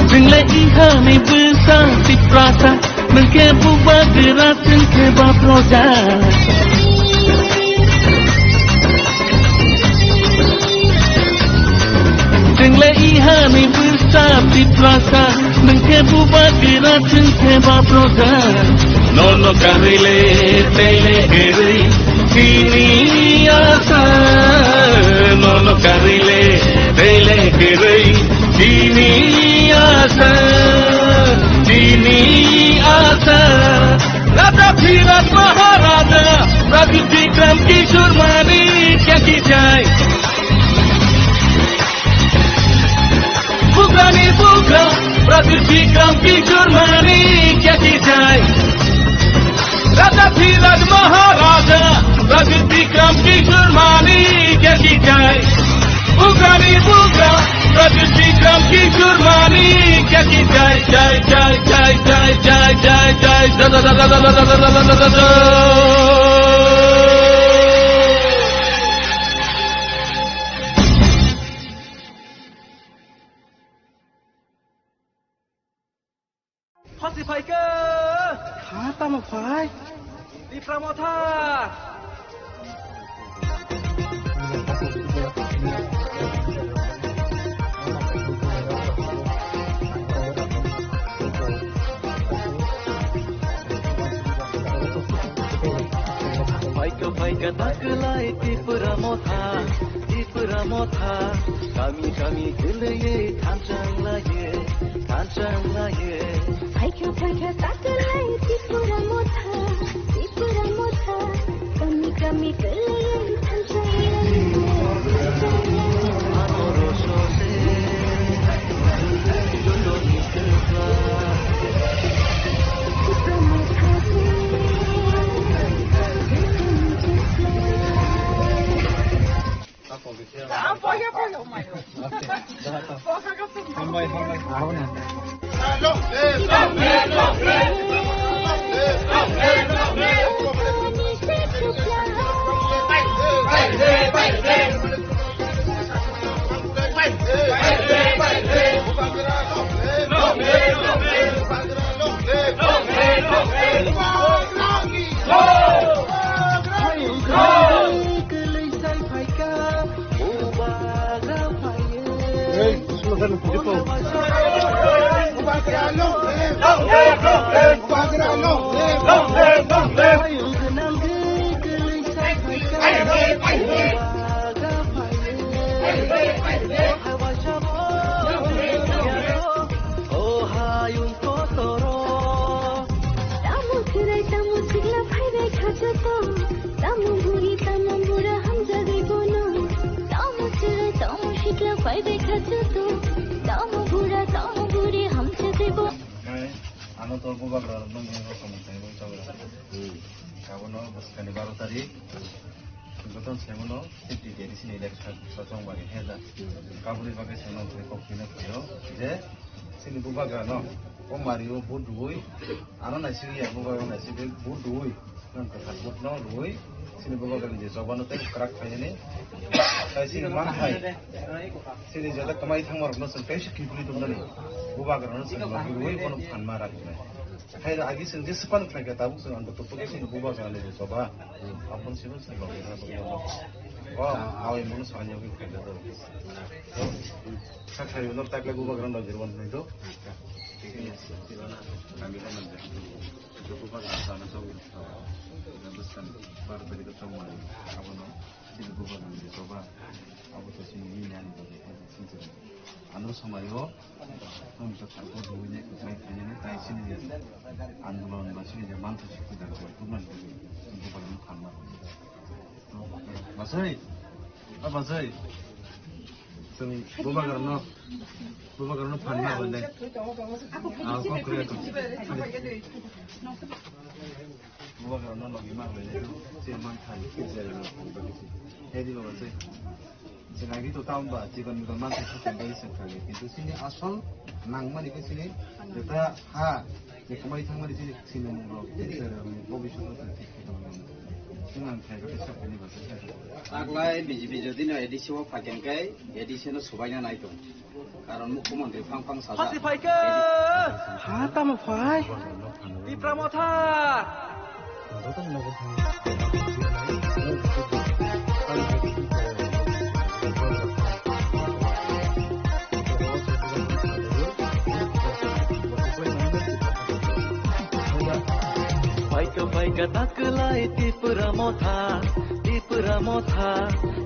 Chwngno i hani bwsa Tiprasa, nwng khe bubagra, chwng khe ba proja. Chwngno i hani bwsa Tiprasa, nwng khe bubagra, chwng khe ba proja. Nono karwi le, tei le kwrwi, chini asa. Nono karwi le, tei le kwrwi, chini asa, chini asa. Raja Dhiraj Maharaja, Raja Bikram Kishore Manikya ki jai. Bugrani bugra, Raja Bikram Kishore Manikya ki jai. Raja Dhiraj Maharaja, Raja Bikram Kishore Manikya ki jai. Bugrani bugra, Raja Bikram Kishore Manikya ki jai, jai, jai. Hasi phaikha. Ha, tamo phai? Tipra Motha. Phaikha, phaikha, taklai Tipra Motha, Tipra Motha, kami, kami, kwlaiwi thanchang laiwi, thanchang laiwi. Phaikha, phaikha, taklai Tipra Motha, Tipra Motha, kami, kami, kwlaiwi thanchang laiwi, thanchang laiwi. Ano rosose, joto ni kwpla. Tipra Motha se, joto ni kwpla. Tamo chwrai, tamo sikla phaibai kha joto. Tamo buri, tamo bura hamjagwi bono. Tamo chwrai, tamo sikla phaibai kha joto. Tamo bura, Bubagra rok nung nung samung tangwi tong. Hmm. Abono bwskani baro tarik. Joto se mano fifty K D C ni election sa chong bari he da. Kabuli bagwi se nung kok pina phaio je sini bubagra no o mario vote rwi ano naisik ya bubagra naisik vote rwi. Nang kwthar vote no rwi, sini bubagrani je choba no tei kwrak khlainani. Tai sini manthai, sini jeta kwmai thangma rokno chwng tei se kibuli tongmani. Bubagrano chwng logi rwi bono phanma raknai. Hai agi chwng je swpan khlaikha tabuk chwng anto topuk sini bubagrani je choba. Aboni simi chwng logi rwi bono. O, awai bono swrang yogwi khlaikha tabuk. Sakha yono takle bubagrano logi rwi bono. Kami kan nanti. Joto bwskango sana chongwi rwkha. Bwskango bar bari khe chongmani. Abono chini bubagrani je choba. Abo to chini nini ani bagwi khe chini. Ano somaio tongwi tongkha, bo duwi nai kwchai khainani tai chini je andolon ba chini je mantha sikti dang khe tubunani bagwi chini bubagrano phanma. Bachai, a bachai. Chwng bubagrano, bubagrano phan ma rwle. Ah, kok kre to. Bubagrano logi ma rwle. Chwng man thani khe jera no. Hedi baba se. Chwng agi to tam ba, chikon mikon man thani khe bai se thani. Kintu sini asol nangmani khe sini jeta ha. Kwmai thangmani tei sinimung rok tei chwrairokni bobiswt no tong thik khe tongmani. Chwng ang khlai khe sakni bagwi khe. Taklai B J P jodi no A D C o phaikhe khe A D C no subaina nai tong. Karon mukhyamantri phang phang sajak. Hati phaikhe! Ha tamo phai? Tipra Motha! Phaikha phaikha taklai Tipra Motha, Tipra Motha,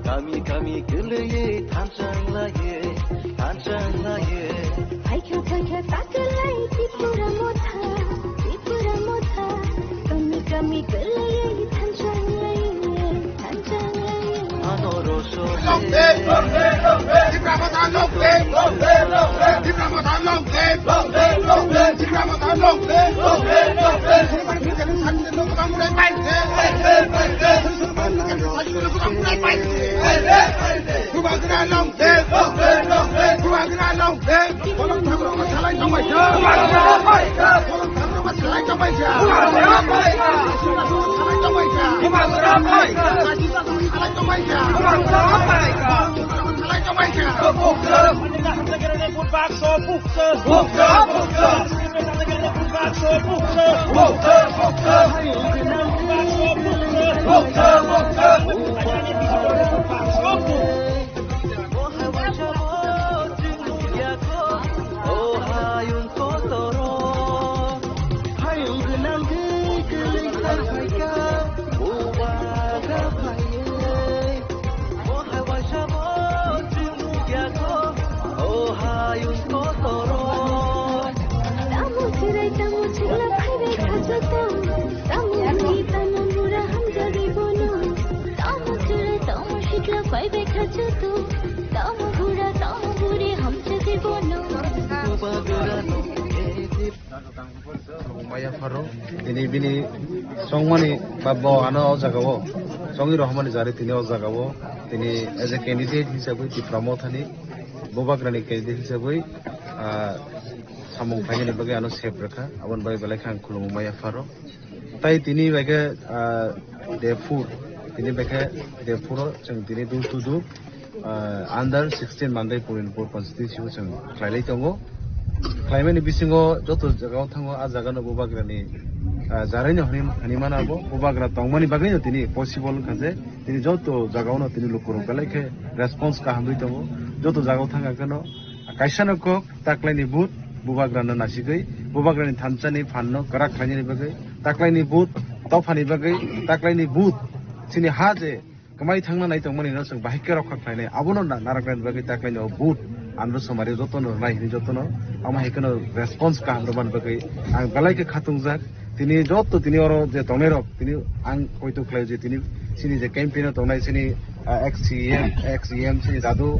kami kami kwlwiwi thanchang laiwi, thanchang laiwi. Phaikha phaikha taklai Tipra Motha, Tipra Motha, kami kami kwlwiwi thanchang laiwi, thanchang laiwi. Ano rosor Long live! Long live! Long live! Tipra Motha long live! Long live! Long live! Tipra Motha long live! Long live! Long live! Tipra Motha long live! Long live! Long live! Bubagra long live! Long live! Long live! Bubagra long live! Long live! Long live! Bubagra long live! Kolom thabrok salai tongbaija! Kolom thabrok salai tongbaija! Salai tongbaija! Salai tongbaija! Tamo chirai, tamo chikla phaibai khajato. Tamo buri, tamo bura hamjagwi bono. Tamo chirai, tamo chikla phaibai khajato. Tamo bura, tamo buri hamjagwi bono. Maya Pharo, tini bini chongmani ba bo ano o jaga o chongwi rohormani jari tini o jaga o tini as a candidate hisabwi Tipra Mothani Bubagrani candidate hisabwi, ah, samung khlainani bagwi ano sep rwkha, aboni bagwi belai khe ang khulumwi Maya Pharo. Tai tini bai khe, ah, day four, tini bai khe day four o chwng tini door to door, ah, under sixteen Mandai Purinpur constituency o chwng khlailai tongo. Khlaimani bisingo joto jaga o thango, a jaga no Bubagrani, ah, jarai no hwnwi, hwnwi mano abo. Bubagra tongmani bagwi no tini possible wngkha je tini joto jaga o no tini lukurok belai khe response kaham rwi tongo. Joto jaga o thangkha kheno kaisa no kok taklaini vote Bubagrano nasigwi, Bubagrani thanchani phanno kwrak khlainani bagwi, taklaini vote tophani bagwi, taklaini vote chini ha je kwmai thangna nai tongmani no chwng bahai khe rokha khlainai, abono na-, naraknani bagwi taklaini o vote ano somari jotono rwnai hwnwi jotono amo hai kheno response kaham rwmani bagwi ang belai khe khatungjak. Tini joto tini oro je tongnairok tini ang poito khlai je tini chini je campaign o tongnai chini, ah, ex C E M, ex E M chini dadu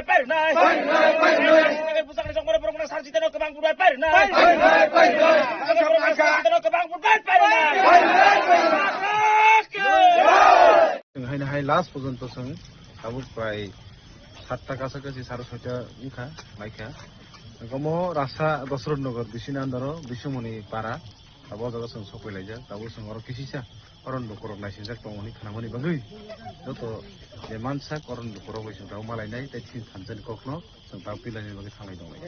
Bai pai rwnai. Bai pai rwnai. Bwsakni jokmano borokno sarjitano kwbang bwrwi pai rwnai. Bai pai rwnai. Bwsakni jokmano sarjitano kwbang bwrwi pai rwnai. Bai pai rwnai. Chwng haino hai last porjonto chwng tabuk prai satta kacha kachi sare soita wngkha, laikha. Omo rasa Dosrot Nagar bisini andaro Bisumoni para. Abo jaga chwng sokoi laijak, tabuk chwng oro kisisa oron lukurok naisingjak tongmani khnamani bagwi. Joto je mansa oron lukurok bai chwng tabuk malainai tei chini thansa ni kokno chwng tabuk tilaini bagwi thanglai tonglai.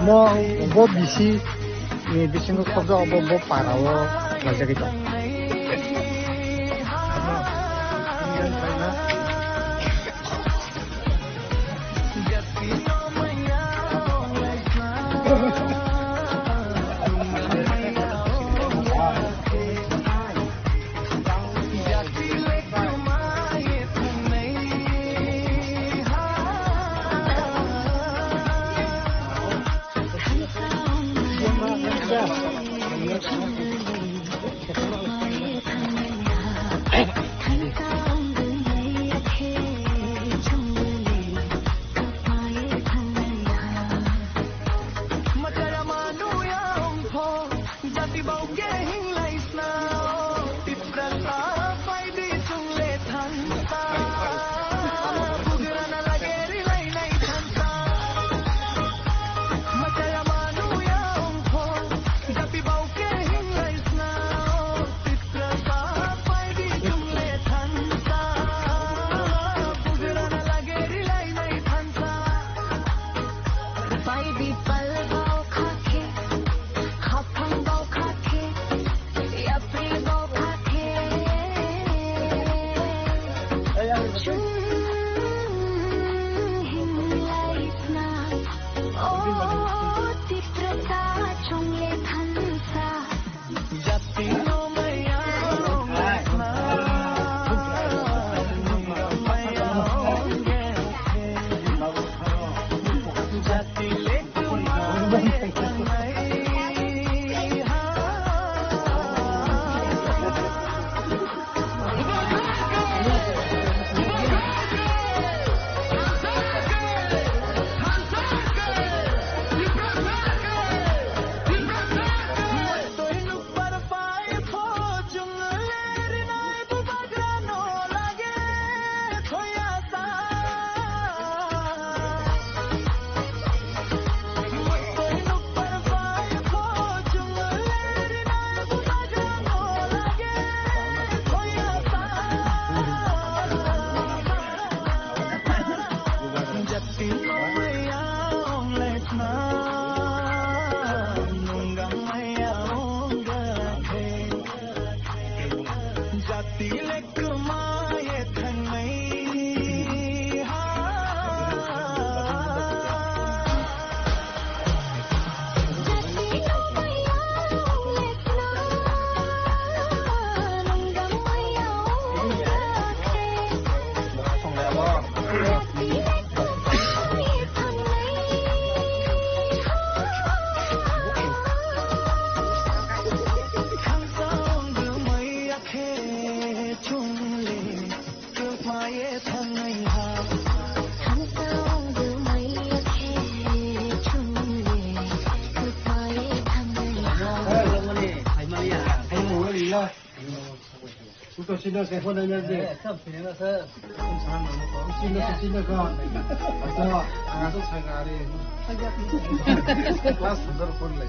Mo bo bisi ni bisingo khobjak bo bo para o laijagwi tong. Uto sino se phone na je. Sino se sino ko. Ato, ato sagari. Class hundred phone le.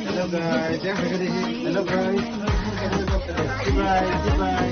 Hello guys, hello guys. Goodbye, goodbye.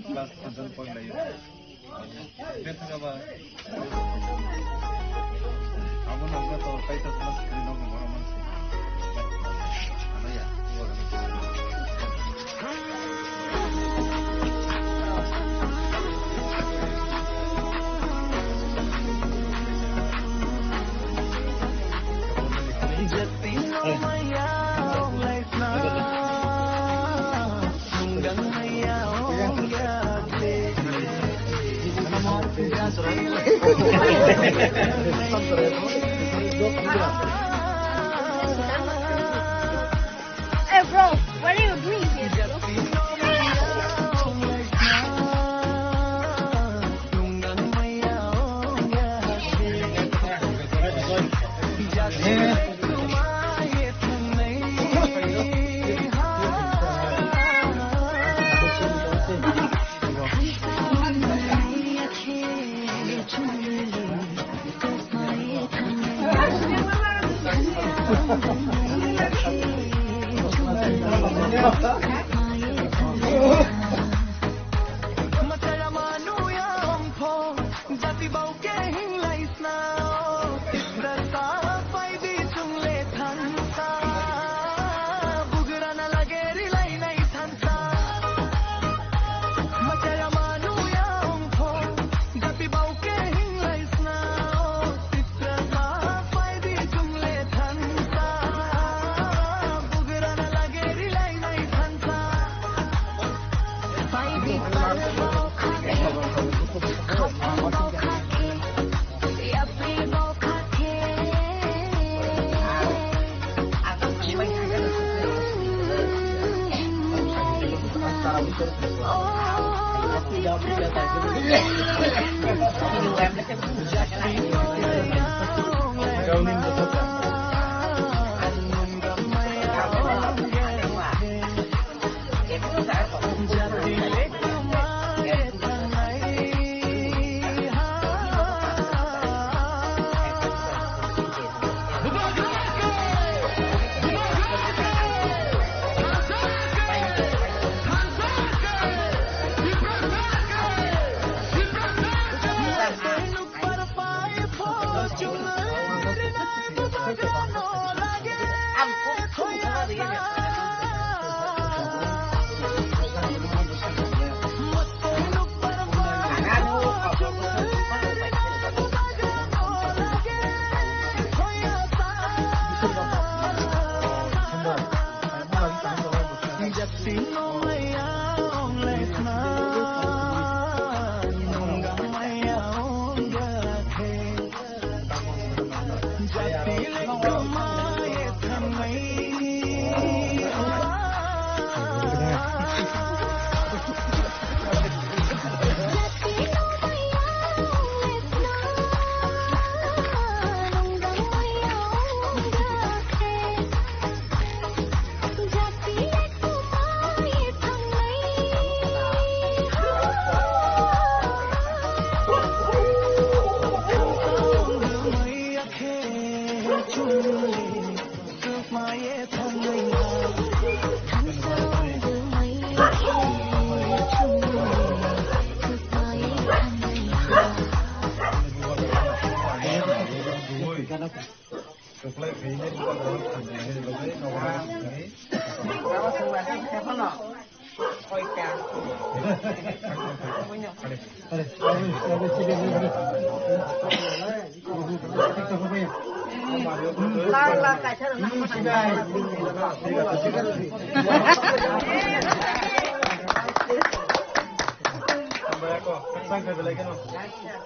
Class ten point layo. Bethaka ba. Abo no ga to kai to class kri no ga mora man. Ano ya. Hey, bro, what are you doing here?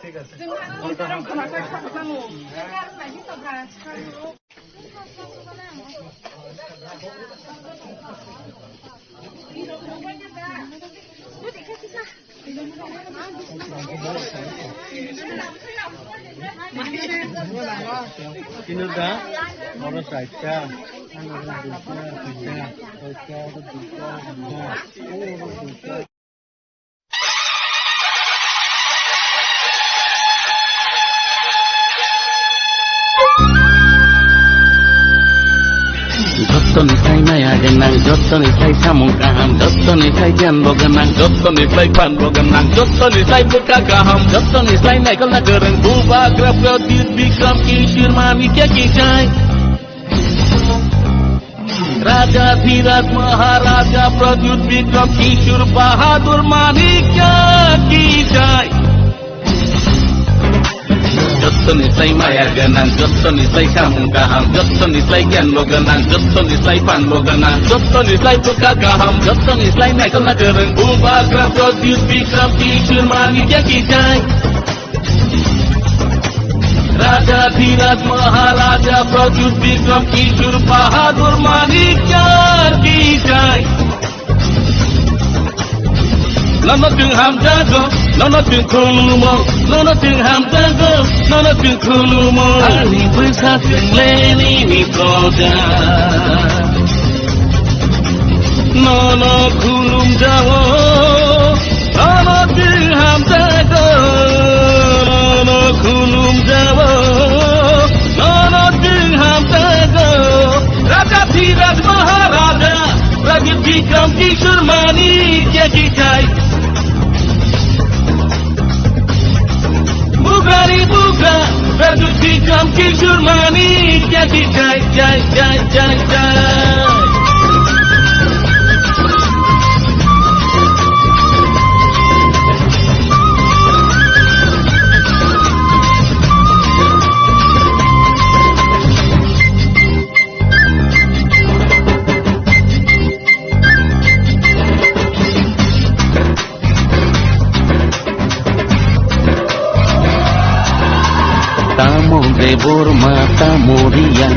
ঠিক আছে। Kinurda, oro saita, ano oro duita, duita, duita, duita, duita, oro duita. Jottoni sai maya gwnang, jottoni sai samung kaham, jottoni sai giyan bo gwnang, jottoni sai phan bo gwnang, jottoni sai bwkha kaham, jottoni sai naikolna kwrwng, Bubagra Pradyut Bikram Kishore Manikya ki jai. Raja Dhiraj Maharaja Pradyut Bikram Kishore Bahadur Manikya ki jai. Jottoni sai maya gwnang, jottoni sai samung kaham, jottoni sai giyan bo gwnang, jottoni sai phan bo gwnang, jottoni sai bwkha kaham, jottoni sai naikolna kwrwng, Bubagra Pradyut Bikram Kishore Manikya ki jai. Raja Dhiraj Maharaja Pradyut Bikram Kishore Bahadur Manikya ki jai. Nono chwng hamjago, nono chwng khulumo, nono chwng hamjago, nono chwng khulumo. Ani bwsa chwng le nini proja. Nono khulumjago, nono chwng hamjago, nono khulumjago, nono chwng hamjago. Raja Dhiraj Maharaja, Raja Vikram Kishore Manik ki jai. Bugrani bugra, Rajut Vikram Kishore Manik ki jai, jai, jai, jai, jai. Tamo Debbarma, tamo Riya,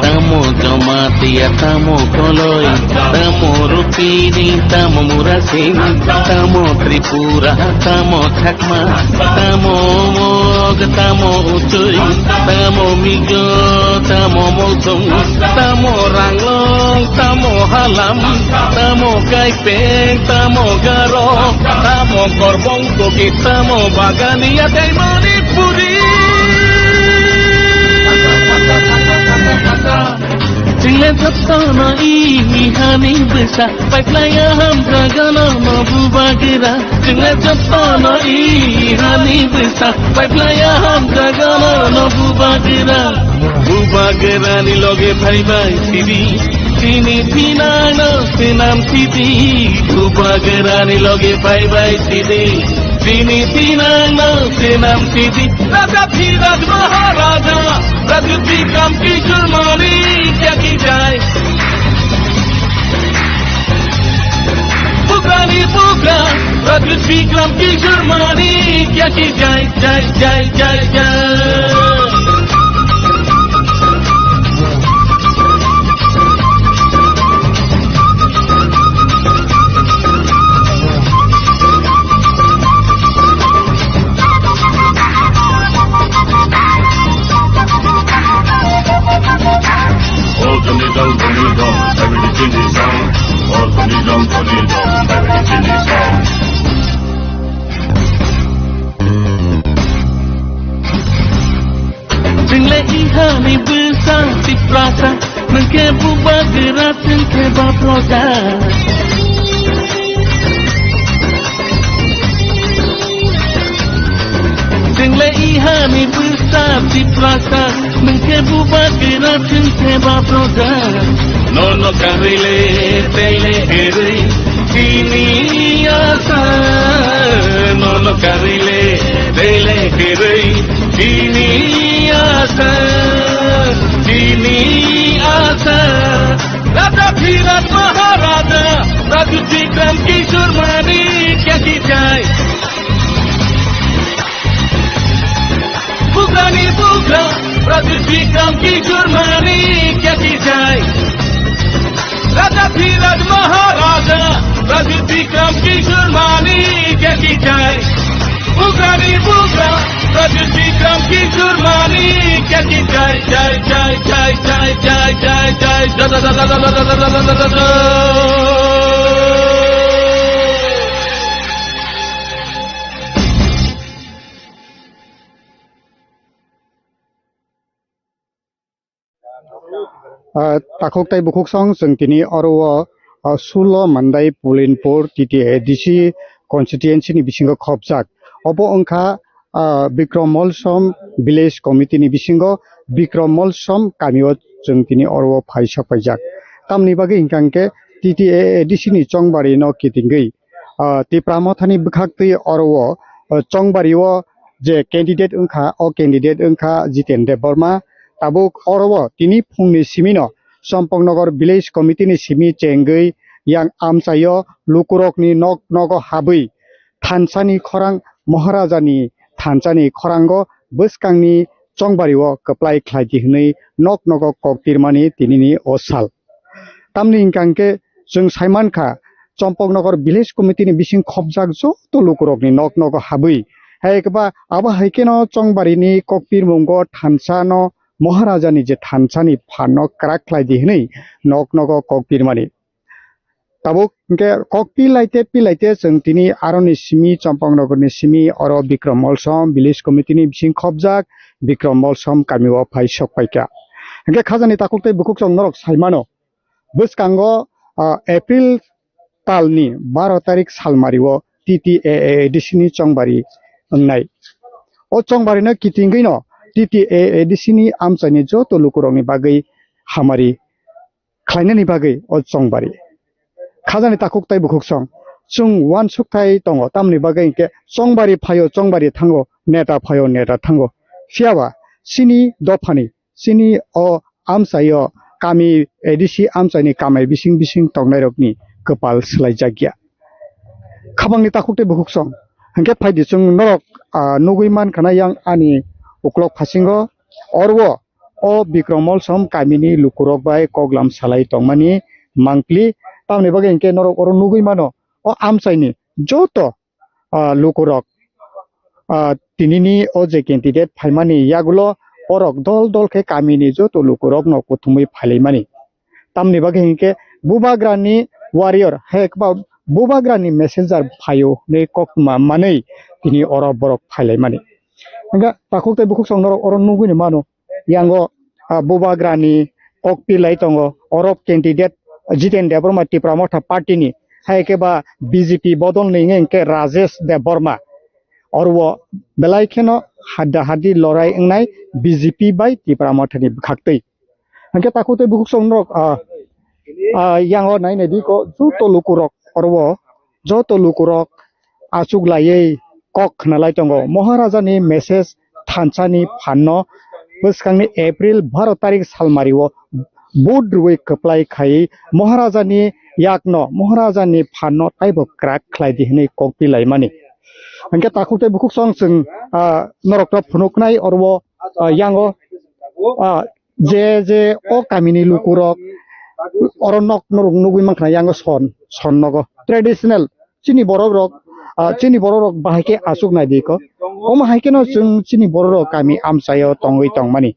tamo Jamatia, tamo Koloi, tamo Rupini, tamo Murasing, tamo Tripura, tamo Chakma, tamo Mog, tamo Uchui, tamo Mizo, tamo Molsong, tamo Ranglong, tamo Halam, tamo Kaipeng, tamo Garo, tamo Korbong Koki, tamo Bagania tei Manipuri. Chwngno jotono i hani bwsa, paiklaya hamjagano no bubagra. Chwngno jotono i hani bwsa, paiklaya hamjagano no bubagra. Bubagrani loge phaibai sidi, chini thinangno swnam sidi. Bubagrani loge phaibai sidi, chini thinangno swnam sidi. Raja Dhiraj Maharaja, Rajut Vikram Kishore Manik ki jai. Bugrani bugra, Rajut Vikram Kishore Manik ki jai, jai, jai, jai, jai. All the needle, the needle, every single sound. All the needle, the needle, every single sound. Chwngle ihani bwsa Tiprasa, nwngkhe bubagra chwngkhe baproja. Chwngle ihani bwsa Tiprasa, nwngkhe bubagra chwngkhe baproja. Nono karile tele herui chini asa, nono karile tele herui chini asa, chini asa. Raja Dhiraj Maharaja, Rajut Vikram Kishore Manik ki jai. Bugrani bugra, Rajut Vikram Kishore Manik ki jai. Raja Dhiraj Maharaja, Rajut Vikram Kishore Manik ki jai. Bugrani bugra, Rajut Vikram Kishore Manik ki jai, jai, jai. Ah, takhuk tei bukhuk song chwng tini oro o, ah, Sulo Mandai Pulinpur T T A D C constituency ni bisingo khopjak. Obo wngkha, ah, Bikrom Molsom Village Committee ni bisingo Bikrom Molsom kamio chwng tini oro o phai sok paijak. Tamni bagwi hwnkha hwnkhe T T A A D C ni chongbari no kitingwi, ah, Tipra Mothani bwkhaktwi oro o, ah, chongbari o je candidate wngkha, o candidate wngkha Jiten Debbarma. Tabuk oro o tini phungni simino Champaknagar Village Committee ni simi chengwi yang amchaio lukurokni nok nogo habwi thansani khorang, Maharajani thansani khorango bwskangni chongbario kwplai khlai di hwnwi nok nogo kok tirmani tinini o sal. Tamni hwnkha hwnkhe chwng sai mankha, Champaknagar Village Committee ni bising khopjak joto lukurokni nok nogo habwi, hai khe ba abo hai kheno chongbarini kok tirmungo thansa no Maharajani je thansani phanno kwrak khlai di hwnwi nok nogo kok tirmani. Tabuk hwnkhe kok pilaite pilaite chwng tini aroni simi, Champaknagarni simi, oro Bikrom Molsom Village Committee ni bising khopjak Bikrom Molsom kamio phai sok paikha. Hwnkhe khajani takhuk tei bukhuk chwng norok sai mano. Bwskango, ah, April talni baro tarik salmari o T T A A D C ni chongbari wngnai. O chongbari no kitingwi no T T A A D C ni amchai ni joto lukurok ni bagwi hamari khlainani bagwi o chongbari. Khajani takhuk tei bukhuk song chwng uansuk thai tongo, tamni bagwi hinkhe chongbari phaio, chongbari thango, neta phaio, neta thango. Phiya ba chini dophani, chini o amchaio kami A D C amchaini kamai bising bising tongnairokni kwpal swlaijakya. Khabangni takhuk tei bukhuk song hinkhe phaidi chwng norok, ah, nugwi mankha na yang ani uklok phasingo, oro o Bikrom Molsom kamini lukurok bai koklam salai tongmani mangpli. Tamni bagwi hinkhe norok oro nugwi mano, o amchaini joto, ah, lukurok, ah, tinini o je candidate phaimani yagulo borok dol dol khe kamini joto lukurokno kuthumwi phailaimani. Tamni bagwi hinkhe Bubagrani warrior, hai khe ba Bubagrani messenger phaio hinwi koktma manwi tini oro borok phailaimani. Hinkhe takhuk tei bukhuk song norok oro nugwini mano. Yango, ah, Bubagrani kokpilai tongo. Oro candidate Jiten Debbarma Tipra Motha party ni, hai khe ba B J P bodol ni wngkhe Rajesh Debbarma. Oro belai kheno hadda haddi lorai wngnai B J P bai Tipra Motha ni bwkhaktwi. Hinkhe takhuk tei bukhuk song norok, ah, ah, yango nai nai di ko joto lukurok oro o joto lukurok achuk laiwi kok khna lai tongo. Maharaja ni message thansa ni phan no bwskang ni April baro tarik salmari o vote rwui kwplai khai Maharaja ni yak no, Maharaja ni phan no taibo kwrak khlai di hinwi kok pi lai mani. Hinkhe takhuk tei bukhuk song chwng, ah, norok no phunuk nai oro o, ah, yango, ah, je je o kamini lukurok oro nok norok nugwi mankha yango son, son nogo traditional chini borok rok, ah, chini borok rok bahai khe achuk nai di ko. Omo hai kheno chwng chini borok rok kami amchaio tongwi tongmani.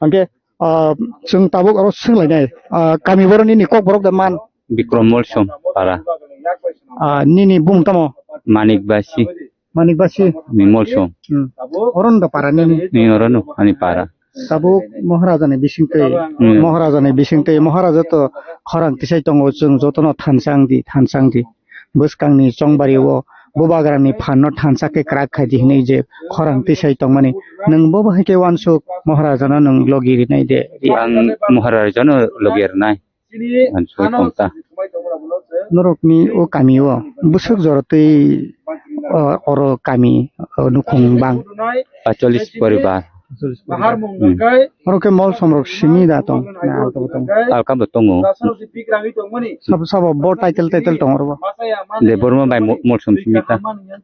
Hinkhe, ah, chwng tabuk oro swnglainai, ah, kami borok nini kok borok de man. Bikrom Molsom para. Ah, nini bumung tamo? Manik Basi. Manik Basi. Ni Molsom. Hmm. Oro no para nini? Ni oro no, ani para. Tabuk Maharaja ni bisingtwi, hmm, Maharaja ni bisingtwi, Maharaja to khorang tisai tongo, chwng jotono thansang di, thansang di. Bwskang ni chongbari o Bubagra ni phan no thansa khe kwrak khai di hinwi je khorang tisai tongmani. Nwng bo bahai khe uansuk Maharaja no nwng logi rinai de. Ang Maharaja no logi rinai. Ang soi tong ta. Norokni o kami o bwswk jora twi, o, oro kami, o, nukhung bang? Pacholis poribar. Hmm. Oro khe Molsom rok simi da tong? Na, ang tong tong. Alka bo tongo. Sabo, sabo bo title, title tong oro bo? Debbarma bai Mo-, Molsom simi ta.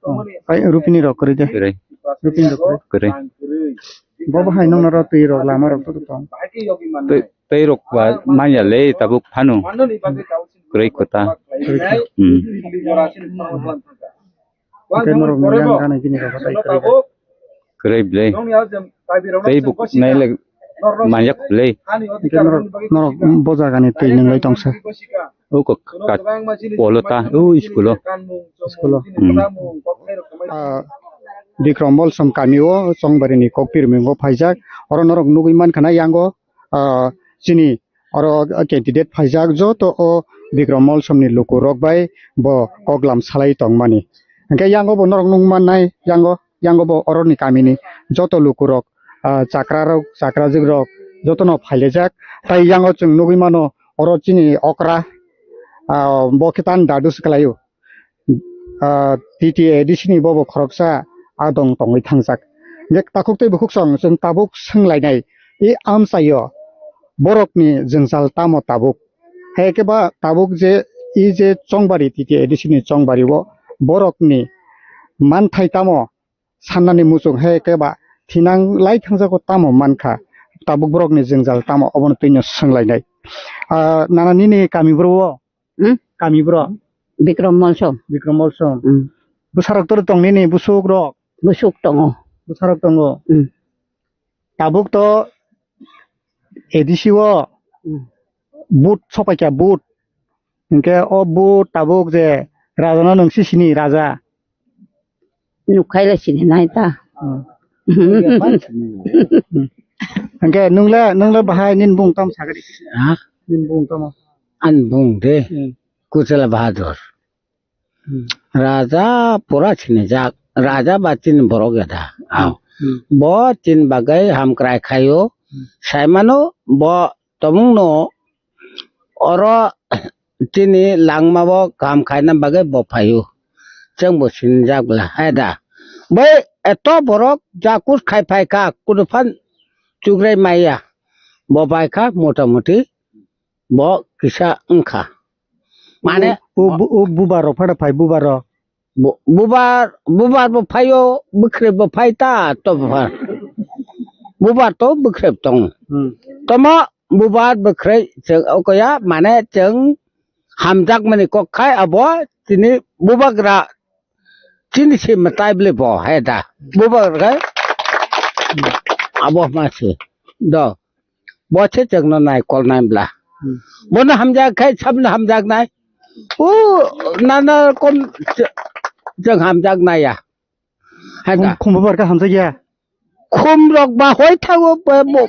Oh, bai Rupini rok kwrwi de? Kwrwi. Rupini rok kwrwi. Kwrwi. Bo bo hai nokno ro twi rok lama rok to tong. Tei, tei rok ba manya le tabuk phano. Kwrwi kota. Kwrwi kota. Hmm. Hwnkhe norok ni yang gana gini rok tai kwrwi. Kwrwi ble. Tei buk nai le manyak ble. Hwnkhe norok, norok bo jaga ni twi nung lai tong sa. O ko ka-, polo ta, o school o. School o. Hmm. Ah, Bikrom Molsom kami o Chongbari ni Kokpir mingo phaijak. Oro norok nugwi mankha na yango, ah, chini oro candidate phaijak joto o Bikrom Molsom ni luku rok bai bo koklam salai tongmani. Hwnkhe yango bo norok nung mannai yango, yango bo oro ni kami ni joto luku rok, ah, chakra rok, chakrajwk rok jotono phailaijak. Tai yango chwng nugwi mano oro chini okra, ah, bo khe tan dadu se kwlaio. Ah, T T A D C ni bobo khoroksa adong tongwi thangjak. Hwnkhe takhuk tei bukhuk song chwng tabuk swnglainai, i amchaio borokni jwngjal tamo tabuk? Hai khe ba tabuk je i je Chongbari T T A D C ni Chongbari o borokni manthai tamo sannani muchung hai khe ba thinang lai thangjago tamo mankha, tabuk borokni jwngjal tamo obono twino swnglainai. Ah, nana nini kami bro o? Hmm? Kami bro? Bikrom Molsom. Bikrom Molsom. Hmm. Bwsarok tor tong nini busuk rok? Busuk tongo. Bwsarok tongo. Hmm. Tabuk to A D C o, hmm, vote sopaikha, vote. Hinkhe o vote tabuk je raja no nwng si sini raja. Nukhai le sini nai ta. Hmm. Hinkhe nwng le, nwng le bahai nini bung tamo sakari? Ha? Nini bung tamo? Ani bung de. Hmm. Kuchela Bahadur. Hmm. Raja pura sinijak, raja ba chini borok ya da. Hmm. Hmm. Bo chini bagwi hamkrai khaio. Hmm. Saimano bo tongmungno oro chini langmao kaham khaina bagwi bo phaio. Chwngbo sinijak bwla, hai da. Bai eto borok jakus khai phai kha, kunu phan chugrai maya. Bo bai kha, mota moti bo kisa wngkha. Mane o, o, o bubar rok phada phai, bubar rok. Bu-, bubar, bubar bo phaio, bwkhrep bo phai ta, to bubar. Bubar to bwkhrep tong. Hmm. Tomo bubar bwkhrep chwng okoya, mane chwng hamjakmani kok khai abo chini bubagra chini se mwtai bwle bo hai da. Bubagra khai abo ma se. Do. Bo se chwngno nai kol nai bla. Hmm. Bono hamjak khai sabno hamjak nai. O nana kom ch-, chwng hamjak nai ya. Hai da. Khum, khum bubar khe hamjak ya. Khum rok ba hoi thago ba bo.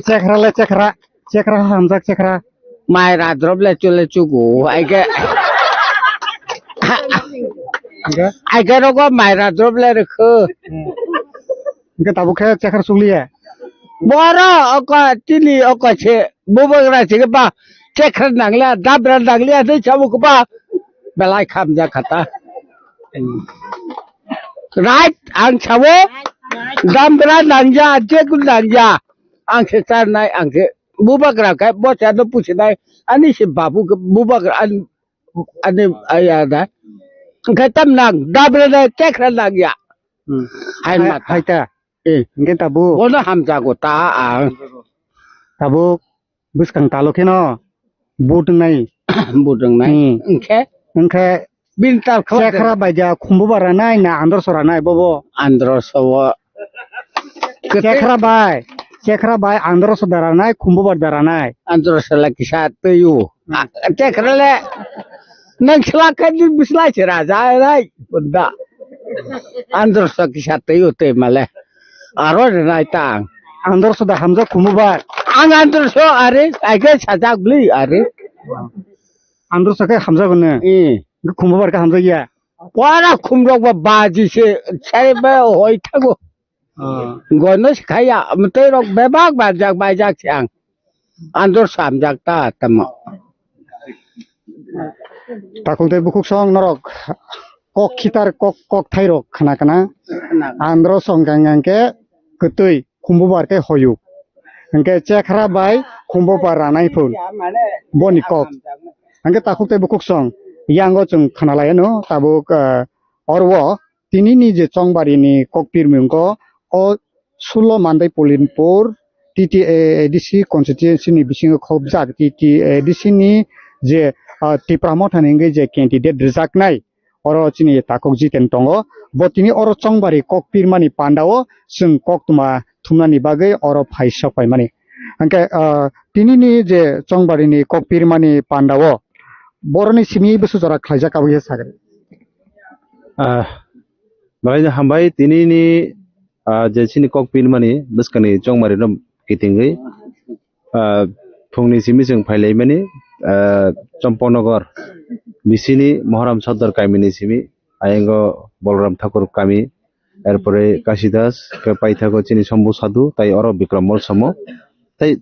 Chekra le chekra. Chekra hamjak chekra. Mai ra drop le chule chugu. Ai ke. Hingke? Ai ke rogo mai ra drop le rikhu. Hmm. Hingke tabuk khe chekra sukliya. Boro oko tini oko se bubagra se ba chekra nangla dabra nangla de chabu ba belai khamjak khata. Right, ang sabo, dambra nangya, jekun nangya, ang se charnai, ang se bubagra khe, bo charno pusinai, ani se babu khe bubagra, ani, ani, aya da, ang khe tam nang, dambra nang, chekra nangya. Hmm. Hai Hai, mata. Hai ta. Eh. Hingke tabuk. Bono hamjago ta ang. Tabuk. Bwskang talo kheno vote wngnai. Vote wngnai. Hmm. Wngkhe? Wngkhe bini tal khwlai chekra bai ja khumbu ba ranai na androso ranai bobo? Androso o. Chekra bai, chekra bai androso da ranai, khumbu ba da ranai. Androso la kisa twi o. Hmm. Chekra le nang sla khe ni bislai se raja rai bunda. Androso kisa twi o twi male. Aro rinai tang. Androso da hamjak khumbu bai. Ang androso are, aige sajak bli are. Androso khe hamjak ne. Eh. Khumbu bai khe hamjak ya. Pora khumrok ba baji se, sai ba hoi thago. Ah. Gono se khaya, mtei rok bebak bajak, bajak se ang. Androso hamjak ta tamo. Takhuk tei bukhuk song norok kok khitar kok, kok thai rok khna khna. Khna. Androso hwnkha hwnkhe kwtwi khumbu bar khe hoyuk. Hwnkhe chekra bai khumbu bar ranai phun. Boni kok. Hwnkhe takhuk tei bukhuk song yango chwng khna lai ano tabuk, ah, oro o tinini je chongbarini kok pirmung o, o sullo Mandai Pulinpur T T A A D C constituency ni bisingo khobjak T T A A D C ni je, ah, Tipra Motha ni wngwi je candidate rwjaknai, oro chini takhuk Jiten tongo. Bo tini oro chongbari kok pirmani pandao chwng koktwma thumnani bagwi oro phai sok paimani. Hwnkhe, ah, tinini je chongbarini kok pirmani pandao boroni simi bwswk jora khlaijak abo khe sakhe. Ah, belai no hambai tinini, ah, je chini kok pirmani bwskangni chongmari no kitingwi, ah, phungni simi chwng phailaimani, ah, Chompoknogor bisini Mohoram Sodor kamini simi ayango Bolram Thakur kami, erpore Kasidas, khe paithago chini Sombu Sadhu, tai oro Bikram Mol Somo, tai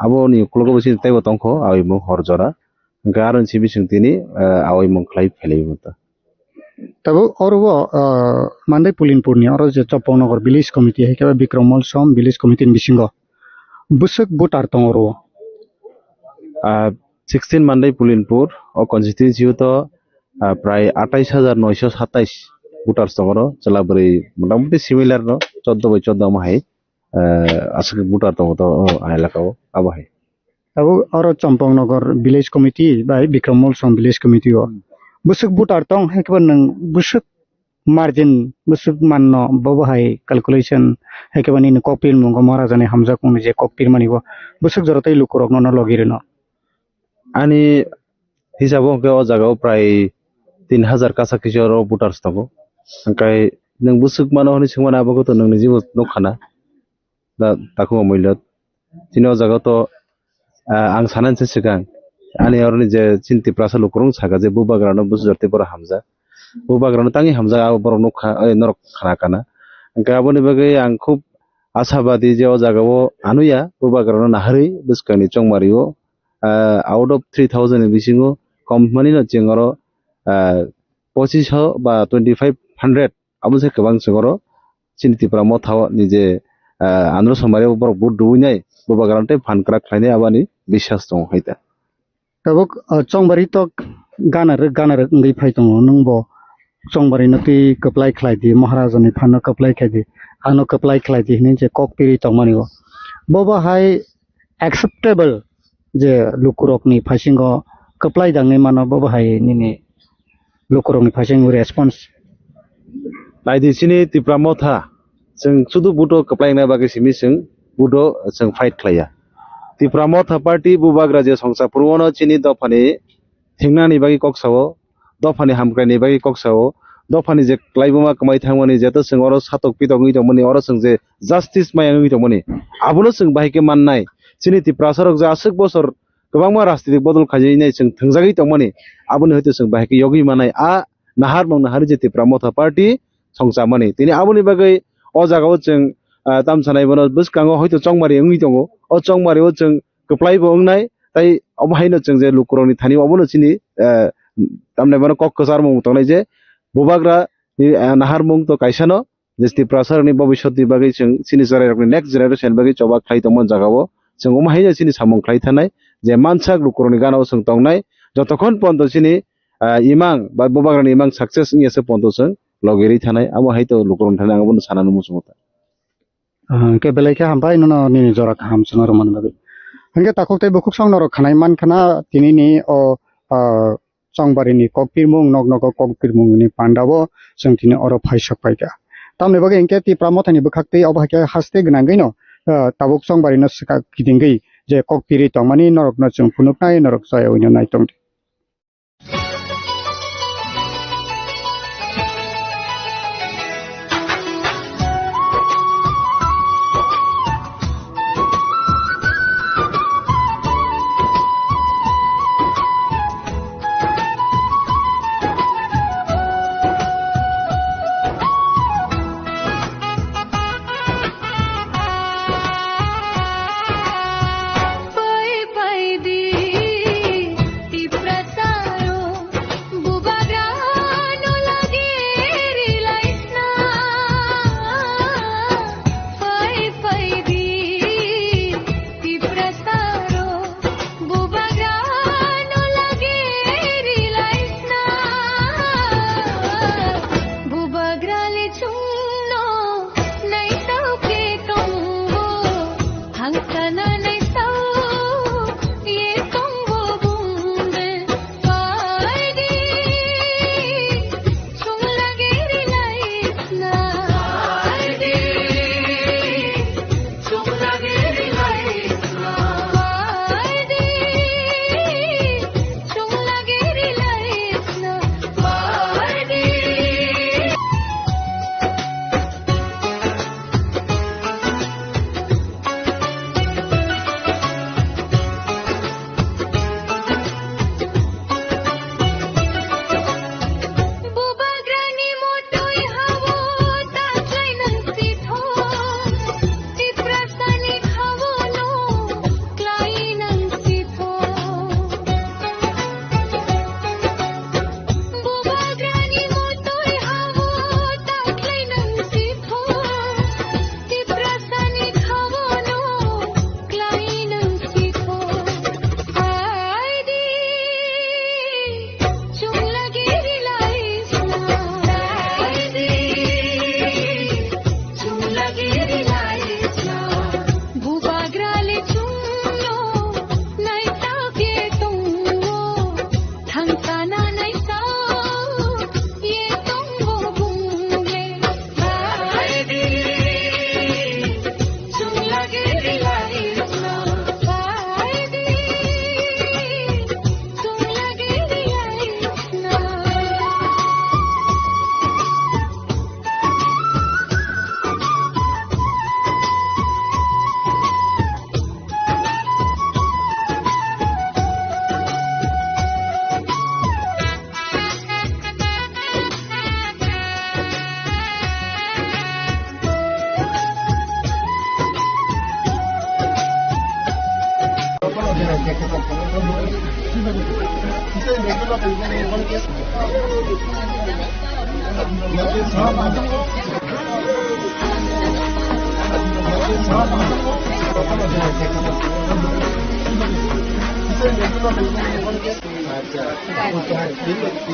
aboni uklogo bo chini teibo tongkho, aboni mung hor jora. Hwnkhe aro ni simi chwng tini, ah, aboni mung khlai phailaimani. Tabuk oro o, ah, Mandai Pulinpur ni oro je Chopoknogor Village Committee hai khe ba Bikram Mol Som Village Committee ni bisingo bwswk voter tongo oro o? Ah, sixteen Mandai Pulinpur o constituency o to, ah, prai atais hajar noisho satais voters tongo oro, chwla bwrwi motamuti similar no choddo bai choddo omo hai, ah, aswk voter tongo to o elaka o abo hai. Abo oro Chompoknogor Village Committee bai Bikram Mol Som Village Committee o bwswk voter tong hai khe bo nwng bwswk margin bwswk manno bobo hai calculation hai khe bo nini kok pirmungo Maharaja ni hamjakmung ni je kok pirmani bo bwswk jora tei lukurok nono logi rwno? Ani hisabo hwnkhe o jaga o prai tin hajar kasa kisa oro voters tongo. Hwnkhe nwng bwswk mano hwnwi swngmani abo khe to nwng nijibo nukha na. Da, takhuk Amoilya. Chini o jaga to, ah, ang sanani se swkang. Ani oroni je chini Tiprasa lukurok saka je bubagrano busu jati borok hamjak. Bubagrano tangi hamjak abo borok nukha, oi norok khana kana. Hwnkhe aboni bagwi ang khub ashabadi je o jagao anuya bubagrano naharwi bwskangni chongmario, ah, out of three thousand ni bisingo kom manino chwng oro, ah, pochiso ba twenty five hundred abo se kwbang chwng oro chini Tipra Motha ni je, ah, Andhra Somari borok vote rwinai bubagrano tei phan kwrak khlainai aboni biswas tongo hai ta. Tabuk, ah, chongbari tok gana rwk, gana rwk wngwi phai tongo. Nwng bo chongbari no twi kwplai khlai di, Maharaja ni phan no kwplai khlai di, ano kwplai khlai di hinwi je kok piri tongmani o. Bo bo hai acceptable je lukurok ni phaisingo kwplai dangwi mano, bo bo hai nini lukurok ni phaisingo response. Naidi chini Tipra Motha, chwng sudu buto kwplai wngna bagwi simi chwng buto chwng fight khlaiya. Tipra Motha Party bubagra je songcha phuru ono chini dophani thingnani bagwi kok sao, dophani hamkraini bagwi kok sao, dophani je klaibuma kwmai thangmani jeto chwng oro satok pitok wngwi tongmani, oro chwng je justice maya wngwi tongmani, abono chwng bahai khe mannai. Chini Tiprasarok je aswk bosor kwbangma rajnitik bodol khaijinai chwng thwngjagwi tongmani, aboni hwito chwng bahai khe yogwi manai. A naharmung naharwi je Tipra Motha Party songchamani. Tini aboni bagwi o jagao chwng, ah, tamsanai bono bwskango hoito chongmari wngwi tongo. O chongmario chwng kwplai bo wngnai, tai obo haino chwng je lukurokni thani obono chini, ah, tamni bono kok kwcharmung tongnai je bubagra ni, ah, naharmung to kaisano je Tiprasarokni bobiswtni bagwi chwng chini chwrairokni next generation bagwi choba khlai tongma jagao chwng omo haino chini samung khlai thanai je mansak lukurokni ganao chwng tongnai jotokhon ponto chini, ah, imang ba bubagrani imang success wngya se ponto chwng logirwi thanai abo hai to lukurokni thani ang abono sanani muchungo ta. Ah, hwnkhe belai khe hambai nono nini jora kaham chwngno rwmani bagwi. Hwnkhe takhuk tei bukhuk song norok khanai mankhana tinini o, ah, chongbarini kokpirmung, nok nogo kokpirmungni pandao chwng tini oro phai sok paikha. Tamni bagwi hwnkhe Tipra Mothani bwkhaktwi obo hai khe haste gwnangwino, ah, tabuk chongbarino swkak kidingwi je kokpiri tongmani norokno chwng phunuknai, norok chayawino naitongdi.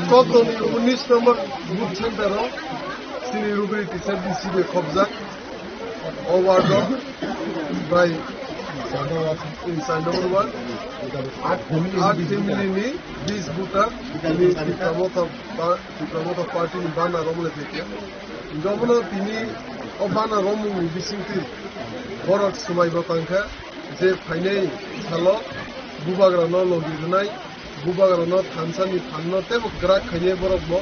Kok tongni unis number booth center o chini rugri teacher B C B khobjak. O ward o bai in Sainobor ward. Aat family ni bis voter tini Tipra Motha ba-, Tipra Motha party ni bana romle teke. Jomono tini o bana romung ni bisingtwi borok swmai bo tangkha je phainai salo bubagra no logi rwnai, bubagra no thansa ni phan no tebo kwrak khainai borok bo,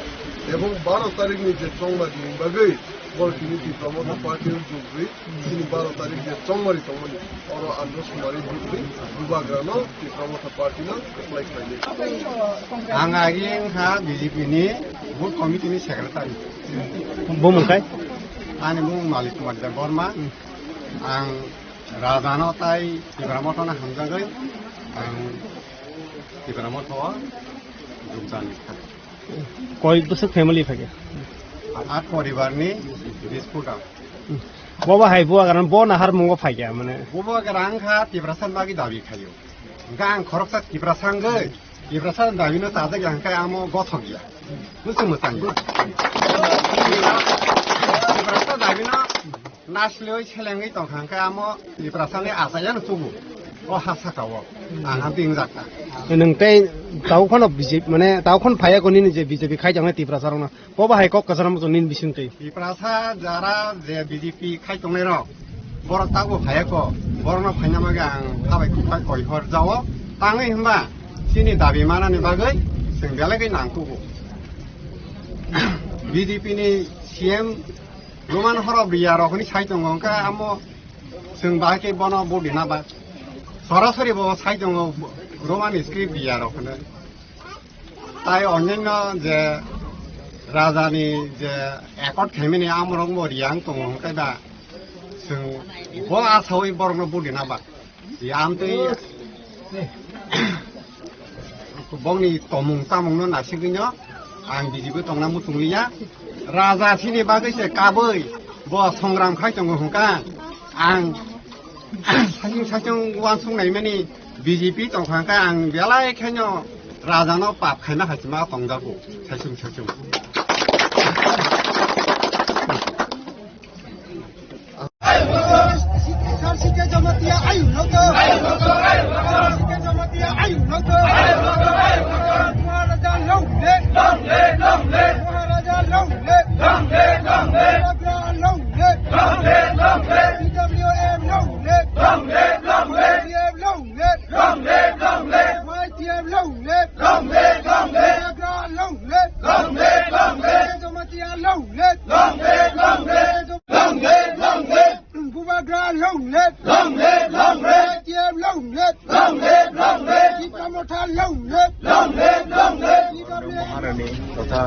ebong baro tarik ni je chongma ni bagwi borok tini Tipra Motha party o jugwi. Chini baro tarik je chongmari tongmani, oro andro sumari butwi bubagrano Tipra Motha party no apply khlainai. Ang agi wngkha B J P ni booth committee ni secretary. Bumung kai? Ani bumung Malik Kumar Debbarma. Ang rajano tai Tipra Motha no hamjagwi ang Tipra Motha o jogdan kha. Koi bwswk family phaikha? Aat poribar ni bis voter. Bobo hai bubagra bo nahar mungo phaikha mane. Bubagra wngkha Tiprasa ni bagwi dabi khaio. Hwnkhe ang khoroksa Tiprasa wngwi Tiprasa ni dabi no chajak ya hwnkhe amo gothok ya. Bwswk mwchang ya. Tiprasa dabi no Nasliwi selengwi tongkha hwnkhe amo Tiprasani achaiya no tubu. O ha saka o. Ang ha bingjakha. Nwng tei tau khano B J P, mane tau khon phaiya ko nini je B J P khai tongnai Tiprasa rokno. Bo bahai kok kwcharo muchung nini bising twi. Tiprasa jara je B J P khai tongnai rok. Borok tabo phaiya ko. Borokno phaina bagwi ang habai kuphai koi hor jao. Tangwi hwnba chini dabi manani bagwi chwng belai khe nang tubu. B J P ni C M Roman horok riya rok hwnwi sai tongo, hwnkhe amo chwng bahai khe bono vote rina ba. Sorasori bo sai tongo Roman script riya rok hwnwi. Tai onyaino je raja ni je accord khaimani amorok bo riya wng tongo, hwnkhe ba chwng bo asaui borokno vote rina ba. Yamtwi bongni tomung tamungno nasigwino ang B J P tongna muchungliya. Raja sini bagwi se kabui bo songram khai tongo hwnkha. Ang saichung saichung uansuk naimani B J P tongkha hwnkha ang belai khaino rajano pap khaina hachima tongjago saichung saichung. Sar sike jamatia ayuk nokto. Sar sike jamatia ayuk nokto. Maharaja long live. Long live, long live. Maharaja long live. Long live, long live. Maharaja long live. Long live, long live. T W M long live. Long live, long live. Y T F long live. Long live, long live. Y T F long live. Long live, long live. Maharaja long live. Long live, long live. Sike jamatia long live. Long live, long live. Long live, long live. Bubagra long live. Long live, long live. Y T F long live. Long live, long live. Tipra Motha long live. Long live, long live. Maharani totha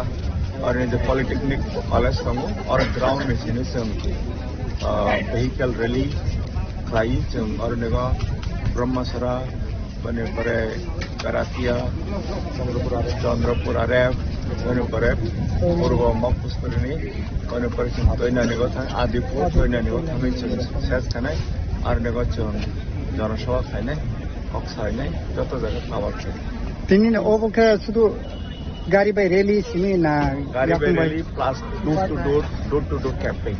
oro ni je Polytechnic College tongo, oro ground ni simi chwng, ah, vehicle rally khlai chwng oro ni go Brahmasara, boni pore Karatia, Chandrapur Arep, Chandrapur Arep, boni pore Purbo Mokpuspuri ni, boni pore chwng Toinani go thang, Adipur, Toinani go thangwi chwng ses khanai, aro ni go chwng Janasabha khainai, kok sainai, joto jaga cover khainai. Tini ni obo khe sudu gari bai rally simi na? Gari bai yakung bai rally plus door to door, door to door campaign.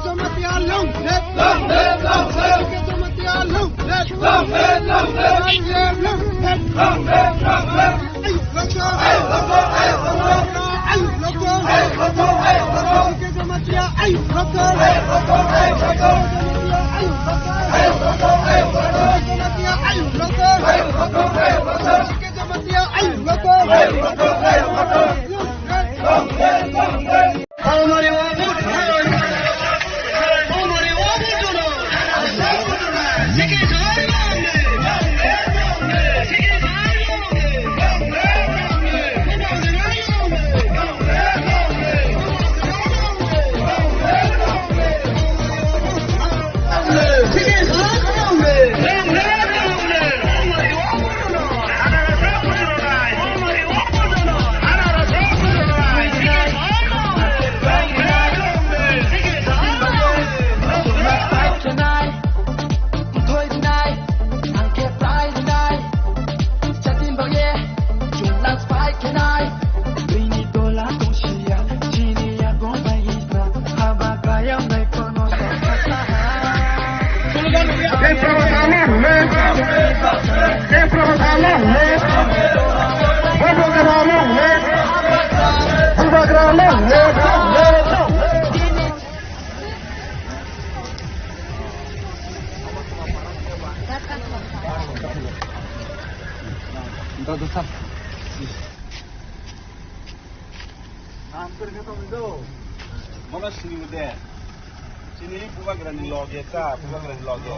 Jamatia long live! Long live, long live! Jamatia long live! Long live, long live! Long live, long live! Ayuk loco! Ayuk loco! Ayuk loco! Ayuk loco! Jamatia ayuk loco! Ayuk loco! Ayuk loco! Jamatia ayuk loco! Ayuk loco! Ayuk loco! Jamatia ayuk loco! Ayuk loco! Ayuk loco! Jamatia ayuk loco! Ayuk loco! Ayuk loco! Long live! Long live! Mono sini de. Sini bubagrani loge ta, bubagrani loge.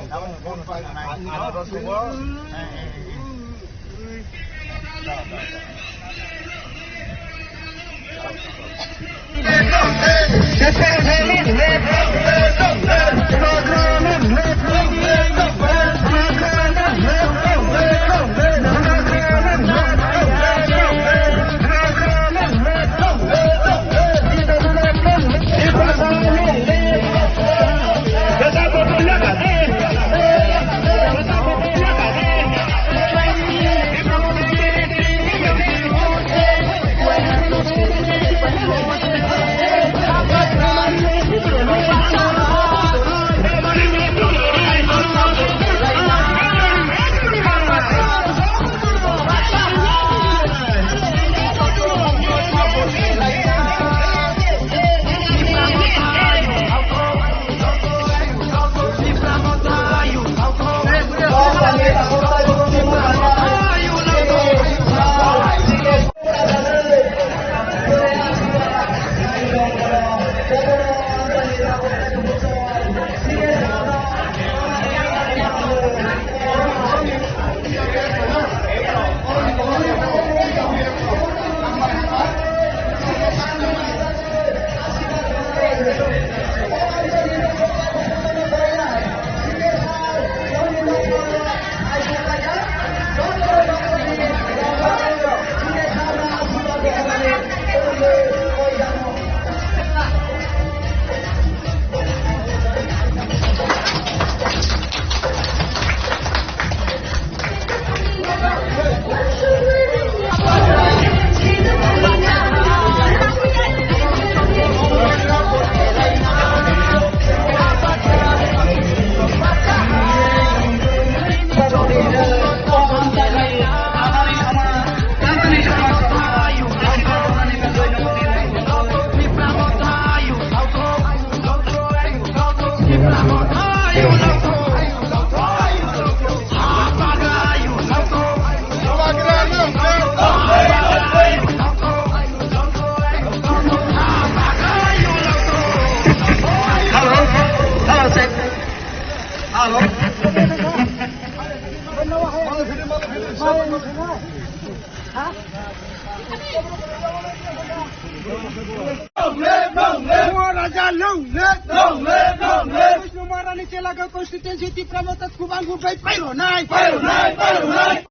Raja long live! Long live! Long live! Maharani Chelagao constituency Tipra Motha Khubang Group bai pairo nai! Pairo nai! Pairo nai!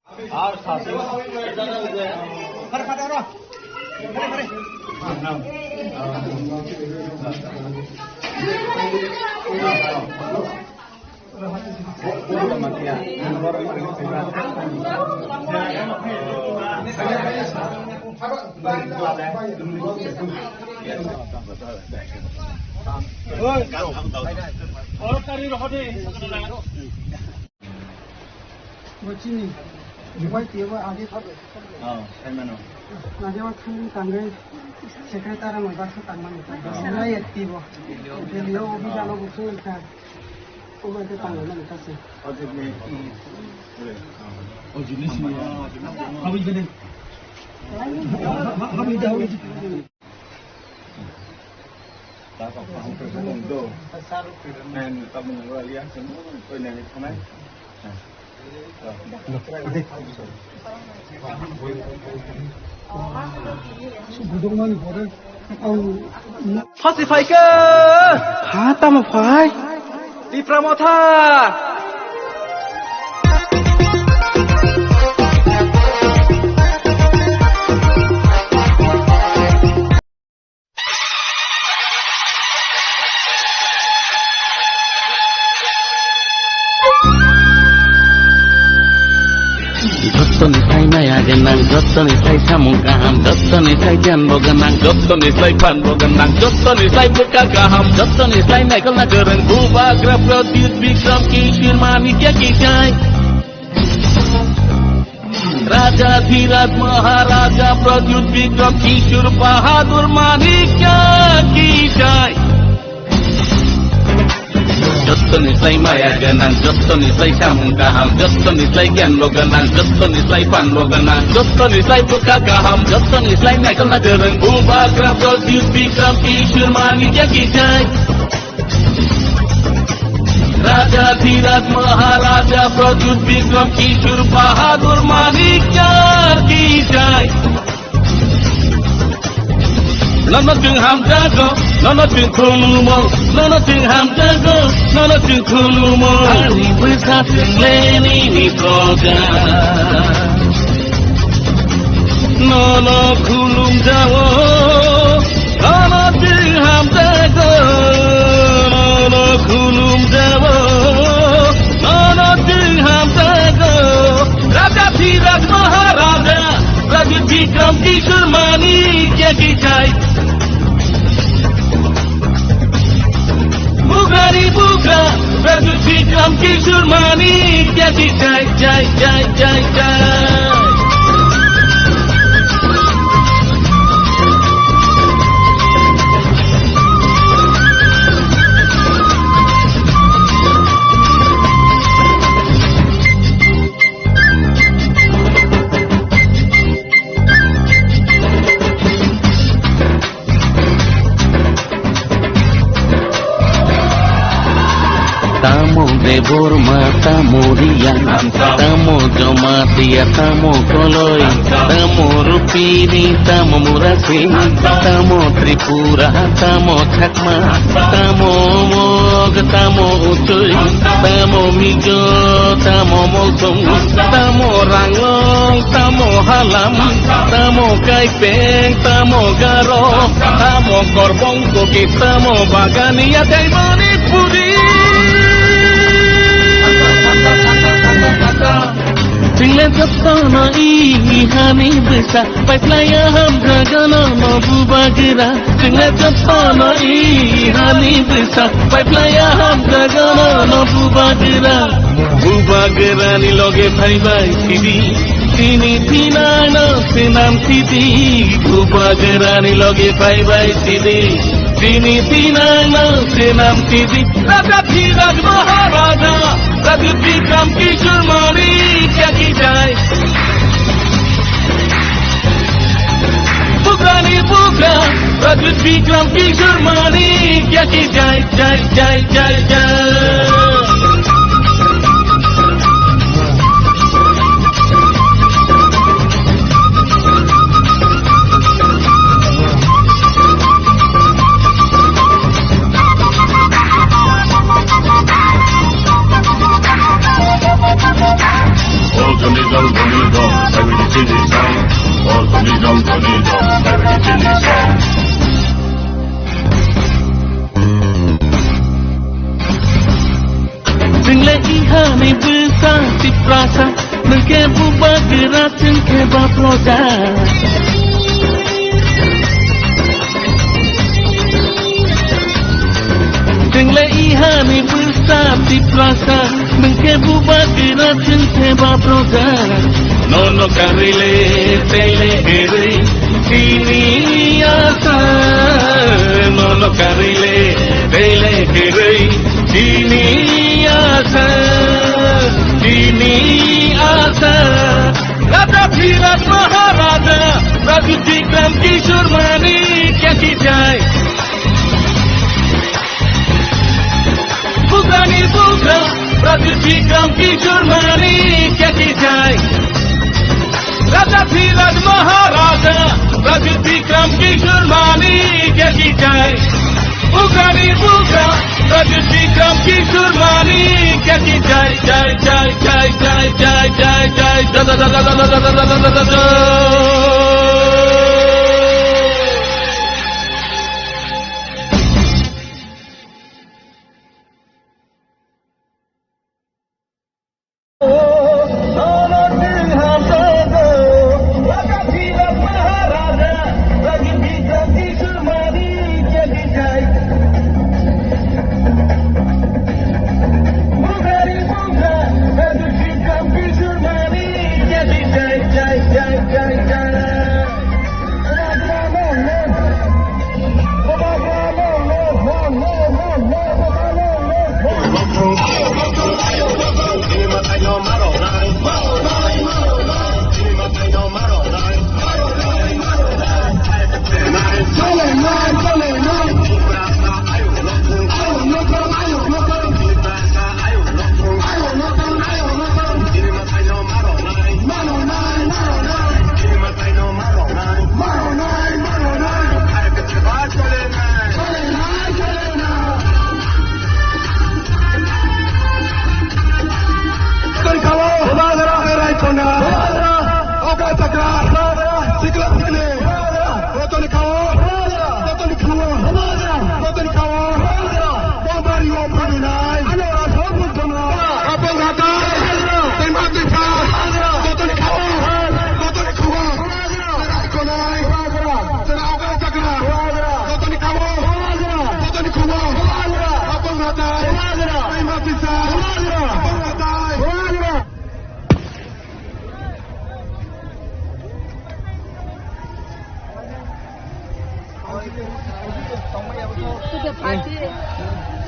Bo chini, bo twibo age. Oh, sai mano. Age o thangwi tangwi secretary no baksa tangmani. Nai active o. Delhi o office ano bo thangwi kha. O ba te tangmani kha se. O jibni, o jibni sini. Habis gede. Habis dah, habis. Phasi phaikha. Ha, tamo phai? Tipra Motha. Jottoni sai maya gwnang, jottoni sai samung kaham, jottoni sai giyan bo gwnang, jottoni sai phan bo gwnang, jottoni sai bwkha kaham, jottoni sai naikolna kwrwng, Bubagra Pradyut Bikram Kishore Manikya ki jai. Raja Dhiraj Maharaja Pradyut Bikram Kishore Bahadur Manikya ki jai. Jottoni sai maya gwnang, jottoni sai samung kaham, jottoni sai giyan bo gwnang, jottoni sai phan bo gwnang, jottoni sai bwkha kaham, jottoni sai naikolna kwrwng, Bubagra Pradyut Bikram Kishore Manikya ki jai. Raja Dhiraj Maharaja Pradyut Bikram Kishore Bahadur Manikya ki jai. Nono chwng hamjago, nono chwng khulumo, nono chwng hamjago, nono chwng khulumo. Ani bwsa chwng lenini proja. Nono khulumjago, nono chwng hamjago, nono khulumjago, nono chwng hamjago. Raja Dhiraj Maharaja, Raja Bikram Kishore Manikya ki jai. Bubagrani Bubagra, Pradyut Bikram Kishore Manikya ki jai, jai, jai, jai, jai. Tamo Debbarma, tamo Reang, tamo Jamatia, tamo Koloi, tamo Rupini, tamo Murasing, tamo Tripura, tamo Chakma, tamo Mog, tamo Utui, tamo Mizo, tamo Molsong, tamo Ranglong, tamo Halam, tamo Kaipeng, tamo Garo, tamo Korbong Kuki, tamo Bagania tei Manipuri. Chwngno jotono i hani bwsa, paiphlaiya hamjagano no Bubagra. Chwngno jotono i hani bwsa, paiphlaiya hamjagano no Bubagra. Bubagrani loge phaibai sidi, chini thinangno swnam sidi. Bubagrani loge phaibai sidi, chini thinangno swnam sidi. Raja Dhiraj Maharaja, Raja Bikram Kishore Manikya ki jai. Bubagrani Bubagra, Raja Bikram Kishore Manikya ki jai, jai, jai, jai, jai. All Khumijang Khumijang, every city sound. All Khumijang Khumijang, every city sound. Chwngno i hani bwsa Tiprasa, nwng khe Bubagra, chwng khe ba proja. Ihani bwsa Tiprasa, nwng khe bubagra chwng se ba proja. Nono karwi le tei le kwrwi chini asa. Nono karwi le tei le kwrwi chini asa. Chini asa. Raja Dhiraj Maharaja, Raja Bikram Kishore Manikya ki jai. Bugrani bugra, Raja Bikram Kishore Manikya ki jai. Raja Dhiraj Maharaja, Raja Bikram Kishore Manikya ki jai. Bugrani bugra, Raja Bikram Kishore Manikya ki jai, jai, jai. Rotoni kawo. Rotoni kawo. Rotoni kawo. Bombari o phainai. Ano rasa pun dong. Apa ngatai? Tema tisa. Rotoni kawo. Rotoni kawo. Serai konai. Serai okai sakra. Rotoni kawo. Rotoni kawo. Apa ngatai? Tema tisa. Apa ngatai? Sudah pati.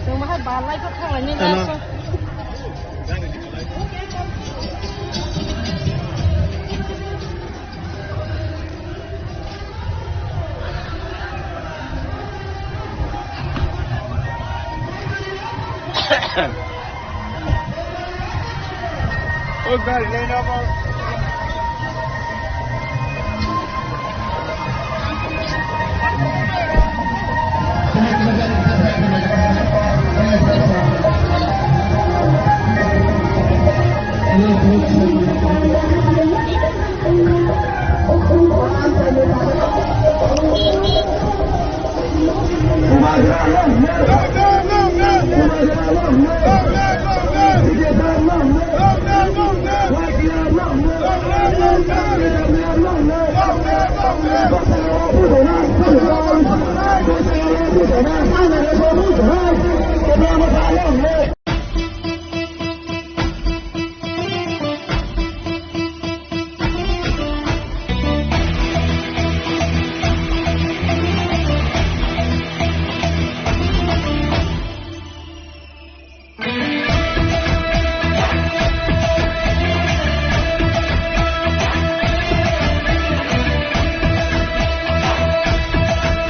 Yang mahal balai kok kalah ni. Ano? O gari nahi na ba.